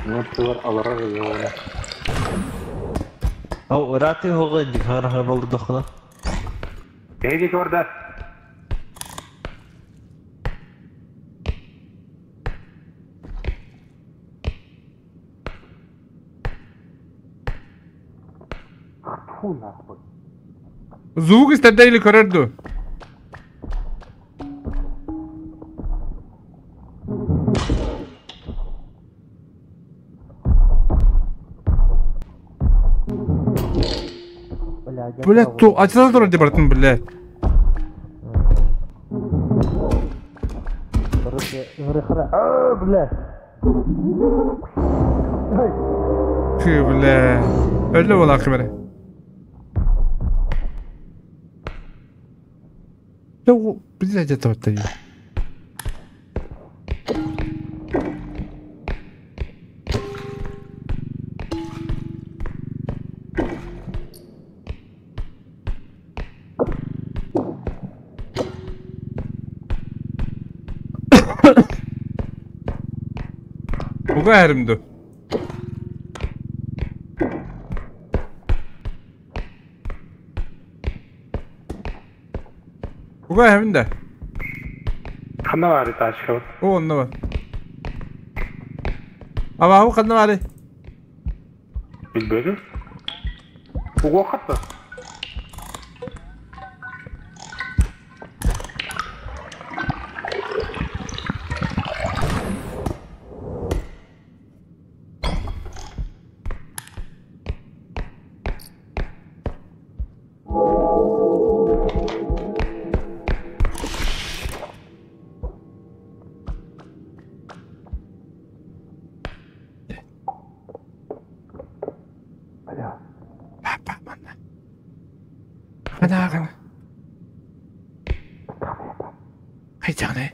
Ноталар аларар йоҕуна. Ау, раты хоҕа инди хагыр хагыр болду дохуна. Эйди көрдө. Фу нахуй. Звук истерде или көрөрдү? Блядь, ту ачыла турар деп бартын, блядь. Короче, ырыхара. А, бля. Фу, бля. Өллө була кимере. Ло, блядь, это вот ты. Буга эримду. Буга эримде. Ханна бар ташка. О, онно бар. Аба, бу ханна бары. Билбедим. Уго хатта. Папа, манна. Ханна, ханна. Хайданы.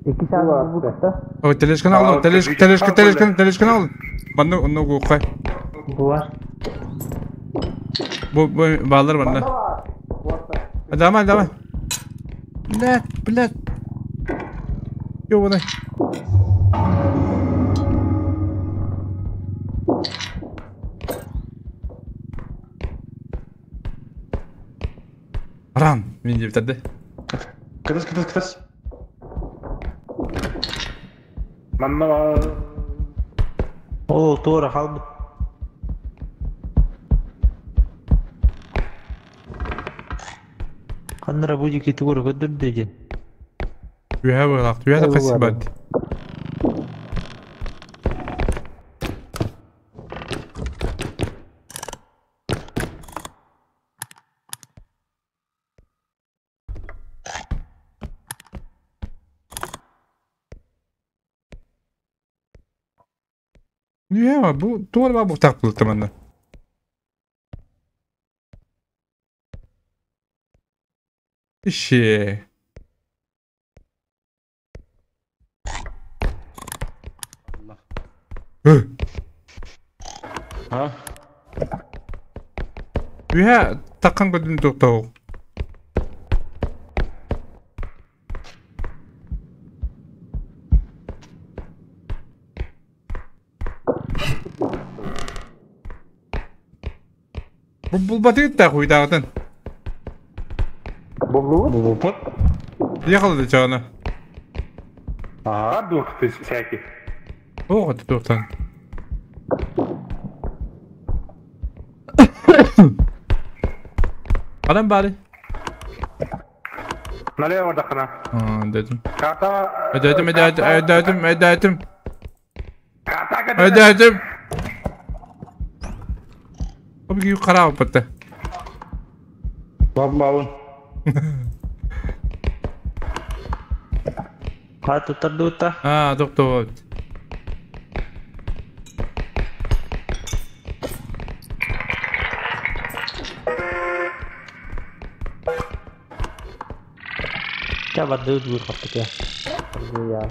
Икки сааны булбут да. Ой, тележканы алдым. Тележка, тележка, тележканы, тележканы алдым. Манна онно угуоххай. Буар. Бу бу баалар манна. Давай, давай. Блядь, блядь. Ёбаный. Ран, мин диэбитэрдэ. Кытыс, кытыс, кытыс. Манна Ол туора хаалбыт. Ханна эрэ бу диэки тугу эрэ көрдөрдө диэн. Үөһэ быһалаах, үөһэ да хасибат. Үөһэ бу туора баа буктаах булта манна. Иши. А? Үөһэ таххан көрдүн туохтоох. Бу булбатыгыт да хуйдааҕытын. Буллубут? Булбуппут. Ехал да чаана. Ага. Бар дуо сээки. Оҕо туохтан. Адам баары. Налево бардаххына. Аа, дедим. Карта... Өдөтүм, өдөтүм, өдөтүм, өдөтүм. Карта кэтэ. Өдөтүм. Обги харааппыта. Бабын. Хаа туттардыбыт Аа, доктор. Ча бардыбыт бу хаппыт я. Я.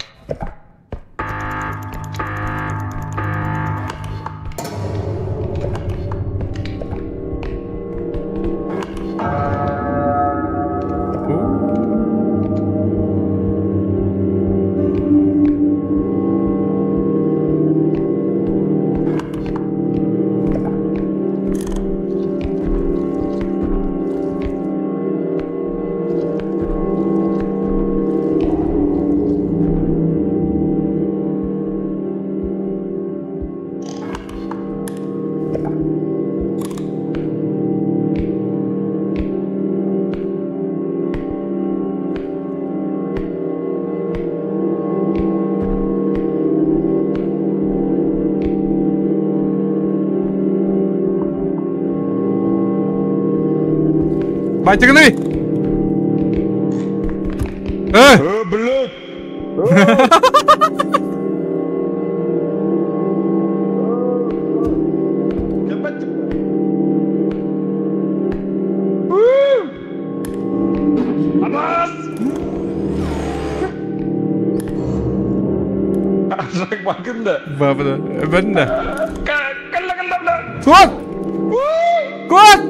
Байтыгыный! Э! Э, блядь! Абас! Жак бакында. Бабына. Бәнне. Калла калла бла. Кот! Кот!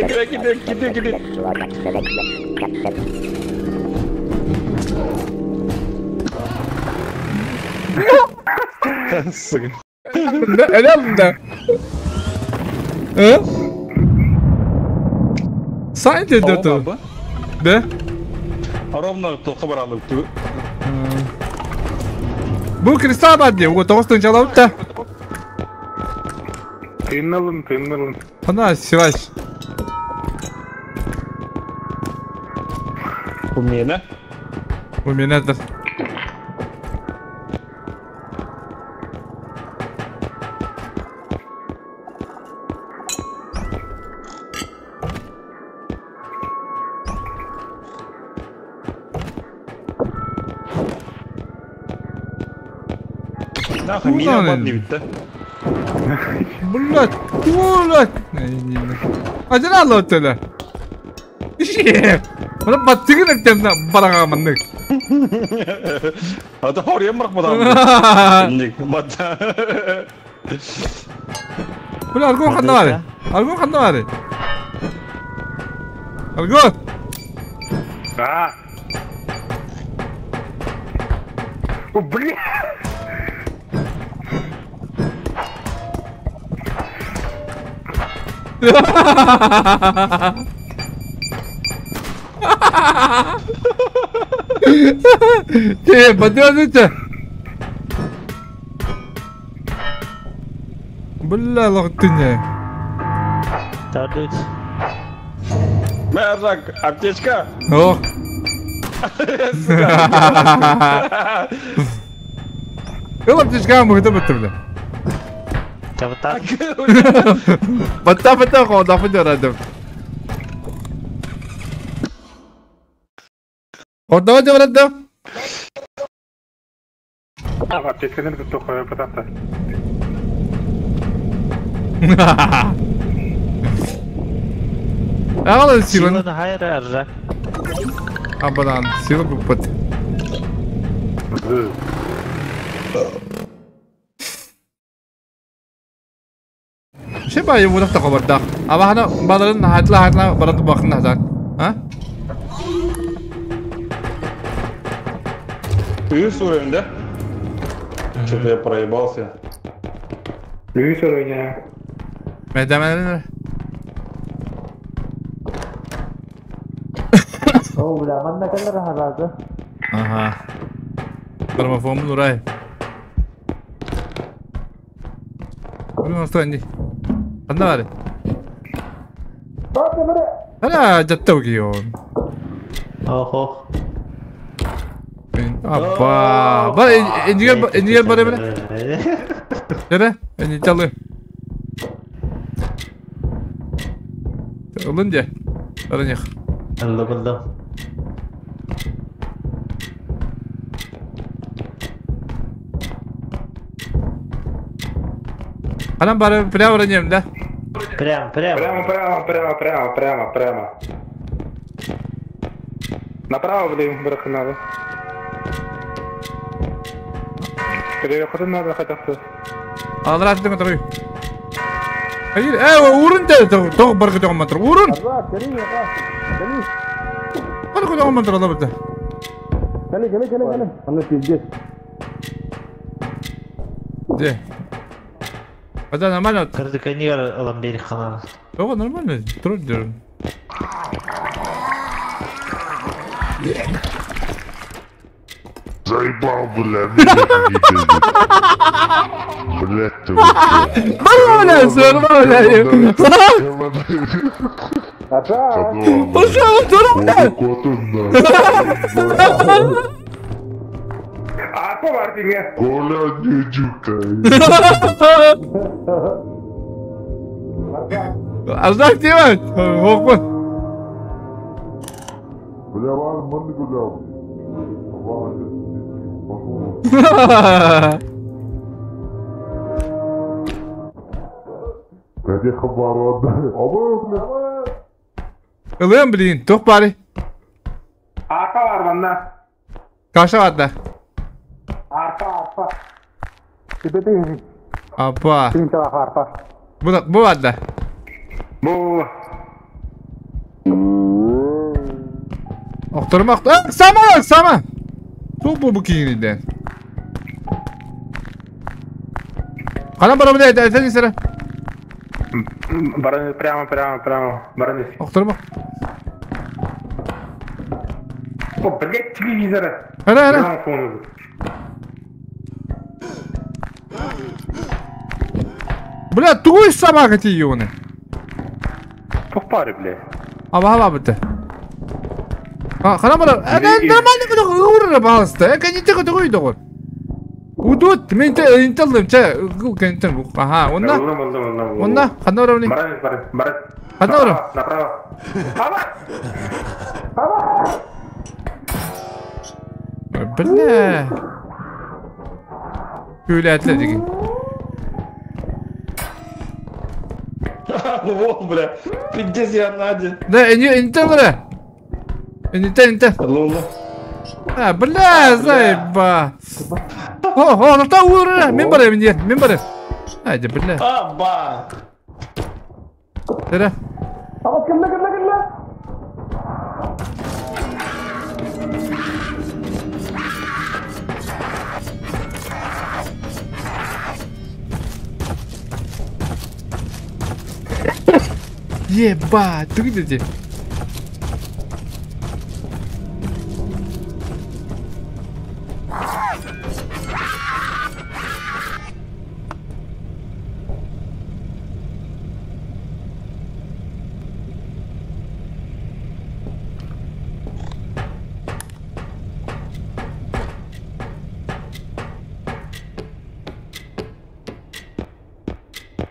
Киди киди киди киди. Сука. Элем да. Э? Сайн деді. Да? Ровно тоқы бар алып. Бу кристалл бар де, уго тоғыз тынчалап та. Тыйналын, тыйналын. Ана силаш. У меня? У меня да. Нахуй, меня бат не видно. Блядь, блядь. А дела лотела. Она баттыгын эптемна барагаманнык. А то хорьем барак Бата. Бля, аргон ханна бары. Аргон ханна бары. Аргон. А. О, бля. Че, подождите. Бля, лохтыня. Тардыч. Мэржак, аптечка. Ох. Ыл аптечка мыгды бітті, бля. Табытар. Батта батта қолдапы жарадым. Ордава жарадым. Аптечканы бітті қойып потапты. Ағала силаны. Силаны хайыр аржак. Абадан, сила бұппыт. Şey bari bu da kabardak. Ama hani balların hatla hatla barat bakın hadan. Ha? Плюс уровень, да? Что-то я проебался. Плюс уровень. Мehdemeler. О, бля, манна калар харазы. Aha. Граммофон Нурай. Bunu nasıl indi? Анда бары. Ана жаттау кийон. Охо. Апа. Бар инженер инженер бар эбе. Эре, эни чалы. Олын же. Барыньях. Алла булдым. Анан бары прямо барыньям да. Прям, прям. Прямо, прямо, прямо, прямо, прямо, прямо. Направо, блин, брат, надо. Переходы надо хотя бы. Алрат деп отыр. Hayır, урын да тоқ бар көтөң матыр. Урын. Бар көтөң матыр ала бит. Кели, кели, кели, кели. Аны пиздец. Де. Ада нормально. Кырдык нигер алам бери ханан. Тоқ нормально. Тур дерим. Заебал, бля, меня не Блядь, ты вообще. Бля, сор, бля. Пошел, тур, бля. А по Мартине. Коля, не дюкай. Азак деймін. Оқпын. Бля, ладно, мынды гулял. Где хабар Ылым, блин, тоқ бары. Арпа бар мында. Каша барда. Арпа, арпа. Апа. Арпа. Бу барда. Бу. Оқтырма, оқтыр. Сама, сама. Тоқ бу кейініден. Қанан бара біле, әтен сірі. Бараны прямо, прямо, прямо. Бараны. Оқтырма. О, блядь, телевизора. Ара, ара. Бля, туй собака ти юны. Тоқ бары, бля. Аба, аба бітті. Қанан бара, нормально күді ғыры бағысты. Кәне тегі тұғый доғыр. Удут, мен интелдим, че, гул кентен Ага, онна. Онна, ханна уровни. Баран, баран, баран. Ханна уровни. Направо. Аба! Аба! Бля. Күүлээтилэр дигин. Ну вот, бля. Пиздец, я Надя. Да, интен бля. Интен, интен. Лула. А, бля, заеба. О, о, та ура, мен барайм, нет, мен барайм. Айда, бля. Аба. Тара. Ага, кэллэ, кэллэ, кэллэ. Ебать, ты где?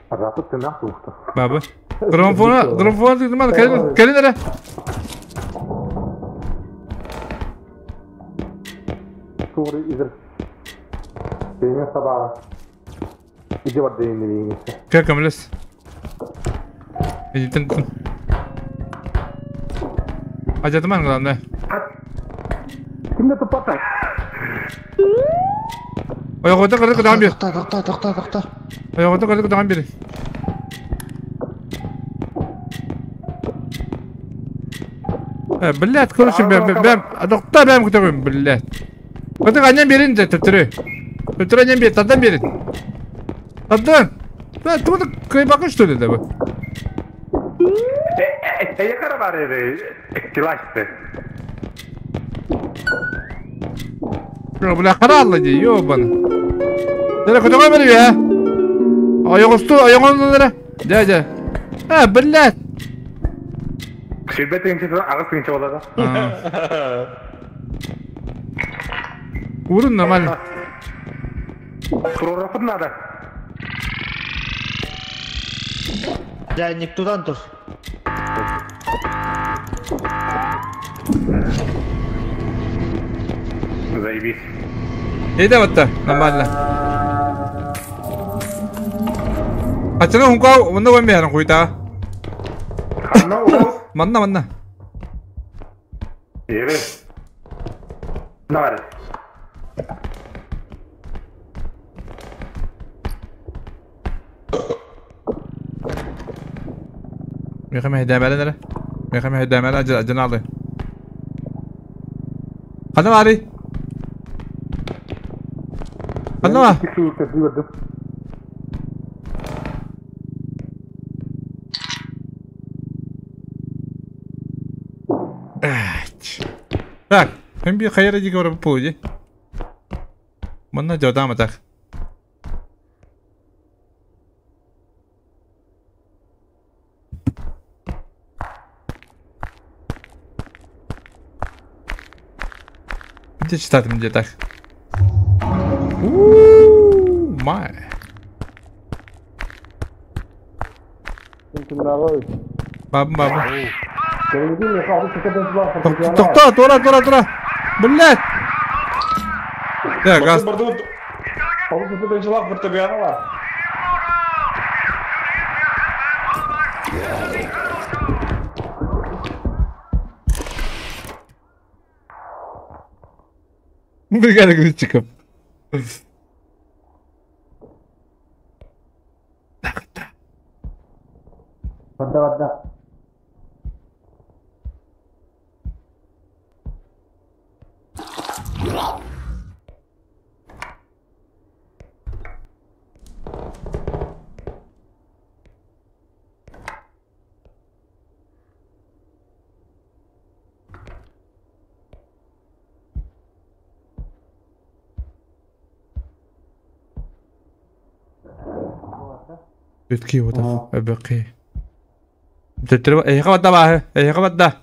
Рапыт тынах туохта. Баба. Граммофона, граммофона тыгдыман, кэлин, кэлин эрэ. Тугур изер. Бэйҥэ сабаҕа. Ити барда инни бэйиҥҥэ. Кэ көмөлөс. Инитин тун. Ажатыман главное. Ким да туппата. Ойоҕото кырдык кытаан бир. Тохта, тохта, тохта, тохта. Ойоҕото кырдык кытаан бир. Блядь, короче, бэм, тохта бэм күтөбүн, блядь. Кытык анньан берин дэ төттөрү. Төттөрү анньан бер, тардан берин. Тардан. Да, тугу кыйбакын что ли да бу? Эйэ бар эри тилашты. Бля, харалла ди, ёбан. Дere көтөҕө бери я. Ойоҕосту, ойоҕон дere. Дэ, дэ. А, блядь. Сүрбэ тыынчы аҕыс тыынча болада. Урун нормально. Туруораппыт надо. Чайник тутан тур. Заебись. Эйдэ батта, нормально. Ачана хунка онно бан бэһэрин хуйта. Ханна ол? Манна, манна. Ере. Нар. Миха мэһэйдээмэлэн эрэ. Миха мэһэйдээмэлэн ажы ажын алый. Ханна баарый? Ханна баа? Так, мен би хайра диге барып полуди. Манна жодама так. Где читать мне так? Ууу, май. Баб, баб. Тохта, тура, тура, тура. Блядь. Так, газ. Бригада грузчиков. Вода, вода. Үтки вот эбэки. Төттөрө эйхэ бадда бааһы, эйхэ бадда.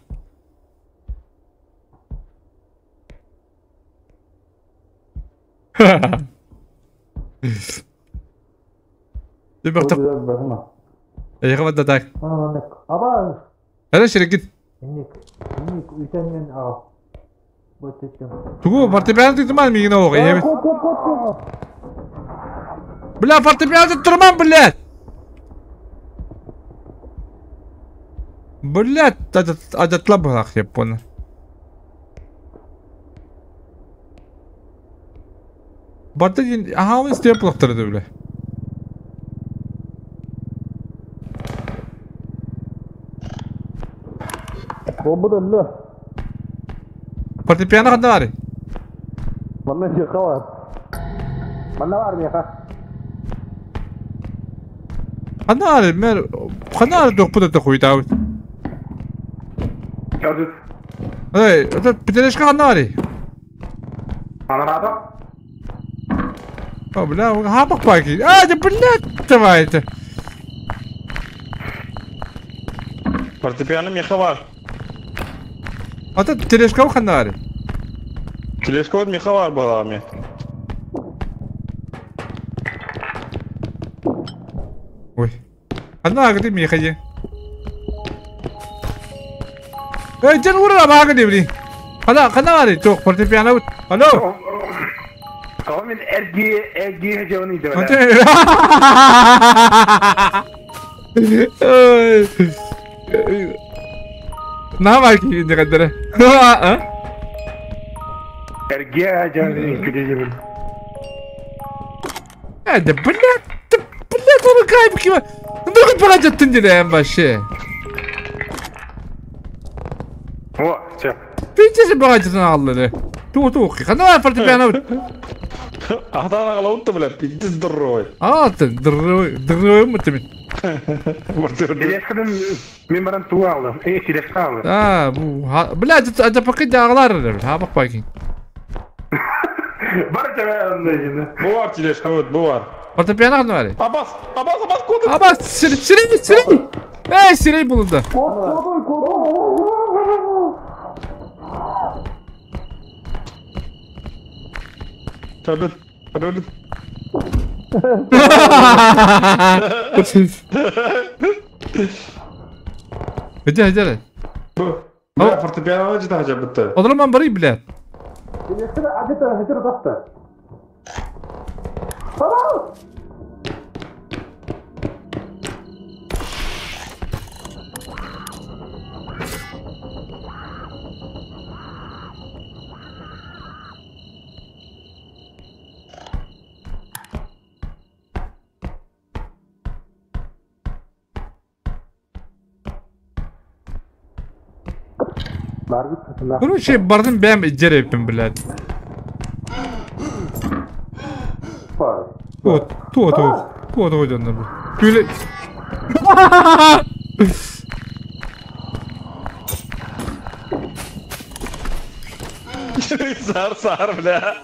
Түбэхтэ эйхэ бадда так. Аба. Эрэ ширекит. Инник, инник үтенмен ага. Бөттөттөм. Тугу фортепиано тыктыман мигин оҕо эйэбит. Кот, кот, кот, кот. Бля, фортепиано турман, блядь! Блядь, адятлабах, я понял. Барды, ага, он степлохтар, бля. Бомба Фортепиано ханна баар? Манна миэхэ баар. Манна баар миэхэ. Ханна баар? Мэр ханна баар туохпут это хуйтаабыт. Эй, это петелешка ханна баар? Анараада? О, бля, хапах паки. А, да, блядь, давай это. Фортепиано миэхэ баар. А то тележка ханна баар? Тележка миэхэ баар буолаҕа. Ой. Ханна баар миэхэ дии. Эй, дьэн уурар абааҕы дии блин. Ханна ханна баар туох фортепиано Алло. Тоҕо мин эргии эргии дьону идэ. Наһаа киһини каддара. Эргии дьону күлүгүн. Да блядь, да блядь, он кайф кима. Ну бага жаттын дии вообще. О, все. Пиздец бага жаттын аллары. Ту ту, ханна фортепиано. Ахтан аҕалабыт бля, пиздец здоровый. А, ты здоровый, здоровый мутами. Тележкадан мин баран туу алдым. Эй, тележка алдым. А, бу, блядь, это пока дағлар, ха бак бакин. Бар тебе онда. Бу бар тележка, вот, бу бар. Фортепиано ханна баар? Абас, абас, абас, куда? Абас, сирей, сирей, сирей. Эй, сирей булунда. Табит, табит. Где, где? Бля, фортепиано жита жабытты. Одроман бары, блядь. Тележка тахта. Короче, бардым бэм жереппин, блядь. Вот, то, то, то, то, то, то, Сар, сар, бля.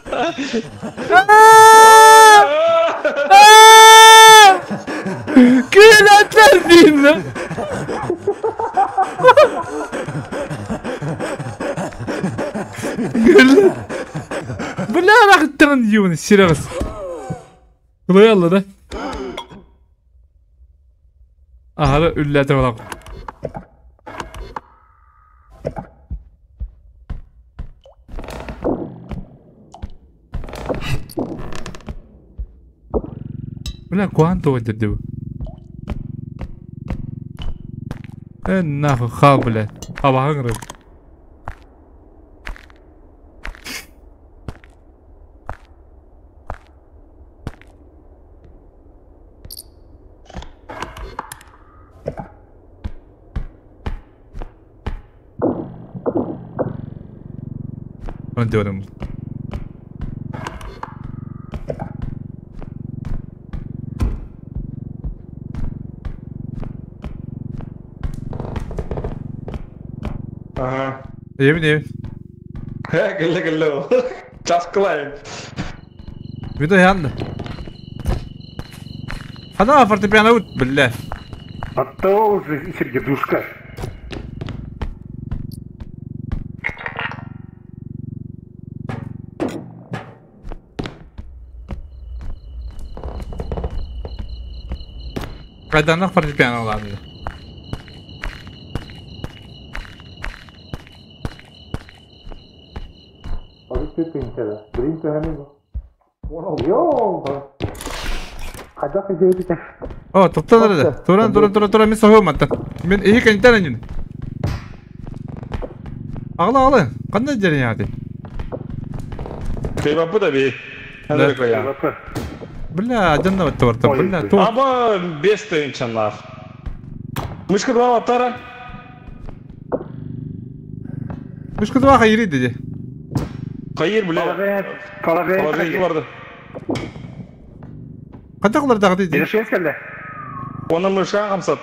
Күләтләр деймін. Бля, рахыттырын юын, серегіз. Құдай алла да. Ахары үлләтіп алам. Бля, куанто деді. Нахуй, хал, бля. Абағың. Diyorum. Ага. Yemin yemin. Кэллэ кэллэ. Часкылай. Видео янды. Хана фортепиано ут, бля. Оттого уже Сергей душка. Кайданах фортепиано ладно. Хайдах идея О, топтан эрэ. Туран, туран, туран, туран, мин соһуом мантан. Мин иһи кэнтэн анньын. Аҕала, аҕала. Ханна дьэрин яаты? Кыйбаппыт аби. Да. Бля, дьонно баттыбарта. Бля, ту. Аба бес тыынчаннаах. Мышка два аттара. Мышка два хайыр dedi. Хайыр, бля. Положение барды. Қандай қылар дейді? Дешес келді. Оны мышка қамсат.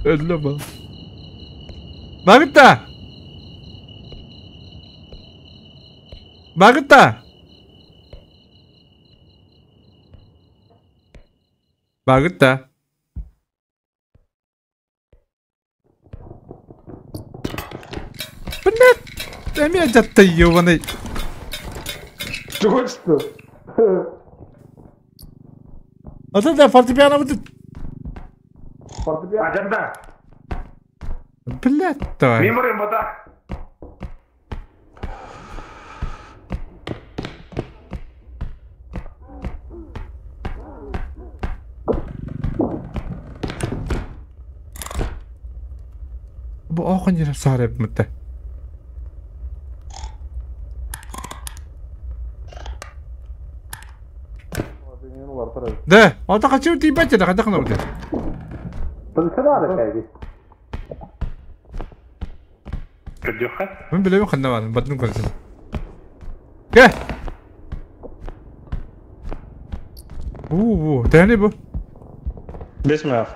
Өллө бал. Багытта! Багытта! Багытта! Блядь! Эмиэ дьатта ебаный. Чего что? А да фортепиано будет. Ажанда. Блядь, давай. Мен барайын бата. Bu охон жер сарып мүтті. Да, ата качып тийбет жана кайда кына бу. Көрдөхө. Мен билебин кандай барын, батын көрсін. Ке. У, тәне бу. Бес мях.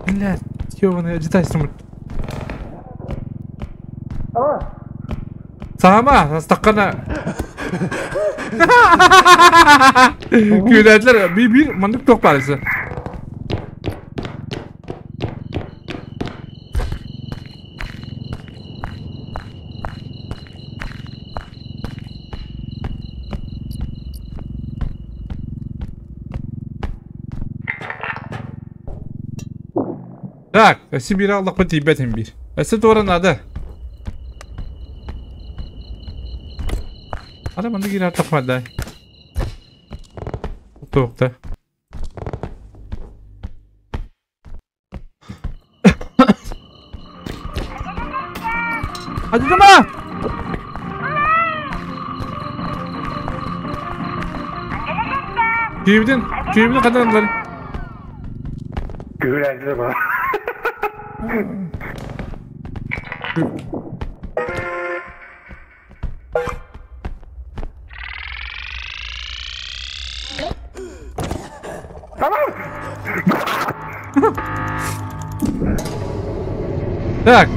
Блядь, ёбаный, житайсың. Сама, астаққана. Күйдәділер, bir bir mandık тоқ барысы. Так, өсі бір алдық бір тейбетін бір. Өсі тура нады. Ада манды кире артық мады. Тоқта. Hadi durma! Күйібден, күйібден қадан Күләді ба. Так,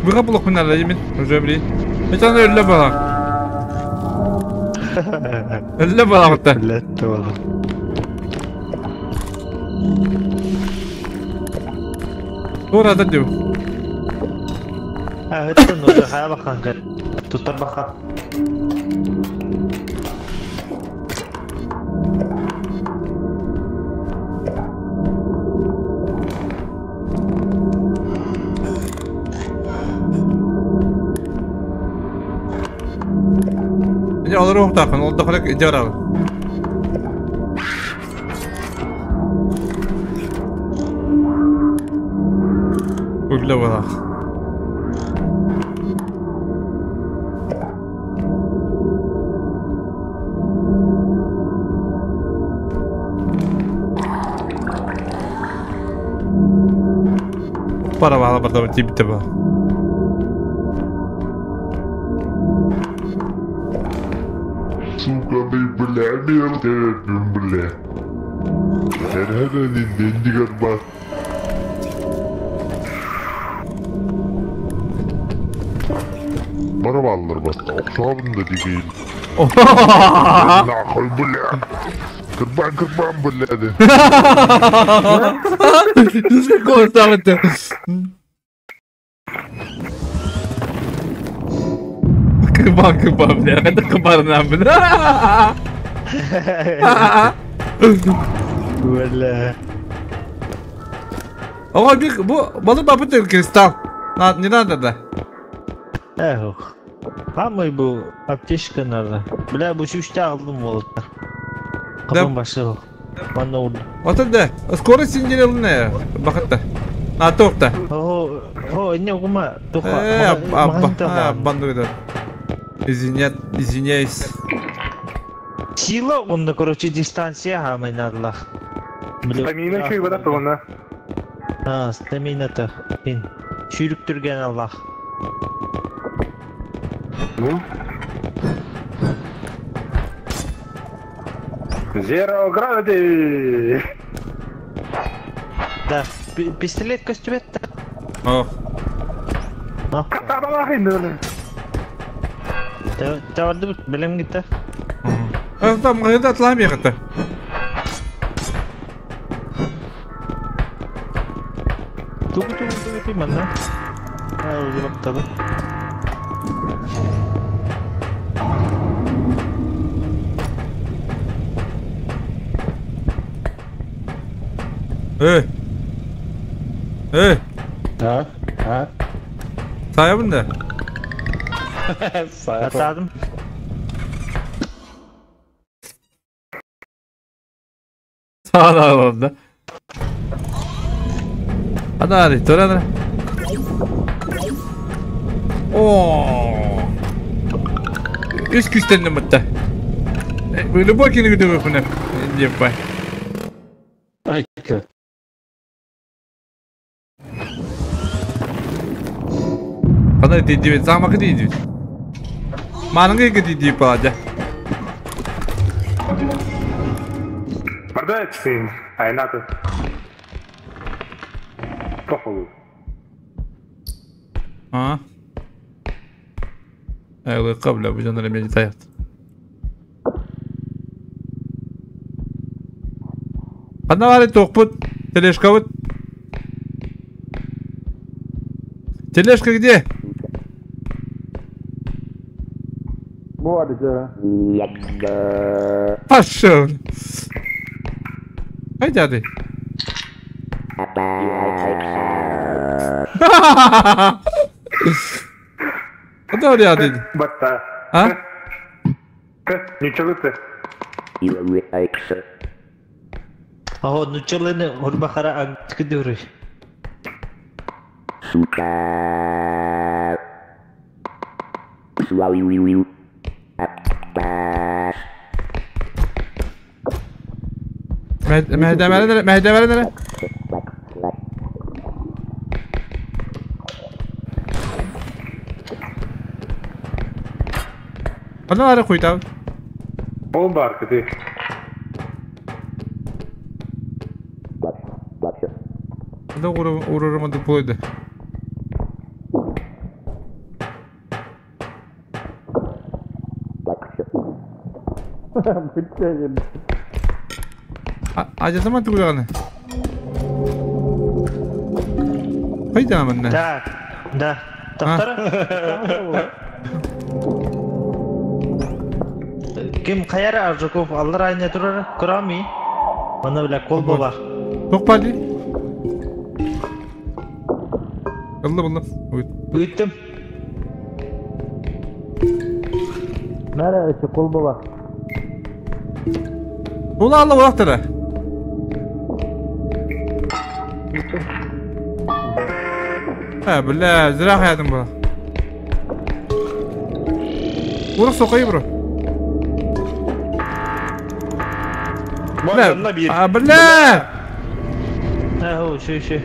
выға бұлық мен әлі емен, уже білейін. Мен өлі бала. Өлі бала бұтта. Блядь, оğlum. Doğru adam diyor. Ha, hıttın уже хая бахан көр. Туттар бахан. Ini alır oqtaqın, ол да қалақ жаралы. Өлі бала. Пара бала барда тибитте ба. Сука, ты, бля, мелкая, бля. Барабаллар баста, оқшабын да дегейін. Нахуй, бля. Кырбан, кырбан, бля. Какого там это? Кыба кыба бля, это кыбарна бля. Бля. Ого, бу балык бапыт кристалл. Не надо да. Эх. Хамай бу аптечка надо. Бля, бу чүштә алдым болыттар. Кабын башы. Манна урду. Вот да. Скорость синделенная. Бакытта. А токта. О, о, не угума. Э, банду Извиняюсь. Сила, он, короче, дистанция хамай надо. Стамина еще и вода тугана. А, стамина-то. Çürük түрген Аллах. Ну? Zero gravity! Да, пистолет костюмет. О. Таварды билем гитте. Там гыда атлам ягыта. Тугу тугу тугу тугу манна. А, уже бактады. Эй! Эй! А? А? Сайабын да? Атадым. Саған да. Ана, төрәні. О! Үс күстенді мұтта. Любой кені күді өпініп. Деп бай. Айка. Қандай дейді, замақы дейді. Маныңға екі дейді балады. Барда сен, айнаты. Походу. А? Айлы қабля, бұл жандар мен таят. Қанда бар тоқпыт, тележка вот. Тележка где? Пошел. Хайда ты. Куда ряды? Батта. А? Ничего ты. Ага, ну челене урбахара ангкдуры. Сука. Mehdi nere? Ana ara koydu abi. Ол бар кedi. Anda uğramadı buydu. Acaba tuğlanı. Haydi amanna. Да, да. Тоқтара. Ким қаяра Аржуков аллар айна турар Курами. Мана бля колба бар. Тоқ барды. Алла алла. Өттім. Нара өте колба бар. Ула алла улақтара. Ha бля, зря хаядым bu. Урық соқайы бро. Бля, а бля! А, еще, еще.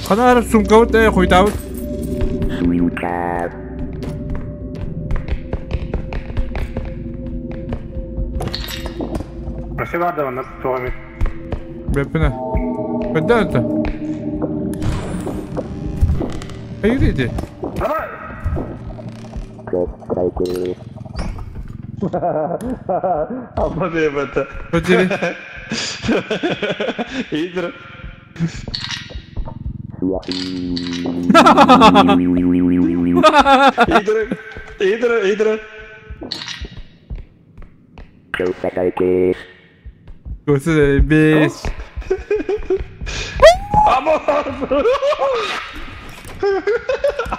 Қана арып сумка вот, қойды. Nasıl vardı bana tuğamı? Бепіне. Қайда это? Hayır idi. Давай! Амма деп это. Өтері. Идр. Идра, идра, идра. Беш.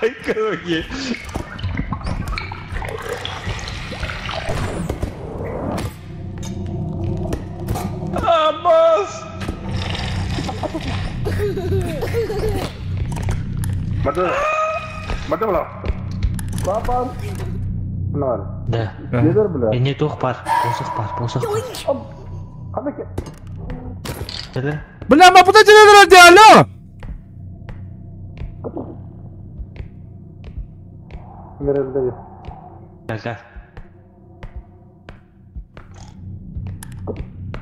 Ай, короче. Амос! Мада. Мада була. Папа. Нар. Да. Недер бля. Не тух бар, босық бар, босық бар. Кele. Бля, ма бұда жерде алло! Мерелде. Gel gel.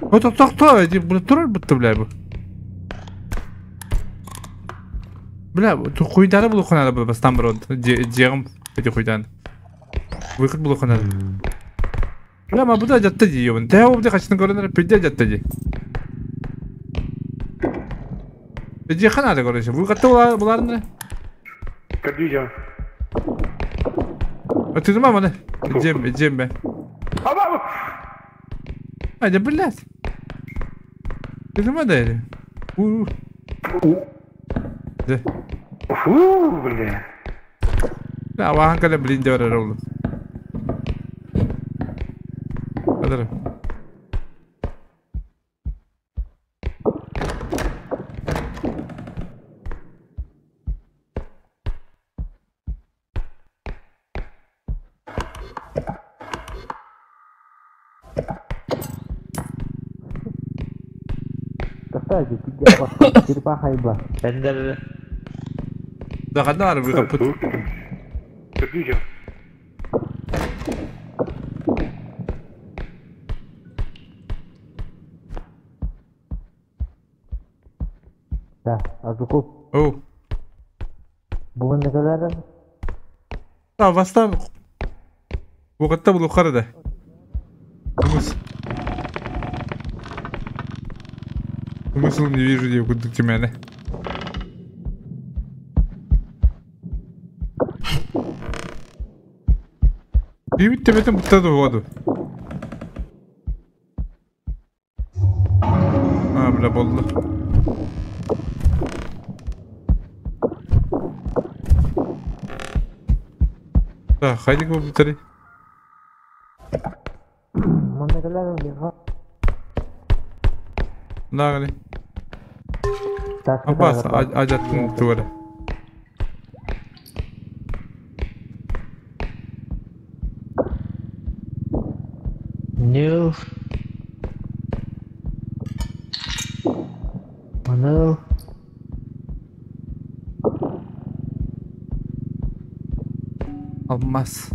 Ой, тоқ, тоқ, бұны тұрар бұтты, бля, бұл. Бля, хуйдары бұл қанады бұл бастан бір жеғім өте хуйдан. Выход бұл қанады. Бля, ма бұда жатты деймін. Тәу бұда қашын көрінер, пиде жатты дей. Же қанады короче. Выходты бұлардың. Көрдүйжем. Өтүдім ма мұны? Жем, жем бе. Аба! Айда, блядь. Өтүдім да әлі. У. Де. Фу, бля. Бля, вахан кале блин деп арар олду. Адар. Bender. Да қанда выход пут. Көрдүйжем. Да, Азуков. Оу. Бүгін не kadar? Та бастан Бұғытта бұл ұқары да. Смысл не вижу, где кудык темяны. Бибит тебетен бұттады воду. А, бля, болды. Да, хайдик бұл бітірі. Мында kadar? Нағали. Аббас, ажаттын туары. Нил. Маныл. Алмаз.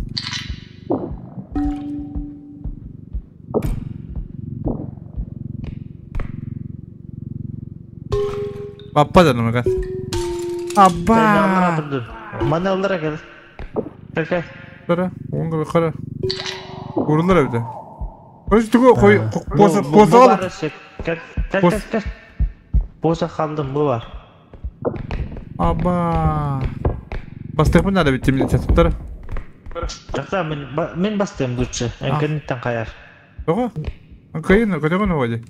Баппа да намагат. Абба! Манылдыра кел. Gel gel. Қара, оңға қара. Урулар әбді. Короче, түгі қой, боса, боса ал. Gel gel gel gel. Боса қалдым, bu var. Абба. Бастықпын әлі бітті мен сатыптар. Жақта мен бастайм лучше. Әнкенеттен қаяр. Тоға? Қайын, көтеген оғады.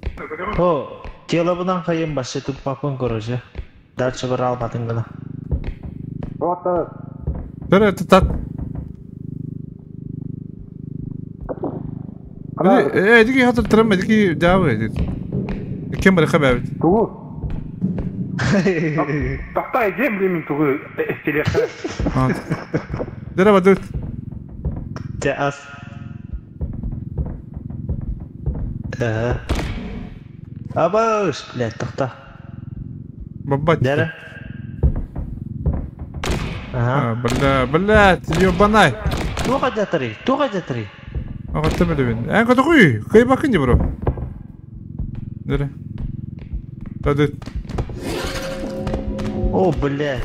О, тело бұдан қайын басы туппапын короче. Дальше бір алмадың гына. Тара, тат. Э, дики хатыр тырым, дики жабы. Кем бар хабар? Тугу. Тоқта, идем, блин, тугу. Эстелеха. Дара бадут. Те ас. Абаш, блядь, тоқта. Бабать. Дара. Ага. Бля, блядь, ебанай. Туға жатыры, туға жатыры. Ағатта білебін. Ән қаты қой, қай бақын де бро. Дара. Тады. О, блядь.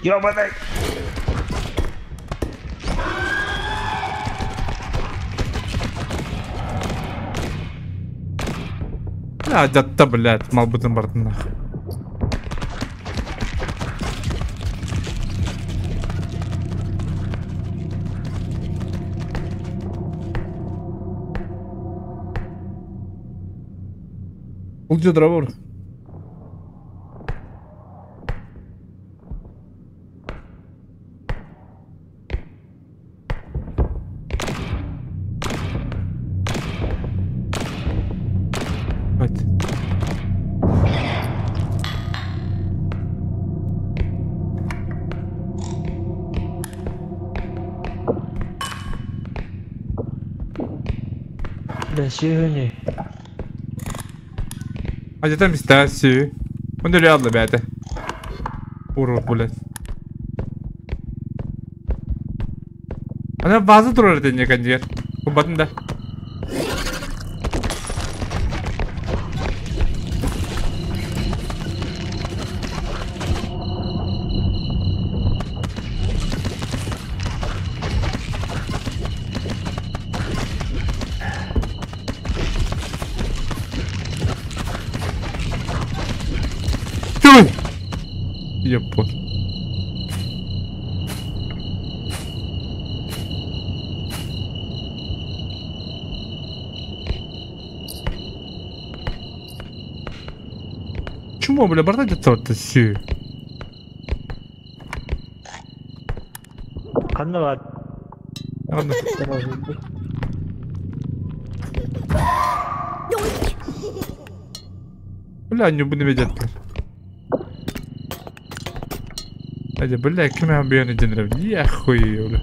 Ебаный. Алдьатта, блядь, малбытын бартыннах. Бұл жыдыра бар. Сүһүнү. Ажатам истә сүү. Онда рядла бәте. Урут, блядь. Ана база турар ден кондер. Кубатын да. Тюй! Япон. Чмо, бля, барда жатса сүү. Ханна бар. Ладно. Бля, не буду видеть. Hadi бля, ким hem bir yana cennet. Я хуй, бля.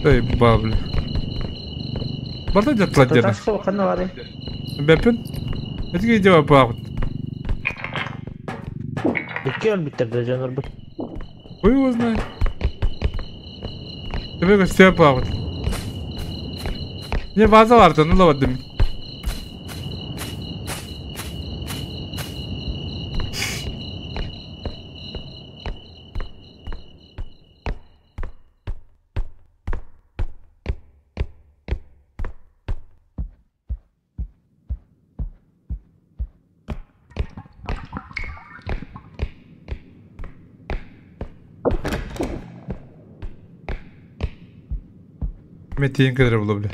Эй, бабля. Барда жатла дена. Таско ханна бар. Бәпін. Этиге жауап багыт. Икки өлбүттер жанар бу. Хуй его знает. Тебе көстө багыт. Не база бар, ну лабадым. Метейін кедір бұлы, бля.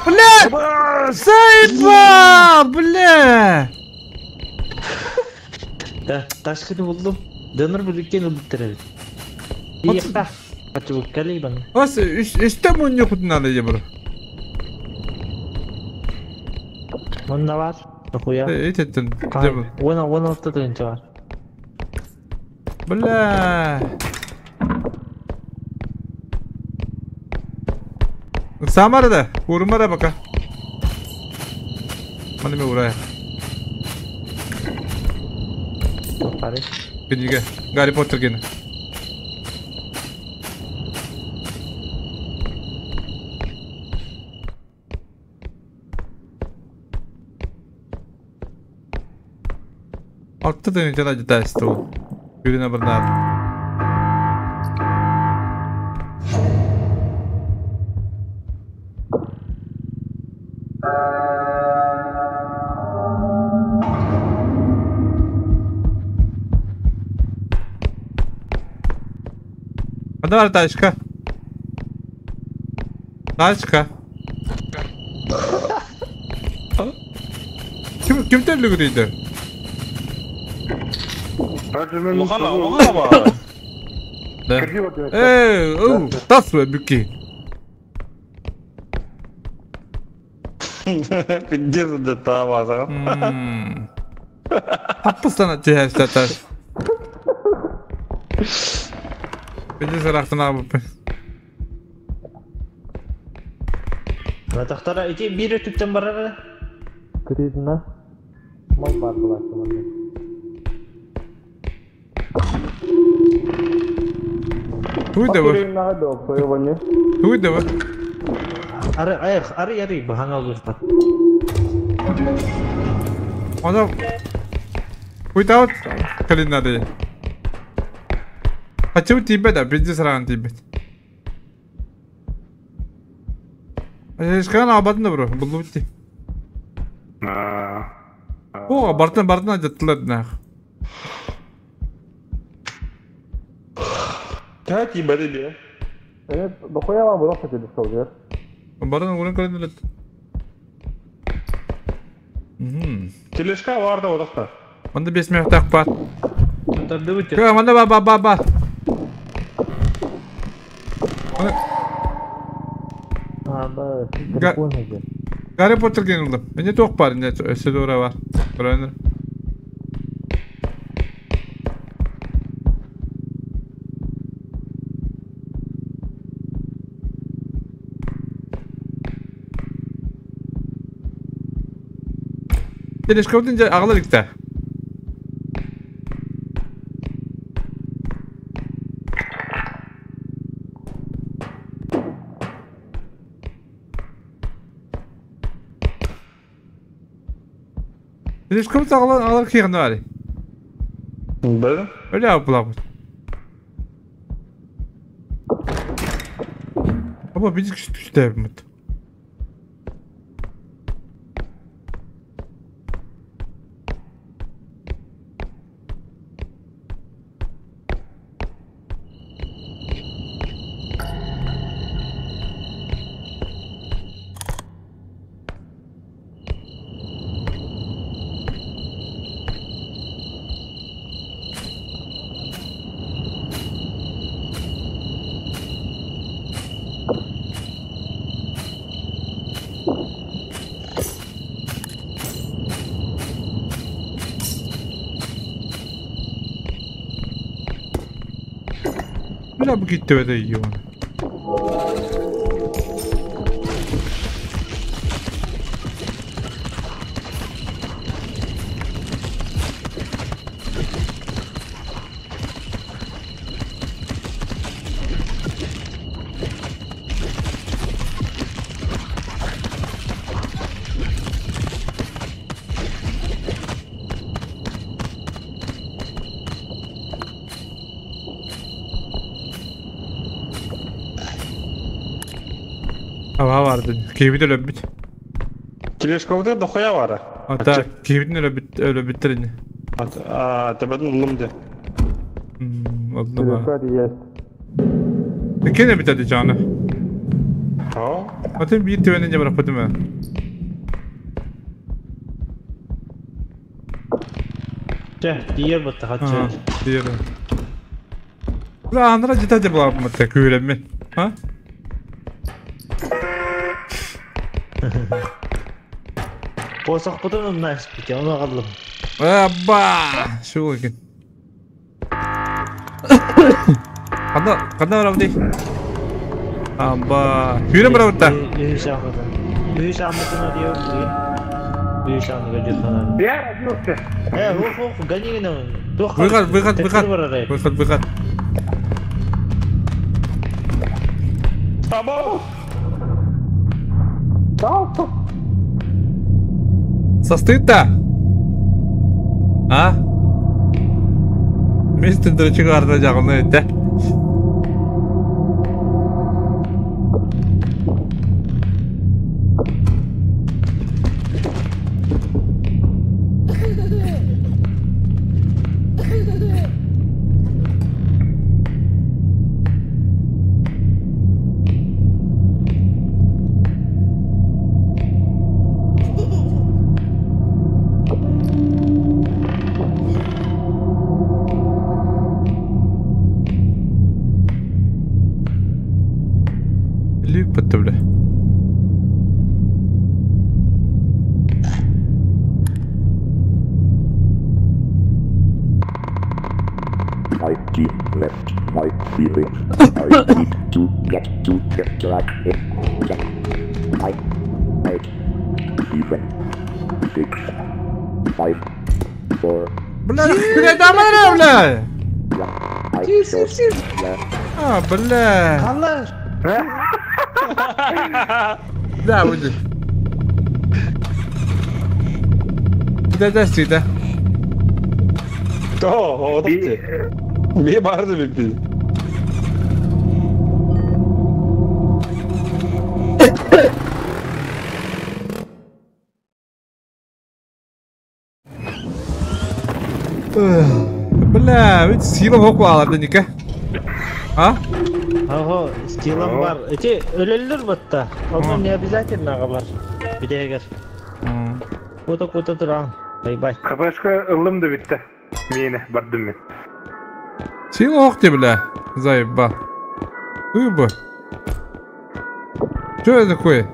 Бля! Заебал, бля! Да, ташкыны булдум. Донор бу икки өлбүттер эбит. Иякта. Качып калей бан. Ас, үстә мун юк надо ебр. Мында бар. Хуя. Этеттен. Она она алты тыгынча бар. Бля! Самарада, урмара пока. Маны урая. Бары. Книга. Гарри Поттер гена. Алты тыгынча да стол. Юрина Бернард. А давай тачка. Тачка. Ким ким терлүгү дейди? Улахан улахан ба. Да. Эй, оу, тас бүки. Пиздец да таваза. Таппыстан жэхэ тас. Пиздец рахтан абы. Тахтара ити биир өттүттэн барар кытыытына мал баар былааччы манна. Туй да bu. Туй да bu. Ары ай ары ары баһаҥа олуспат. Ona without калинады. Хочу тебя да, бизнес ран тебе. Эшкан абатын да бро, булду битти. О, бартын бартын жаттылар нах. Тәти бәді бе. Бартын урын көрүнүлөт. Тележка бар да одақта. Онда 5 минут так бар. Тардыбыт. Кö, онда ба ба ба ба. Aba телефон экен. Гарри Поттер ген улдum. Менде тоқ бар, не өсө дора бар. Көрөнөр. Телескоптun ağlar ikte. Телескоп ağlar ağlar kıyığında var. Бәді? Öyle yapılar. Ama biz küçük mut. Бля, bu gitti öyle yiyor onu. Hava vardı. Keyfi de öyle bit. Тележка дохуя бар. Hatta keyfini öyle bit öyle bittirin. Табадын улым де. Allah. Kene bitedi canı. Ha? Hatta bir tüvenince bırakmadım ha. Чэ, тиер бытта хатчы. Diğeri. La andra ciddi de bulamadım tek mi? Ha? Посақ бұтын онна іспите, оны қалдым. Абба! Şu екен. Қанда, қанда барамын дей? Абба! Күйрен барамын та. Үй шақыды. Үй шақыдына дейін. Үй шақыды жетхананы. Я родился. Э, ох, ох, гони гына. Выход, выход, выход. Выход, выход. Абау! Состыт-то? А? Мистер Драчук арда жағын өтті. Липа-то, бля. My team left my feelings. I need to get to the track. I Even. 6. 5. 4. Бля, бля, давай, бля! Right. Short. Left. А, бля. Аллар. Да, будет. Да, да, сюда. То, Би Би барды биппи. Бля, ведь сила вокала, да ника. А? Ого, стилом бар. Эти өлөллөр батта. Онун не обязательно бар. Бидегер. Кута кута туран. Бай-бай. КПшка ыллым да битте. Мени бардым мен. Сила ох ты, бля. Заеба. Рыба. Что это такое?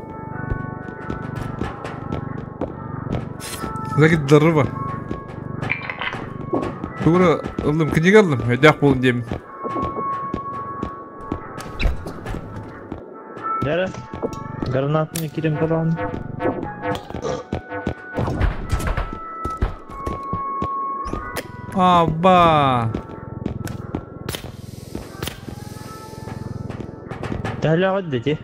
Закид рыба. Тура ыллым, книга ыллым. Өйдәк болын деймін. Нere? Гранатны кирем калам. Аба. Тәлі дети.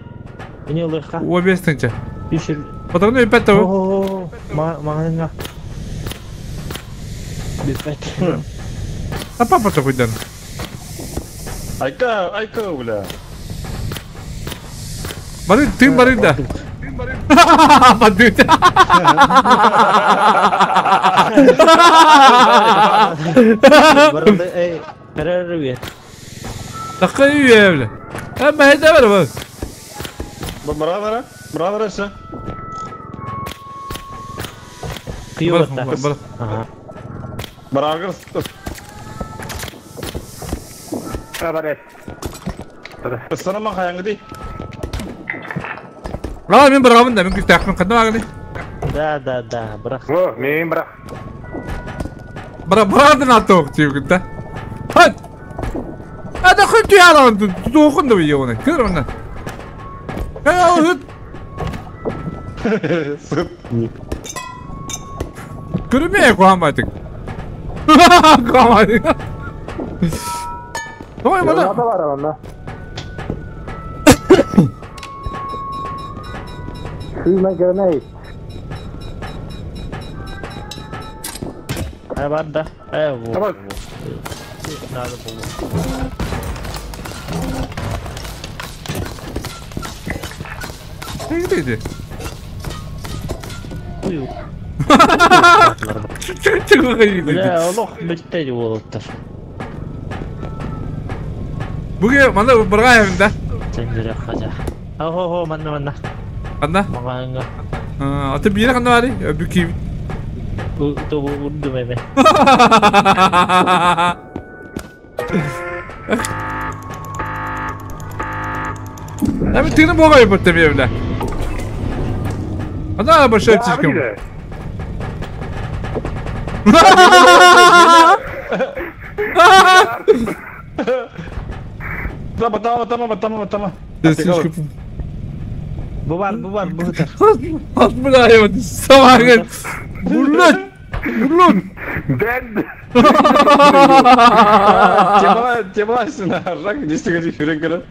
Мені лыха. Обестіңче. Пишер. Патроны опять того. О, маңына. Бипет. А папа такой дан. Айка, айка, бля. Бары, ты бары да. Бады. Барында эй, перерыве. Такой бля. А мы это бар. Бара бара, бара бара ше. Кыйбатта. Бар. Ага. Барагыр. Бар. Сана хаяңы ди. Ла мен барамын да, мен күстәкмін қанда багы. Да, да, да, бірақ. О, мен бірақ. Бара барадын аток тип да. Хат. Ада хот ялан тухын да бие оны. Көр оны. Э, Сып. Көрмей қуамадың. Қуамадың. Ой, мына. бар анда. Күймә гранат. Ай бар да. Ай, во. Давай. Надо было. Дейді. Уй. Чыгы Бля, олох битте болуптар. Бүге мана барга да. Сендере хажа. Охо, манна манна. Анда. Маңа. Аты бире канда бары? Бүки. То урду меме. Эми тыны бога епетте бля. Ана большой птичка. Да, батама, батама, батама, батама. Слишком. Бу бар, бу бар, бу бар. Бля, я самагын. Блядь. Блядь. Дед. Темала, темала сына, рак десеге жүрек керек.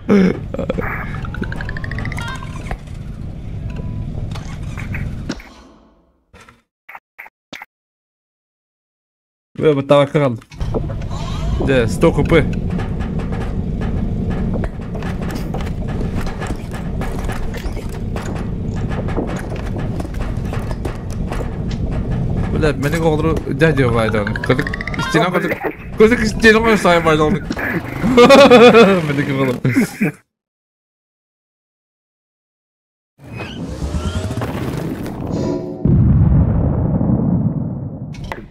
Бля, батава қалды. Да, 100 кп. Бля, мені оғлыру дядя байданы. Көзік стена көзік көзік стена ғой сай байданы. Мені оғлыру.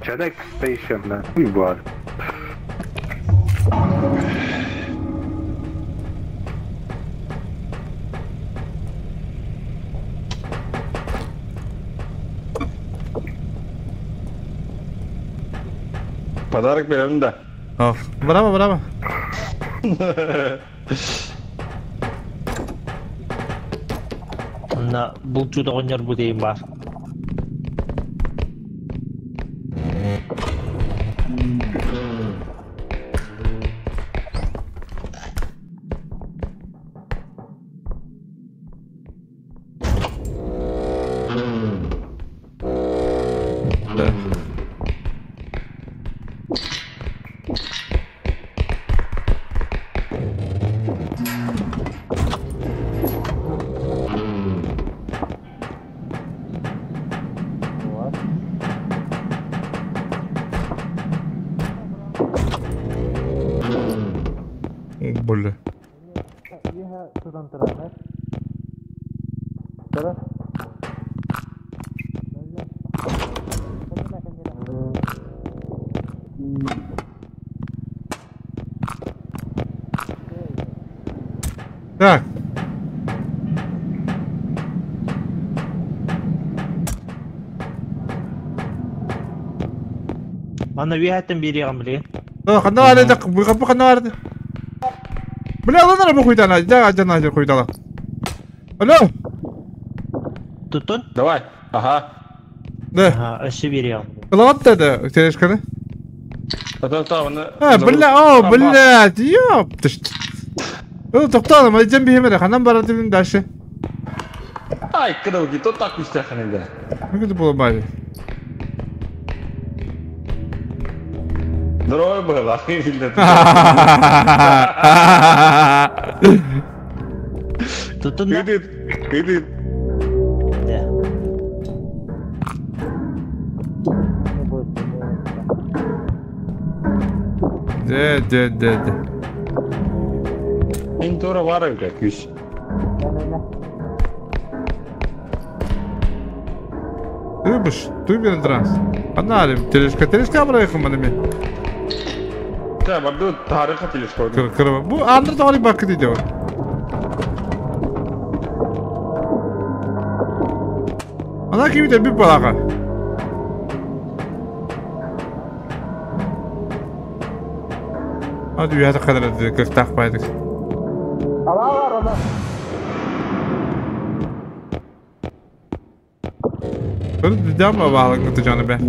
Janek Station, да. Хуй бар. Подарок беремін да. Браво, браво. На бұл чудо гоньор бу дейм бар. Бля. Так. Манна үөһэттэн биэриэҕим билигин. Ханна баар еді, бу ханна баар еді. Бля, алан ара бу хуйтана, да, жана жер хуйтала. Алло. Туттун? Давай. Ага. Да. Ага, өссө биэриэҕим. Ылаат да, тележканы. Та-та-та, А, бля, о, блядь, ёптышт. Ну, тоқталым, айдем бихемере, ханан барады дальше. Ай, кыдылги, то так үстәхән инде. Ну, это было бали. Здорово было, Туттун да? Иди, иди. Да. Де, де, де, де. Ин тура бар бит, күш. Ты ты берен транс. Ана алим, тележка, тележка бырайхым маны мен. Та, барду тарыха тележка. Кыр, кыр. Бу андыр тағали бакы дейді. Ана кимите bir балаға. Hadi üyede kadar dedi, kırk baydık. Bir daha mı bağlı canı be?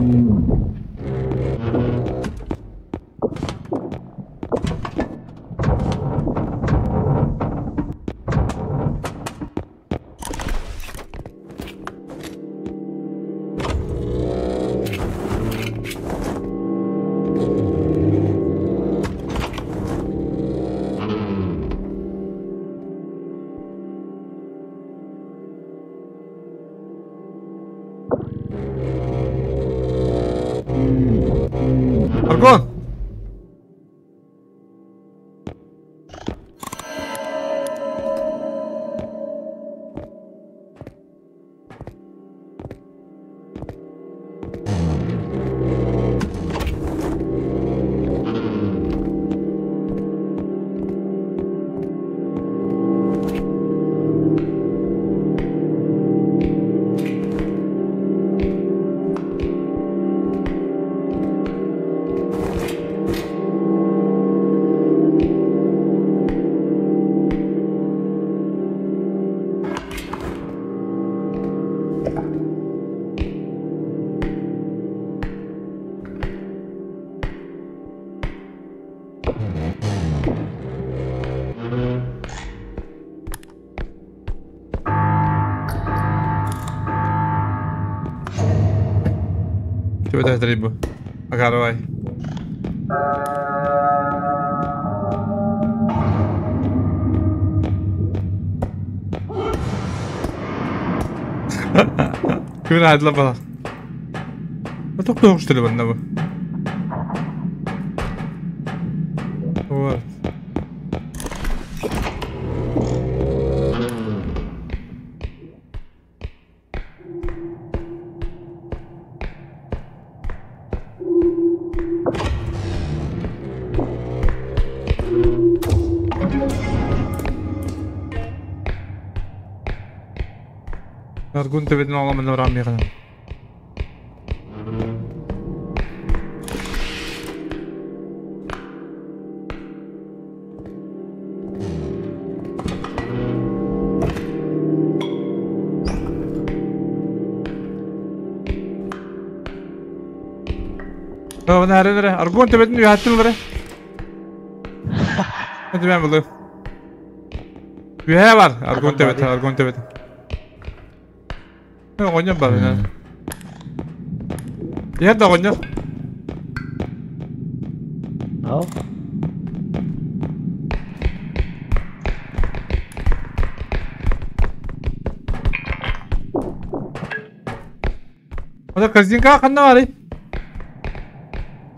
Аргон! Чего это рыбу? Ага, давай. Кимин айдыла бала. Тоқтоғыш тілі бұнда бұл. Вот. Аргун төбетін аламын орам меғанам. Нere nere? Аргун төбетін үйәттін бәрі. Hadi ben bulayım. Ühe var. Argon төбеті, аргон төбеті. Оҕонньор бар ина. Иһэр да оҕонньор. Ал. Ода корзинка ханна барый?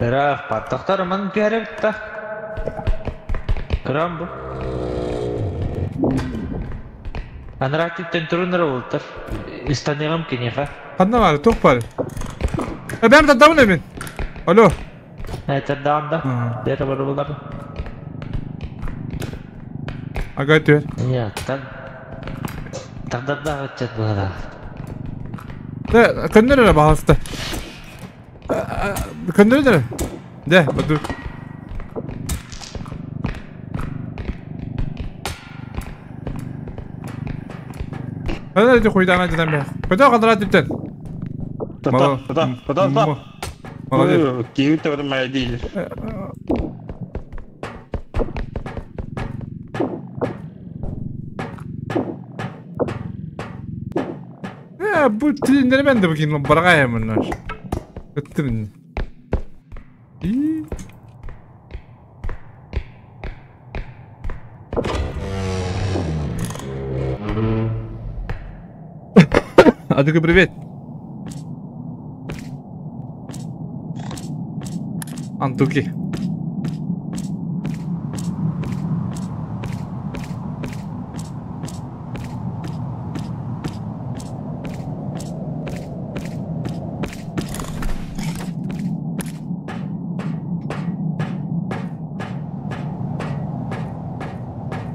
Бірақ баттақтар мын түһәребит та. Көрөм бу. Анараа түттэн турун эрэ бултар. Истаныаҕым киниэхэ. Ханна баар, туох баар? Бэм тардабын эмин. Алло. Тардаҕын да. Бэйэтэ бары булар. Ага түөр. Нет, тардардаах ыччат быһалаах. Да, көннөр эрэ баһаалыста. Көннөр эрэ. Дэ, баду. Hadi хуйдана дедем бе. Куда кадрат диптен? Тата, тата, тата. Молодец. Киһи төбөтө мае диир. Бу тилиннери мен де букин барагай мыннар. Өттүм. Адыга, привет. Антуки.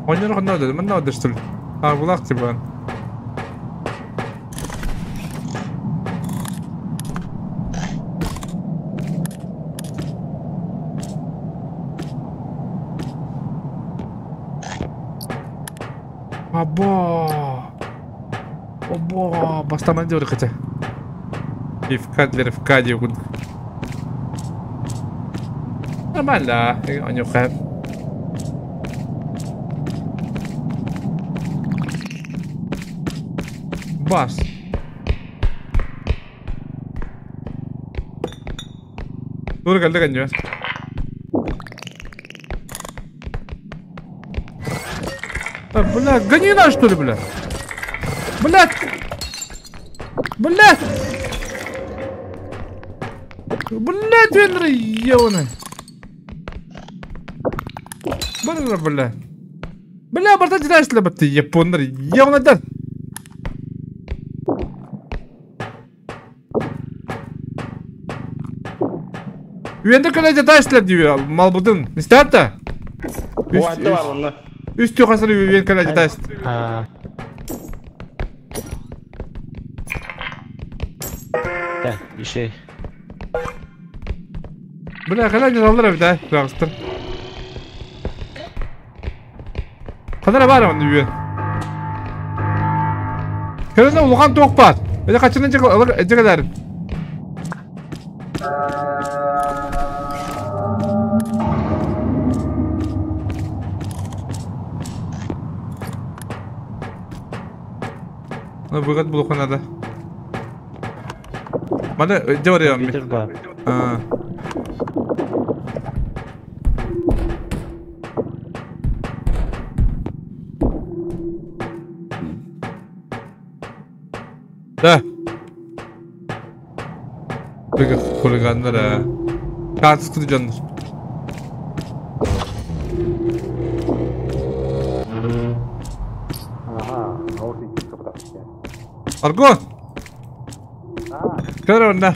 Ойнор ханна манна одерстул. А булак тибан. Або. Обо, бастаман диор хотя. И в кадлер в каде. Нормально, анюха. Бас. Dur geldi kanyo. Бля, гони нас, что ли, бля? Бля! Бля! Бля, Венера, ёбаный! Бля, бля! Бля, барта дедаш, бля, ты япондар, ёбаный, да! Үйенде көле дедаш, бля, дейбі, мал бұдын. Не істәді? Үстü хасыр үйен көле дедаш. Так, еще. Бля, көле дедалар әбі, да, жағыстыр. Қадара бар оны үйен. Көлені улуған тоқ бар. Өте қачының жығыларын. Выход был надо. Мана, где вариант? Да. Хулигандар, а. Карточку жандар. Аргон! Көр онна.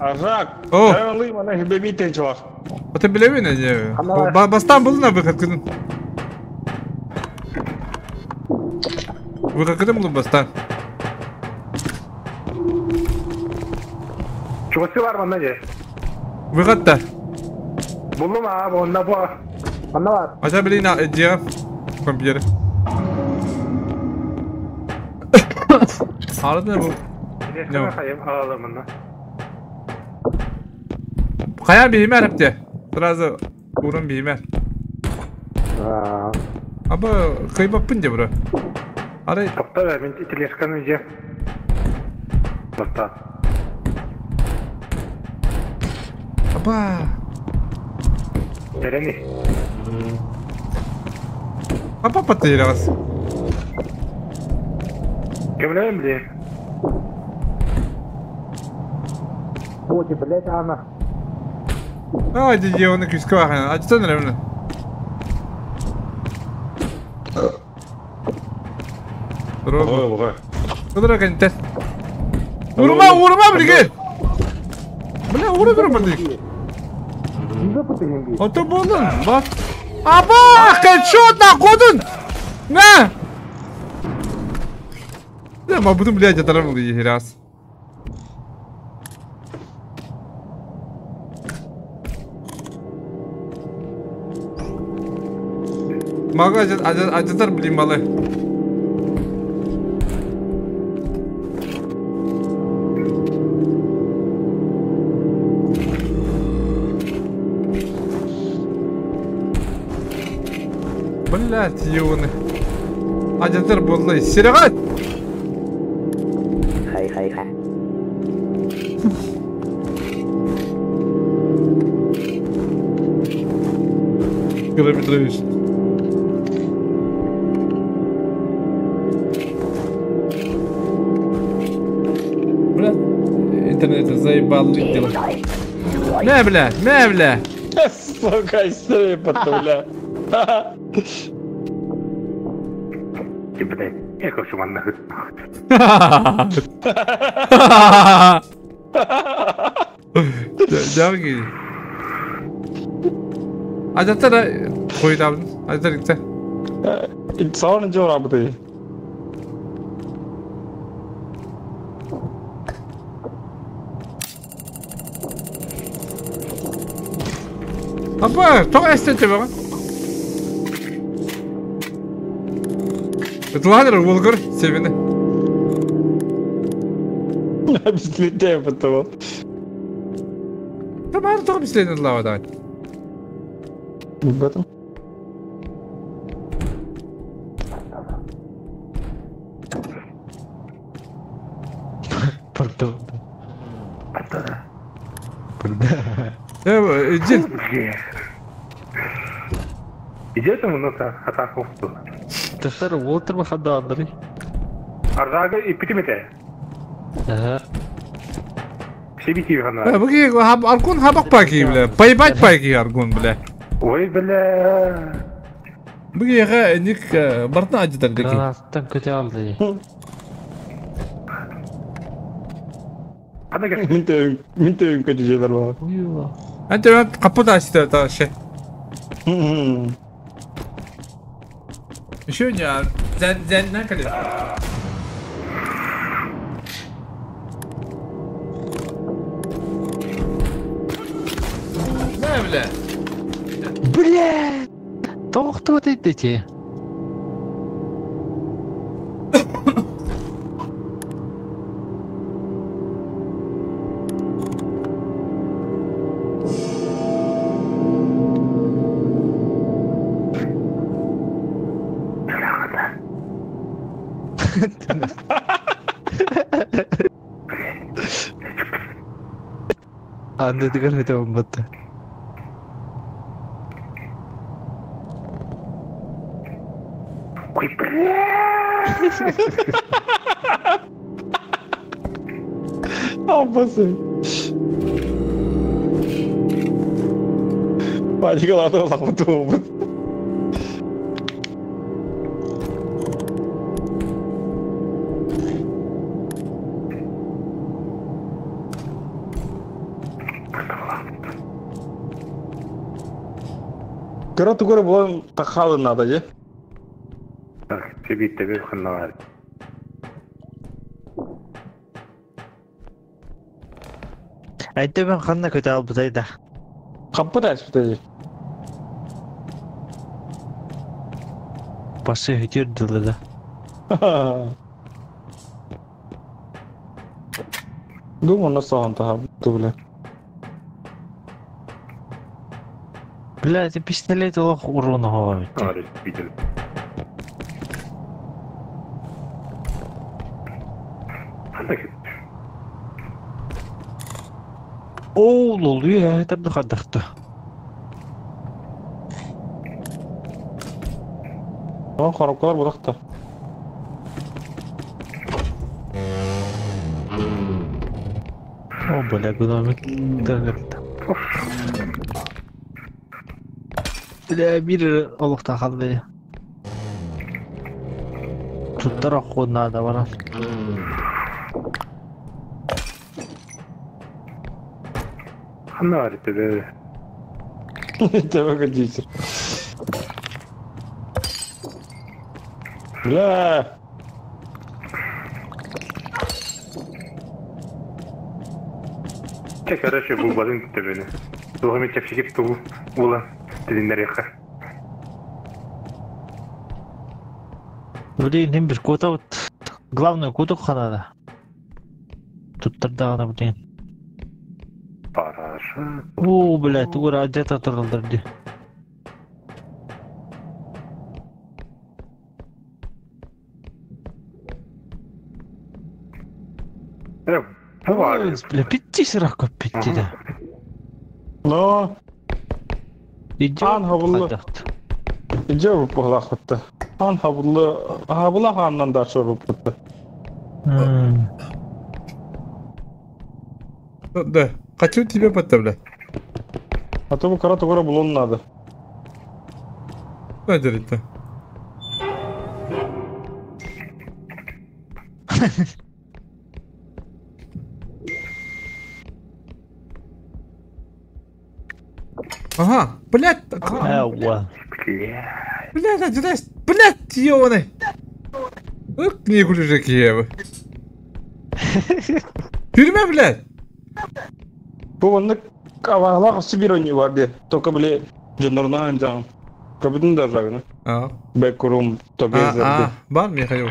Ажак! О! Это билебин не. Бастан был на выход кыдын. Выход кыдын был бастан. Чугасы бар манна же. Выход-то. Булдум а, онна бу. Манна бар. Ача билин а, компьютер. Arada bu. Ne? Alalım bunu. Kaya bihimer hep Сразу урын биһимэр. Аба кыйбаппын де бро. Арай. Топта мен тележканы же. Баста. Аба. Терени. Апа патырас. Кемлем бли. Вот, блядь, она. А, иди, он и кисквахан. А что, наверное? Здорово. Кыдыра кэнтэ. Урма, урма билигин. Бля, ура тура бардык. Ото болун, бак. Аба, хедшот на кодун. На! Да, ма буду, блядь, оторвал раз. Мага ажатар блин малы. Блять, ёны. Ажатар боллай. Серегат! Николай Петрович. Бля, интернет заебал дело. Мэ, бля, мэ, бля. Сука, история потом, бля. Блядь, я хочу манна. Дорогие. Ажаттара қойдабын. Ажаттар gitse. Сауны жор абды. Апа, тоқ эстен тебе. Ладер Волгар себені. Бізлетей потом. Тамар тоқ бізлетен лава В этом. Пардон. Иди. Идет ему на атаку. Тахтар Уолтер махада Андрей. Ардага и питимете. Ага. Все бити гана. Буги Аргун хабак паки, бля. Поебать паки Аргун, бля. Ой, бля. Буги га ник бартна ажитар деки. Гранаттан көтө алды. Мин төйүн көтө желер бар. Анте капыда ашты та ше. Еще не, зен на кале. На, бля. Бля! Тоқту дети. Анды дигән бит батты. Ой, бля. Албасы. Паникалады лақмыты болбыт. Кыра тугары булан тахалы надо, же? Так, тебе тебе ханнавар. Айтты мен ханна көтө албытай да. Каппы да ашпытай. Басы хөтөрдүлө да. Думаю, на самом то бля. Бля, это пистолет олох урона хова бит. Аре, видел. О, лол, я это бдахадахта. О, коробкалар будахта. О, бля, гномик. Бля, бир олохта қалды. Туттар оххун наада баран. Ханна бар итебе? Тебе годится. Бля! Чэ, короче, булбатын төбөнү. Туох эмэ чэпчэки тугу булан тилиннэриэххэ. Блин, им бир куота вот. Главное, кутук ханада. Туттардаҕына блин. Параша. Оо, бля, тугура где-то тураллар дии. Э, бу баар. Бля, питти сырах көппүтти да. Но, Идиот Аан хабылла. хайдахт. Иже бу Аан хабылла, хабыла хааннан да чоруппут. Да, хочу тебе подставлять. А то бу кара тугара булун надо. Что делать-то? Ага, блядь, Эуа. Бля. блядь, один блядь, ёбаный. Ух, не кулежек Тюрьма, блядь. Бу онны кавалах Сибирони бар де. Только бля, жонорна анжан. Кабидин да жагына. А, Бэкрум together. а, бар Михаил.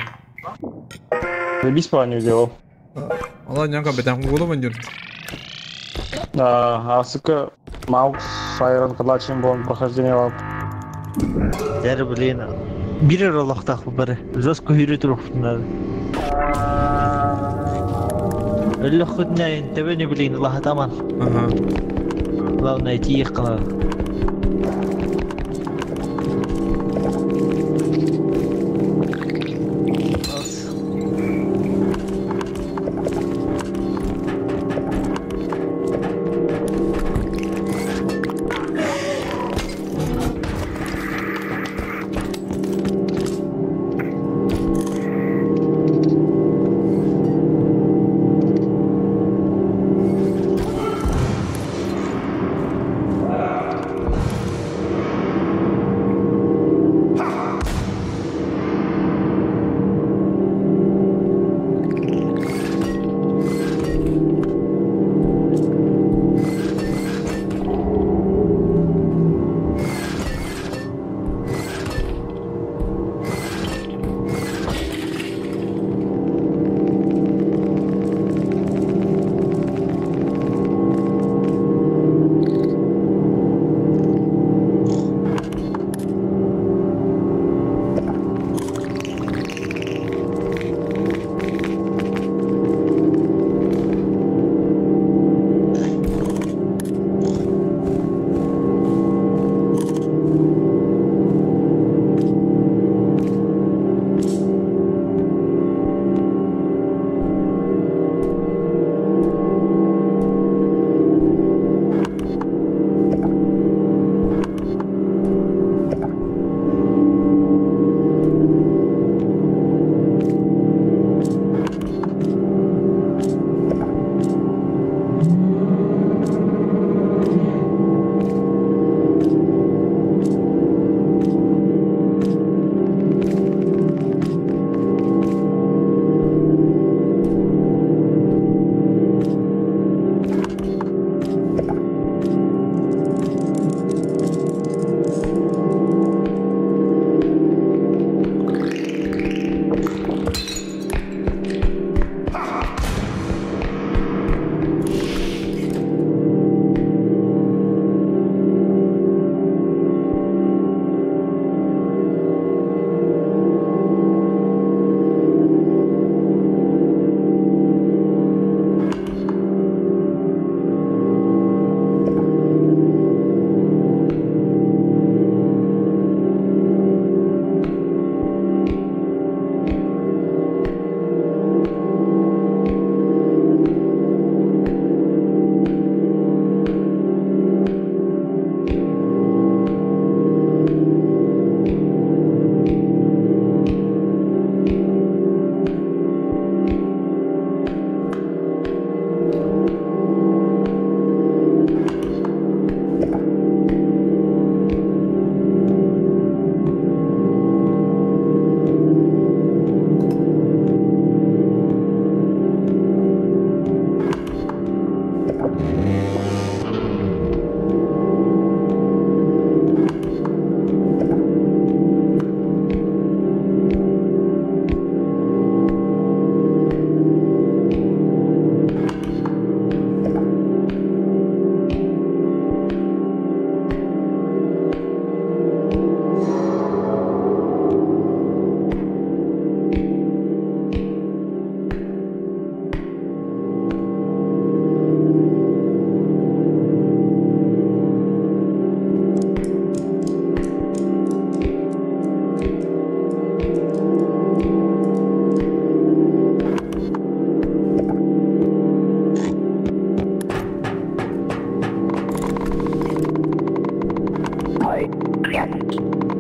Я без панию делал. Алла няка бетам голову не А, сука, Маукс, Айрон, Кадлачин, бон, прохождение вам. Дәр, блин. Бирер олохтах бары. Жестко хүрү туруктунар. Өллөхүтнэ тебени блин лахатаман. Ага. Главное тиих кылар.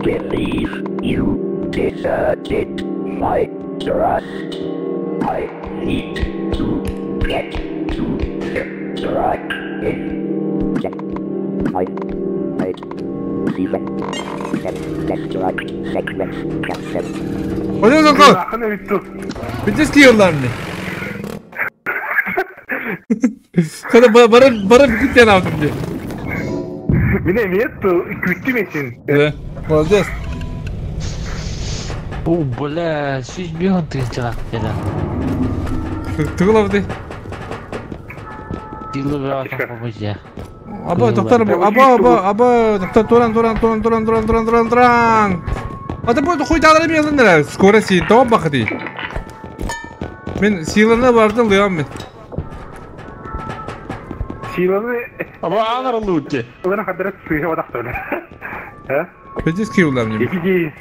believe you deserted my trust. I need to get to the truck in 10, 9, 8, 7, 7, destruct sequence cancel. Hocam sakal. Akın bitti. Bitti diyorlar mı? Kada bara bara bir tane aldım diye. Mine niye tu küttüm için. Да. Молодец. О, бля, 105 тысяча кэлэн. Тыгылабды. Дилы бөҕөтөн хомуйда. Аба доктор аба аба аба доктор туран туран туран туран туран туран туран туран. Ата бу хуй дагы мен скорость топ бакыты. Мен силаны бардым лыям мен. Силаны Аба анар лутте. Ылына кадыр сыйы бадакты öyle. He? Пиздец киулам не. İki ki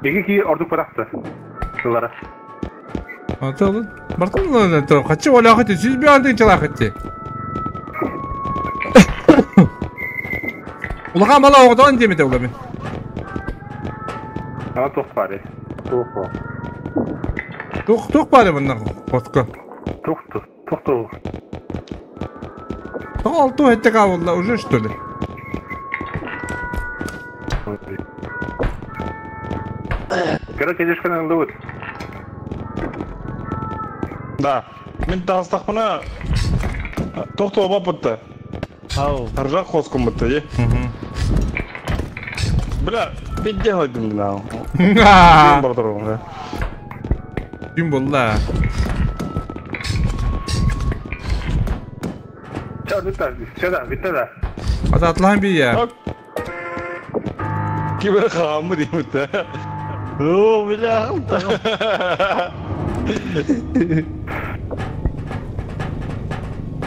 iki ki orduk bıraktı. Şunlara. Ата алын. Бартын лын то качы ола хати сиз би андын чала хати. Улаха мала оғдан демете ула мен. Ama tok bari. Tok o. Тух тух бары мындан котко. Toktu. Toktu. Тоқ алты хетте кабылла уже что ли? Короче, дешкан ылдыбыт. Да. Мен тастақпына тоқтоо бапытты. Ау. Аржақ хоскум бытты, е. Бля, пизде қойдым мына. Бар тұрғын, Gün болла. Bitti. Şurada bitti de. Ата атлан би я. Кибер қағамы деймін бітті. О, бля,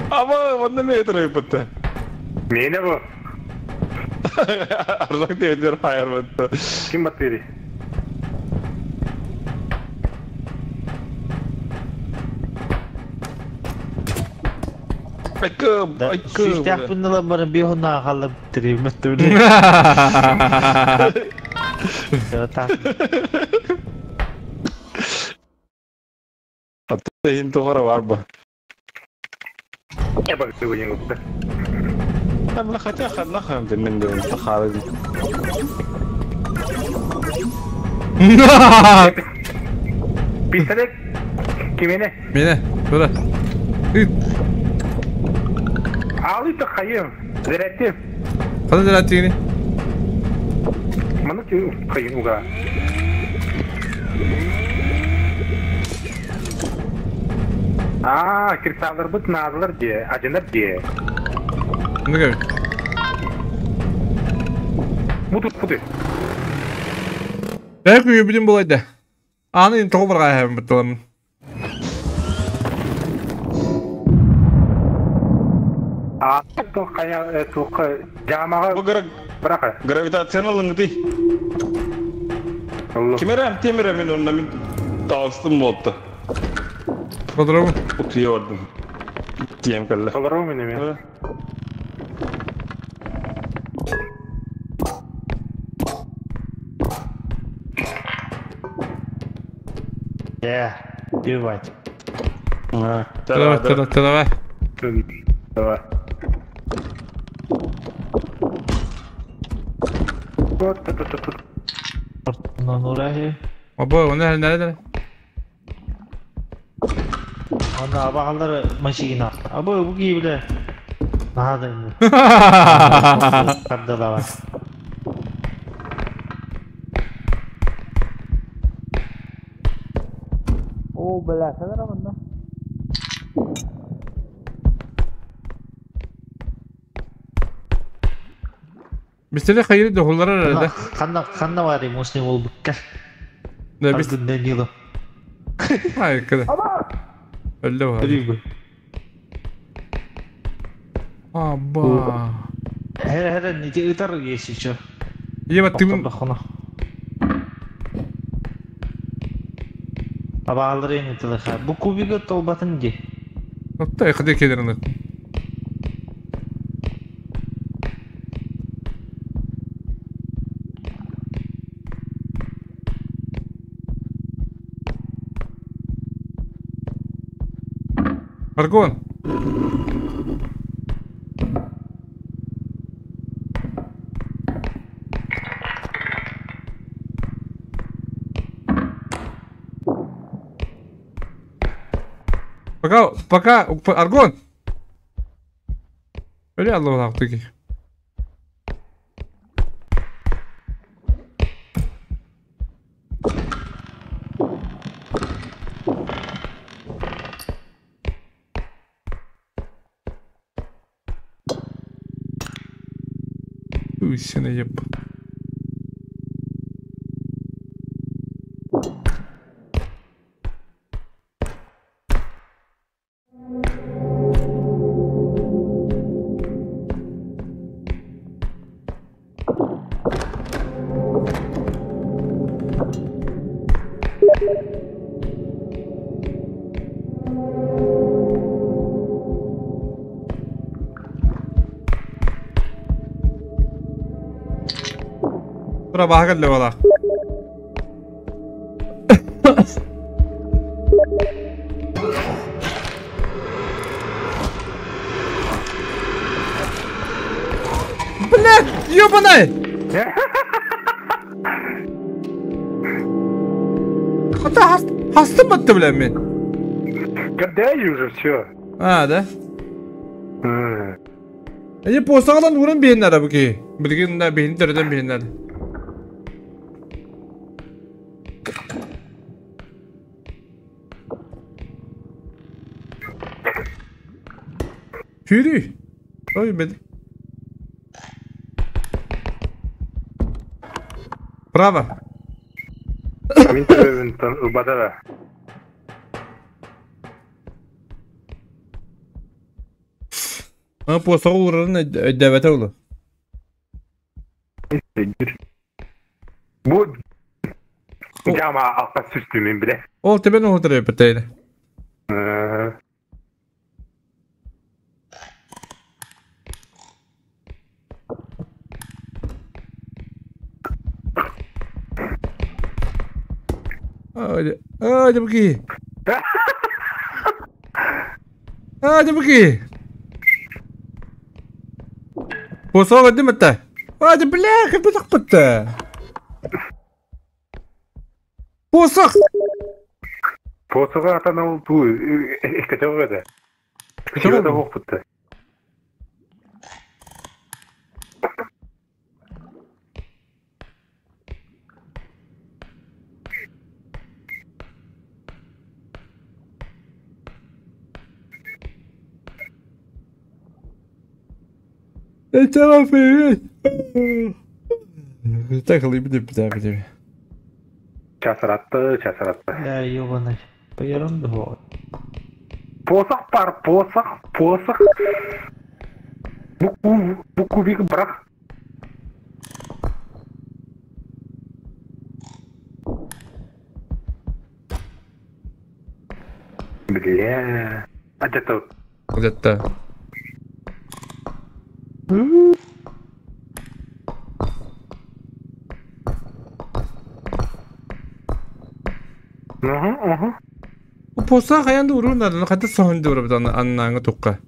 Аба, онда мен өтіріп бітті. Mene bu. Аржақ дегендер хайыр бітті. Kim battı? Айкы, айкы. Сүүстээх бары биохунаа халып тиримет түле. Атты ең тоғара бар ба. Ne bak bu yenge bitti. Бля, хотя хадна мен де тахары. Pistolet kimine? Mene, тура. Ağlıydı kayım. Zirettim. Қандай зират дегені? Маны кайым уга. Аа, кристаллар бут назлар де, ажынар де. Неге? Бутут буту. Бәк үйі білім болайды. Аны енді тоғы барға әбім бұттыламын. Аа, тух кая тух жамага Бу бырака. гравитацияны лыңды. Кимерем, темерем мен онда мен тағыстым болыпты. Бодырабын. Утуя бардым. Тием кәлі. Олар мени мен. Yeah, бивать. Давай, давай, давай. Давай. Вот, тут, тут, тут. Нанурахи. Аба, оны әлі нәрі Анда абагалар машина. Аба бу кийбиле. Нада инде. Кардалава. О, бля, kadar mında? Бистеле хайыр дохулар арада. Канна канна бар муслим бол букка. Да бис. Данило. Ай, када. Өллө. Аба. Хер хер не ытар есть еще. Еба тымын. Абагалар эми тылыха. Бу кубига толбатын ди. Отта кыды кедерин. Аргон. Пока, пока, Аргон. Бля, Аллах, таких. Уйсена еп. Тура баһа кэллэ буолаах. Блядь, ёбаный! Хата хастым батты, бля, мен. Когда уже все. А, да? Эйе постагалан уран бейін бу ки. Билген да бейін төрден бейін ара. Фюри. Ой, бед. Право. Мин төбөбүн ылбата да. А постага уран өйдөбөтө улу. Бу жама алка сүстү мен биле. Ол тебен отыр өпөтөйдө. Ой, ой, дебки. А, дебки. Посога диметте. А, бля, как бы так Посох. Посога атана ол ту эскетеге да. Силата бокпутта. Это привет. Так, лыбды, бля, бля. Часыратты, часыратты. Бля, ёбаный. Поером вот. Посох бар, посох, посох. Бу кубик брак. Бля. А где-то Где-то. Угу, угу. Посох аянды урун хата соһунду урабыт аннааңы тукка.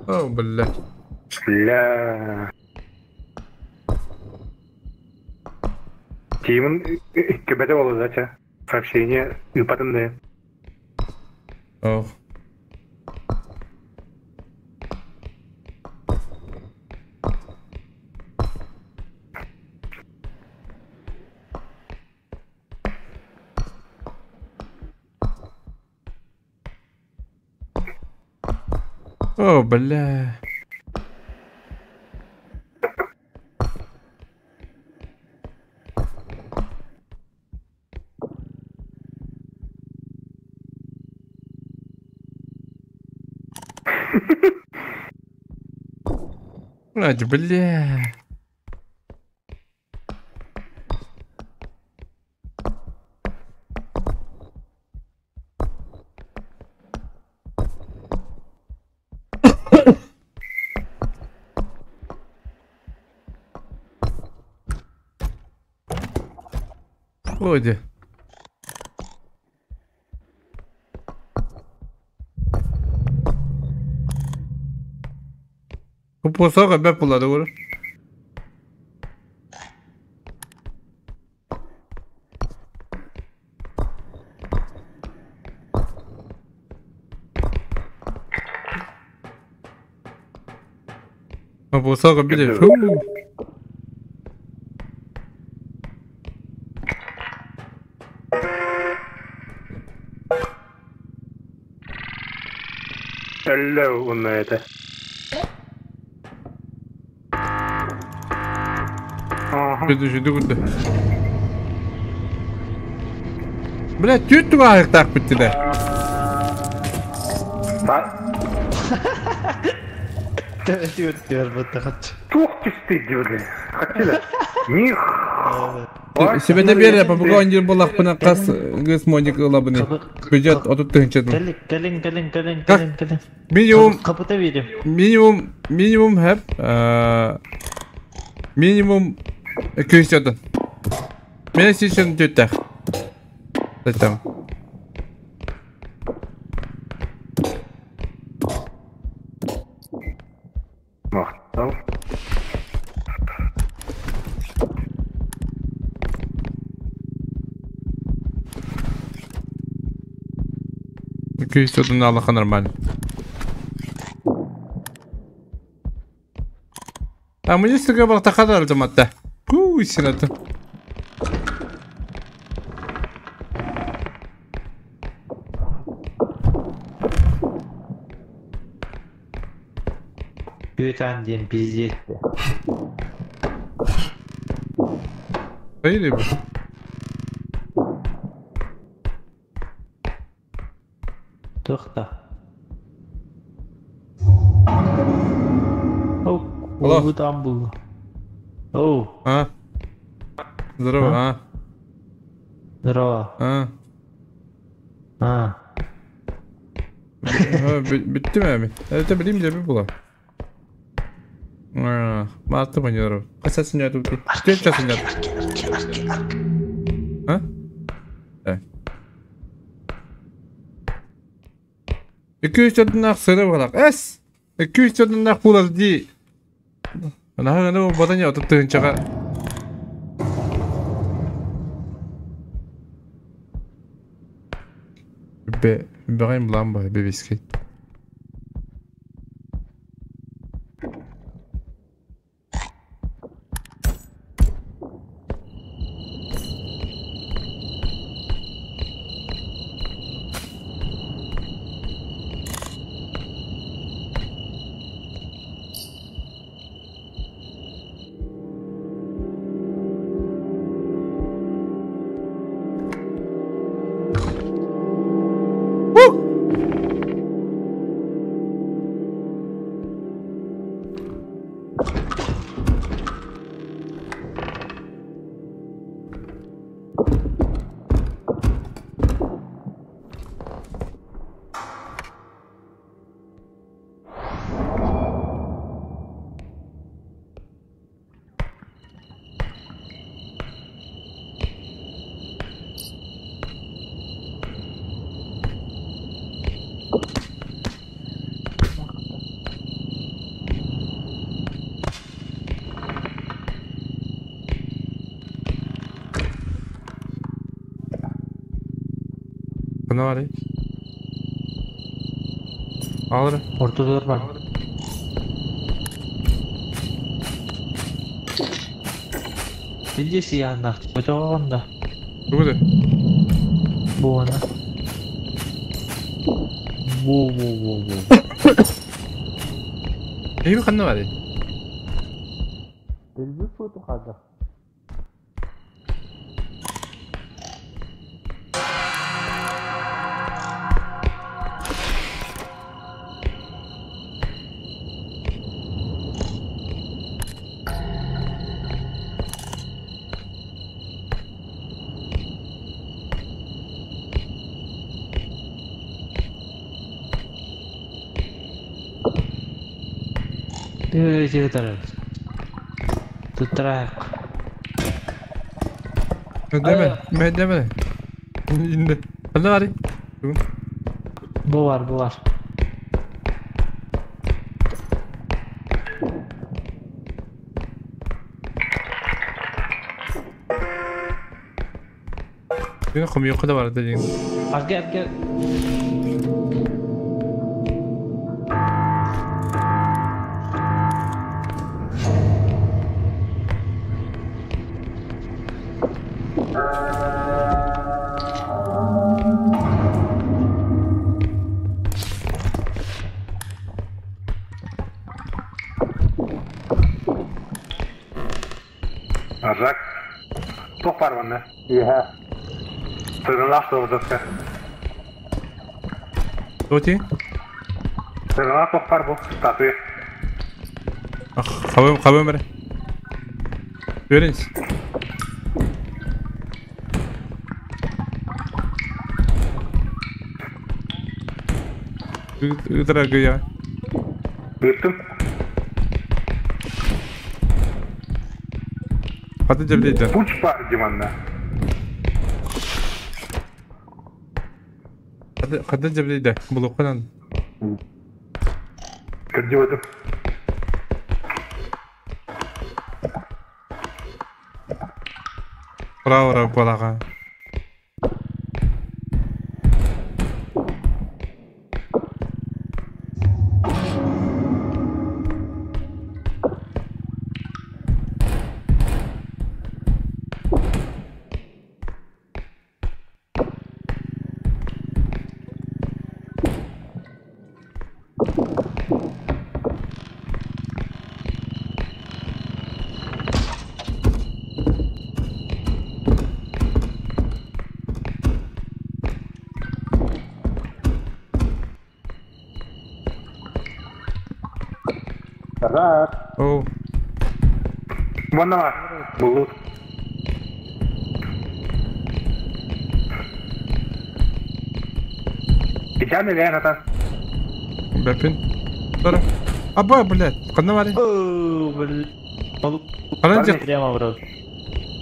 О, бля. Бля. Тимон кебете болду да, сообщение ыпатын Ох. О, бля. Ать, бля. Ходи. Bu posa kadar buladı vurur. Bu posa bir de. Өллө уонна этэ. Düşündü gündü. Бля, түт тугаахтаах бүттүлэр. Түөрт баттахат. Туох түстей диэбилэ. Хаччыла. Них. Себете бере, папуга ондир болақпына қас гыс моник ылабыны. Бюджет отут тыгынчатын. Кэлин, кэлин, кэлин, кэлин, кэлин. Минимум Капыта берем. Минимум, минимум хеп, минимум 200 Мен сишен түттэх. Зачем? Махтал. 200 Аллаха нормально. А мы здесь только бартахадар жаматта. Пу, сината. Түөтан диэн пиздец. Hayır bu. Туохта. Оу, Алло. уу там был. Оу, А? Здорово, а? здорово. А? А, Bitti mi abi? Evet bileyim de bir bula. Маты манеров. Қасасын ятып. Төрт часын ятып. А? 200 төрдүнак сыры балак. Эс! 200 төрдүнак булар ди. Ана гана бадан ятып тыгынчага. Бе, бегайм ламба, бебискет. Ne var? Alır. Ortada var. Bilgisi yanında. Öte onda. Bu ne? Bu ona. Bu bu bu bu. İyi bir kanı var. Bilgi foto kadar. Tutrak. Deme, deme, deme. İndi. Ne var? Bu var, bu var. Хомуйуохха да барда диэн. Арга арга. Аржак. Туох баар манна? Үөһэ. Тыгынлаах суобутукка. Тоти? Тыгынлаах туох баар бу? Статуя. Хабым, хабым бere. Görünüz. Ытыра гыя. Ыыттым. Хаты дьэбдейді. Пуч бар дии манна. Хаты дьэбдейді. Булукканан. Кырдьыбытым. Браво, браво, балаға. Аржак. Оу. Манна бар. Булут. Ичан элээн атан. Бэпин. Тора. Аба, блядь. Ханна бары? Оо, блин. Ханан жа. Прямо, бро.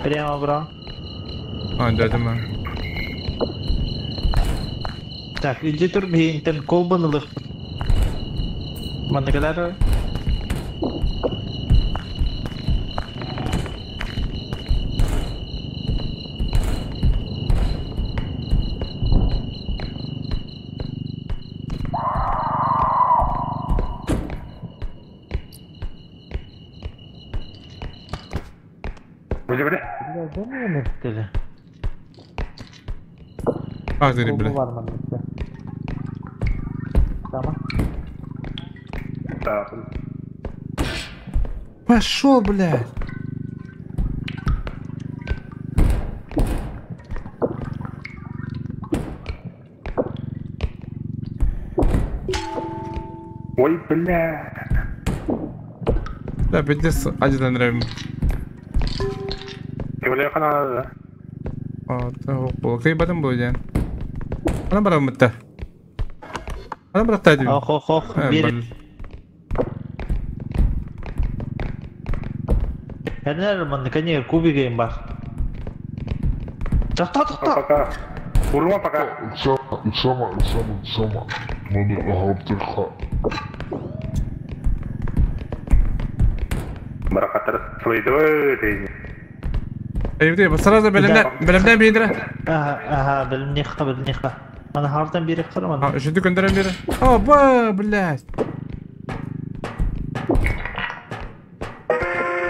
Прямо, бро. А, дядя ма. Так, иди тур бейнтен колбан ылых. Манныгалар. Били били. Ах, дери, блядь. Бар маннык. Tamam. Так. Пошел, блядь. Ой, бля. Да, пиздец, один нравим. Кемеле канада. А, та, кей батым был ден. Ана барам мытта. Ана баракта дим. Ох, ох, ох. Бир. Хәнәр маннык не кубигем бар. Тохта, тохта. Пока. Урма пока. Ыксама, ыксама, ыксама. Маны аһаптырха. Баракаттар слойдовы дейни. Эй, сразу белемден, белемден бейдire. Ага, ага, белемнеха, белемнеха. Ана хартан бири кырман. А, үшүнтү көндөрөн бери. Оба, блядь.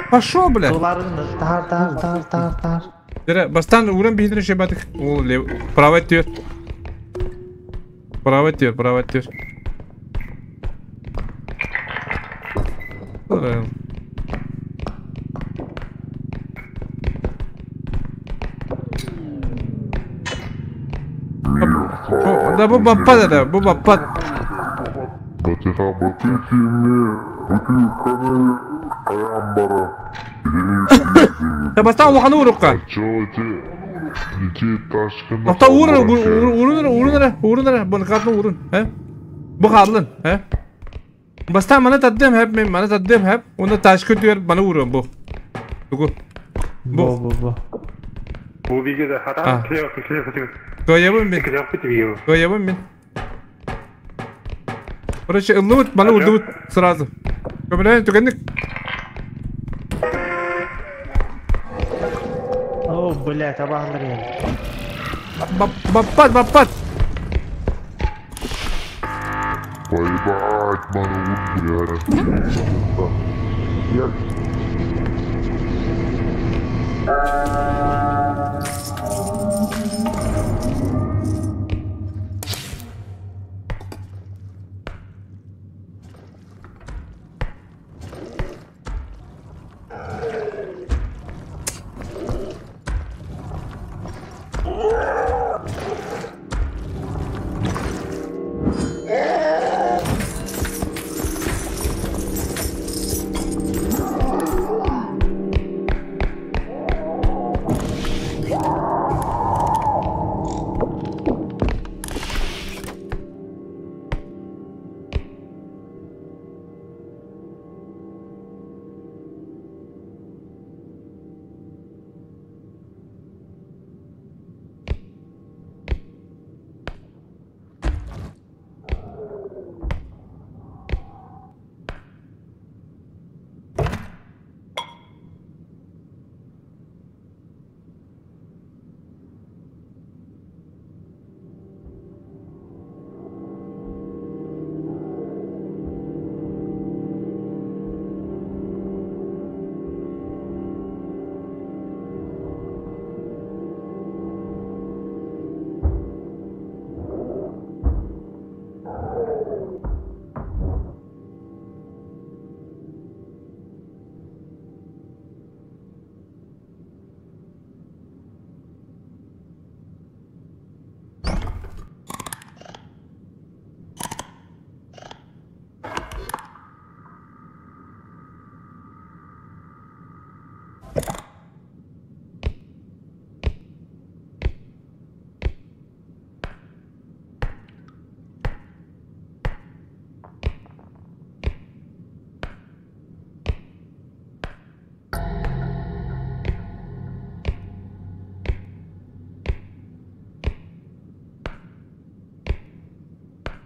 Пошел, блядь. Туларын тар тар тар тар тар. Дере, бастан уран бейдире шебатык. Ол лев, правый төр. Правый төр, правый төр. Да бу баппат да, бу баппат. Батыха баты киме, бути ханы аям бара. Да бастан улаханы урукка. Чоти, ити ташкын. Тоқта урун, урун, урун, урун, бу катын урун, he? Бу қалын, he? Бастан мана таддым хеп, мен мана таддым хеп. Онда ташкын түгер бана урун бу. Бугу. Бу бу бу. Бу биге да хата клео клео клео. Коябын мен. Коябын мен. Короче, ыллыбыт, бана урдубут сразу. Көмөлөйүн түгенник. О, блядь, абаһалар. Баппат, баппат! Поебать, маны блядь. Я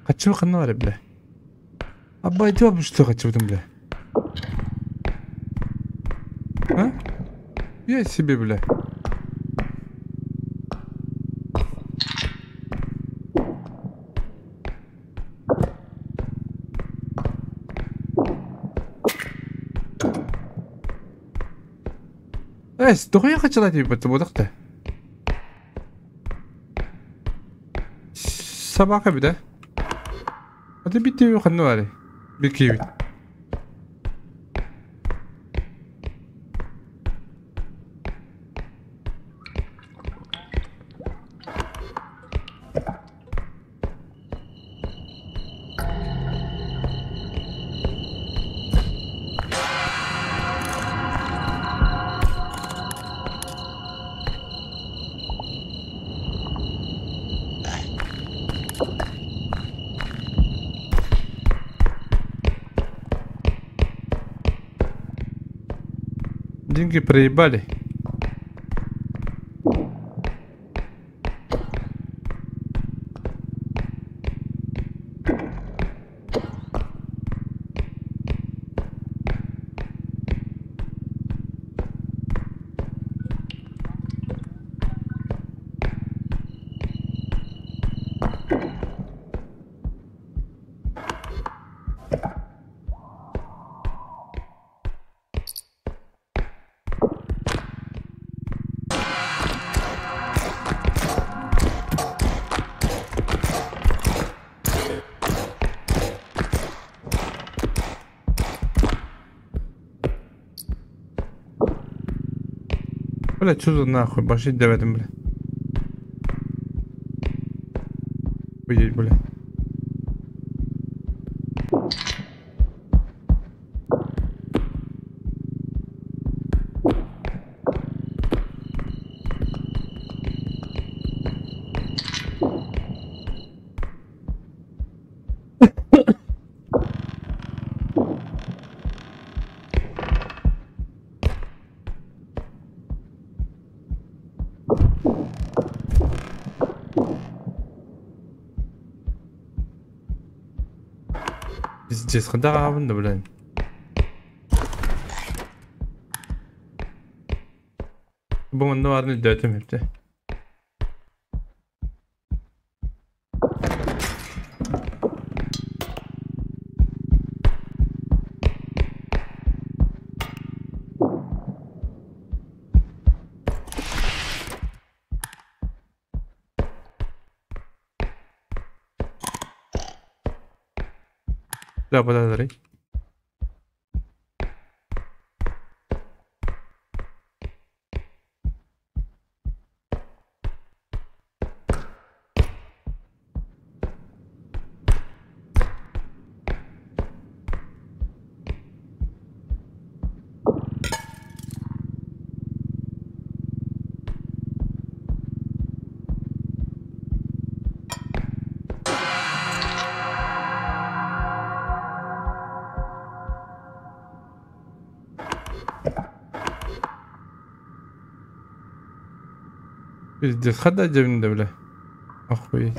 Хаччы ханна бар бля. Абай жауап что хаччыбытым бля. А? Я себе, бля. Эс, тоҕо хаччылай диэбит буолуохта. Собака бida. Hadi bitti ханна баарый. Биккибит. Деньги проебали. Бля, что за нахуй, башить девятым, бля. Выйдет, бля. Пиздец, когда блин. Бу манна баарын өйдөөтүм эбит. Шляпа Пиздец, хада дьэбинде, бля. Охуеть.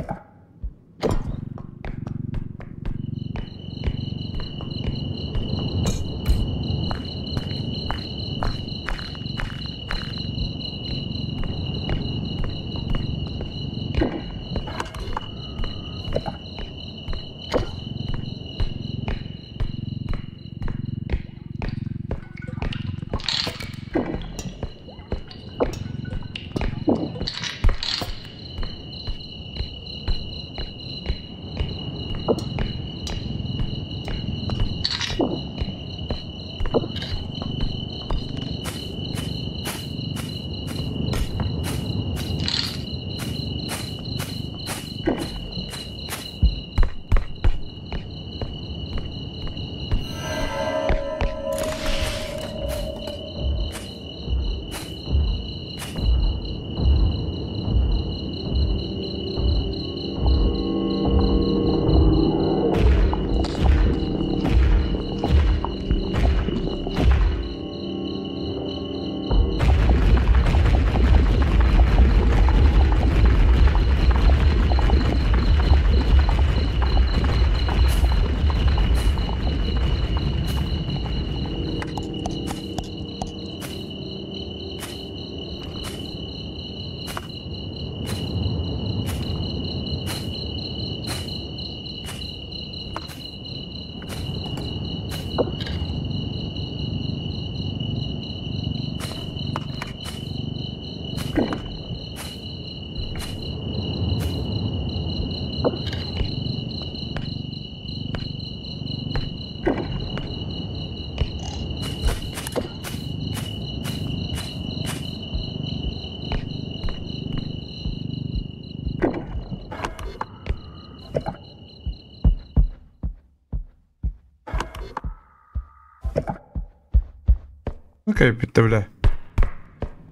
Окей, bitti бля.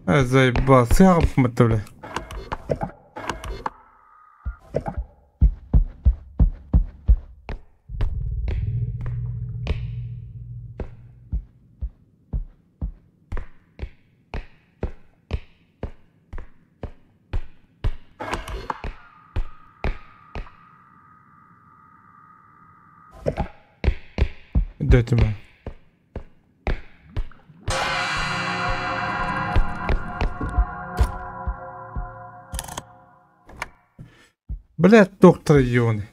Заебал, сыгып бля. Дайте мне. Блядь, доктор Йоны.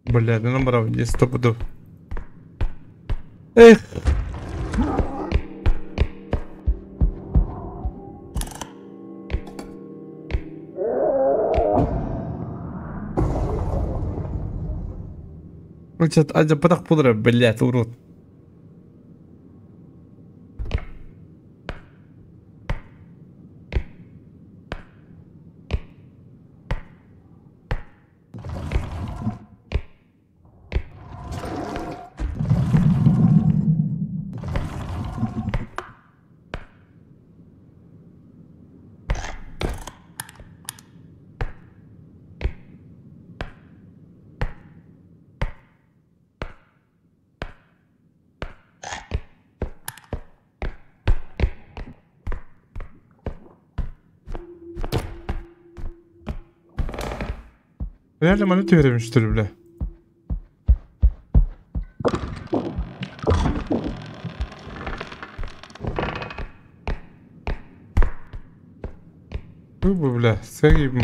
Бля, ну набрал, не 100 пудов. Эх! Адя пытах пудра, блядь, урод. Nerede bana tüyremiştir bile. Bu bile. Sen gibi mi?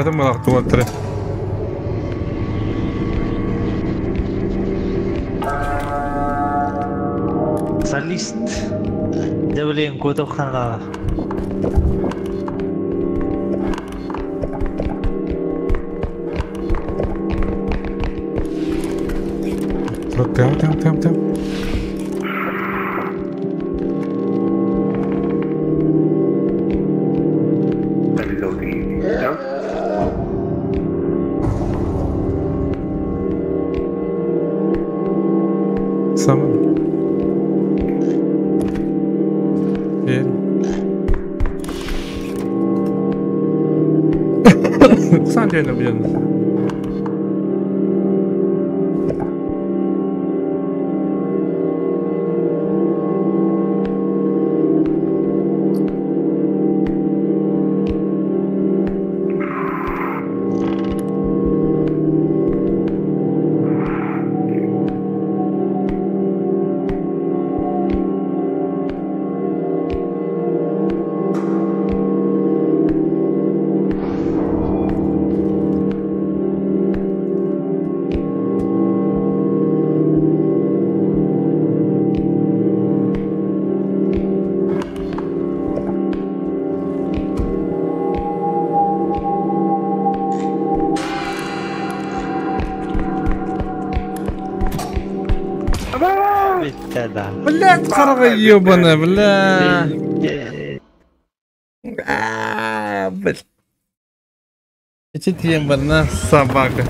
هذا ما راح توتره. Солист. Да блин, куда хана. Там, там, там, там. Сам. Сан диэн билэн. Блядь, харага ебаная, бля. А, блядь. Эти ебаная собака.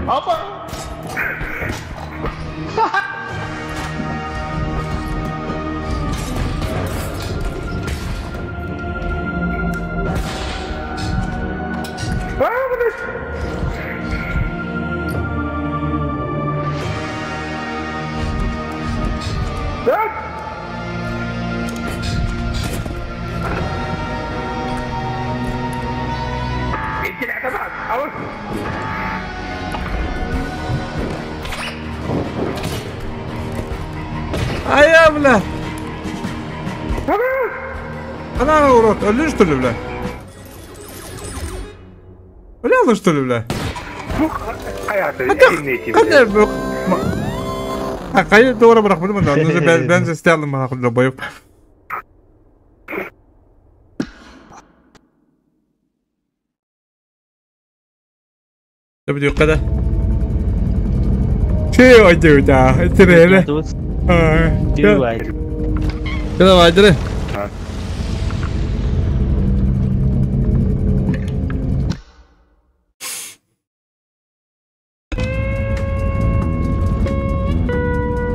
Опа! Ай, бля! Она, урод, өлү, что ли, бля? Өлө, что ли, бля? Кайы doğru bırak bunu da. Ben de istedim bana boyup. بدي قدا شيء وجوده ترى كذا واجري.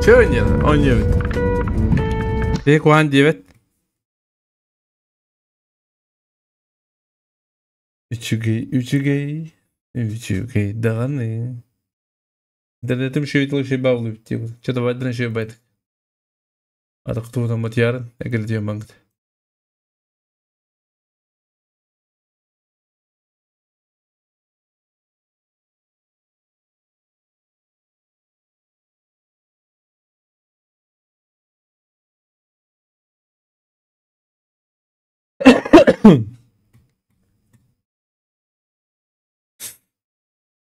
Чэ оонньуо, оонньуобут. Киһи куһаҕан диэбэт. Үчүгэй, үчүгэй, үчүгэй даҕаны. Интернетим үчүгэй тыл үчүгэй бааллыбыт диэбит. Чэ давай үчүгэй байтык. Атах туһунан матыйарын, эгилдиэн баҥыт.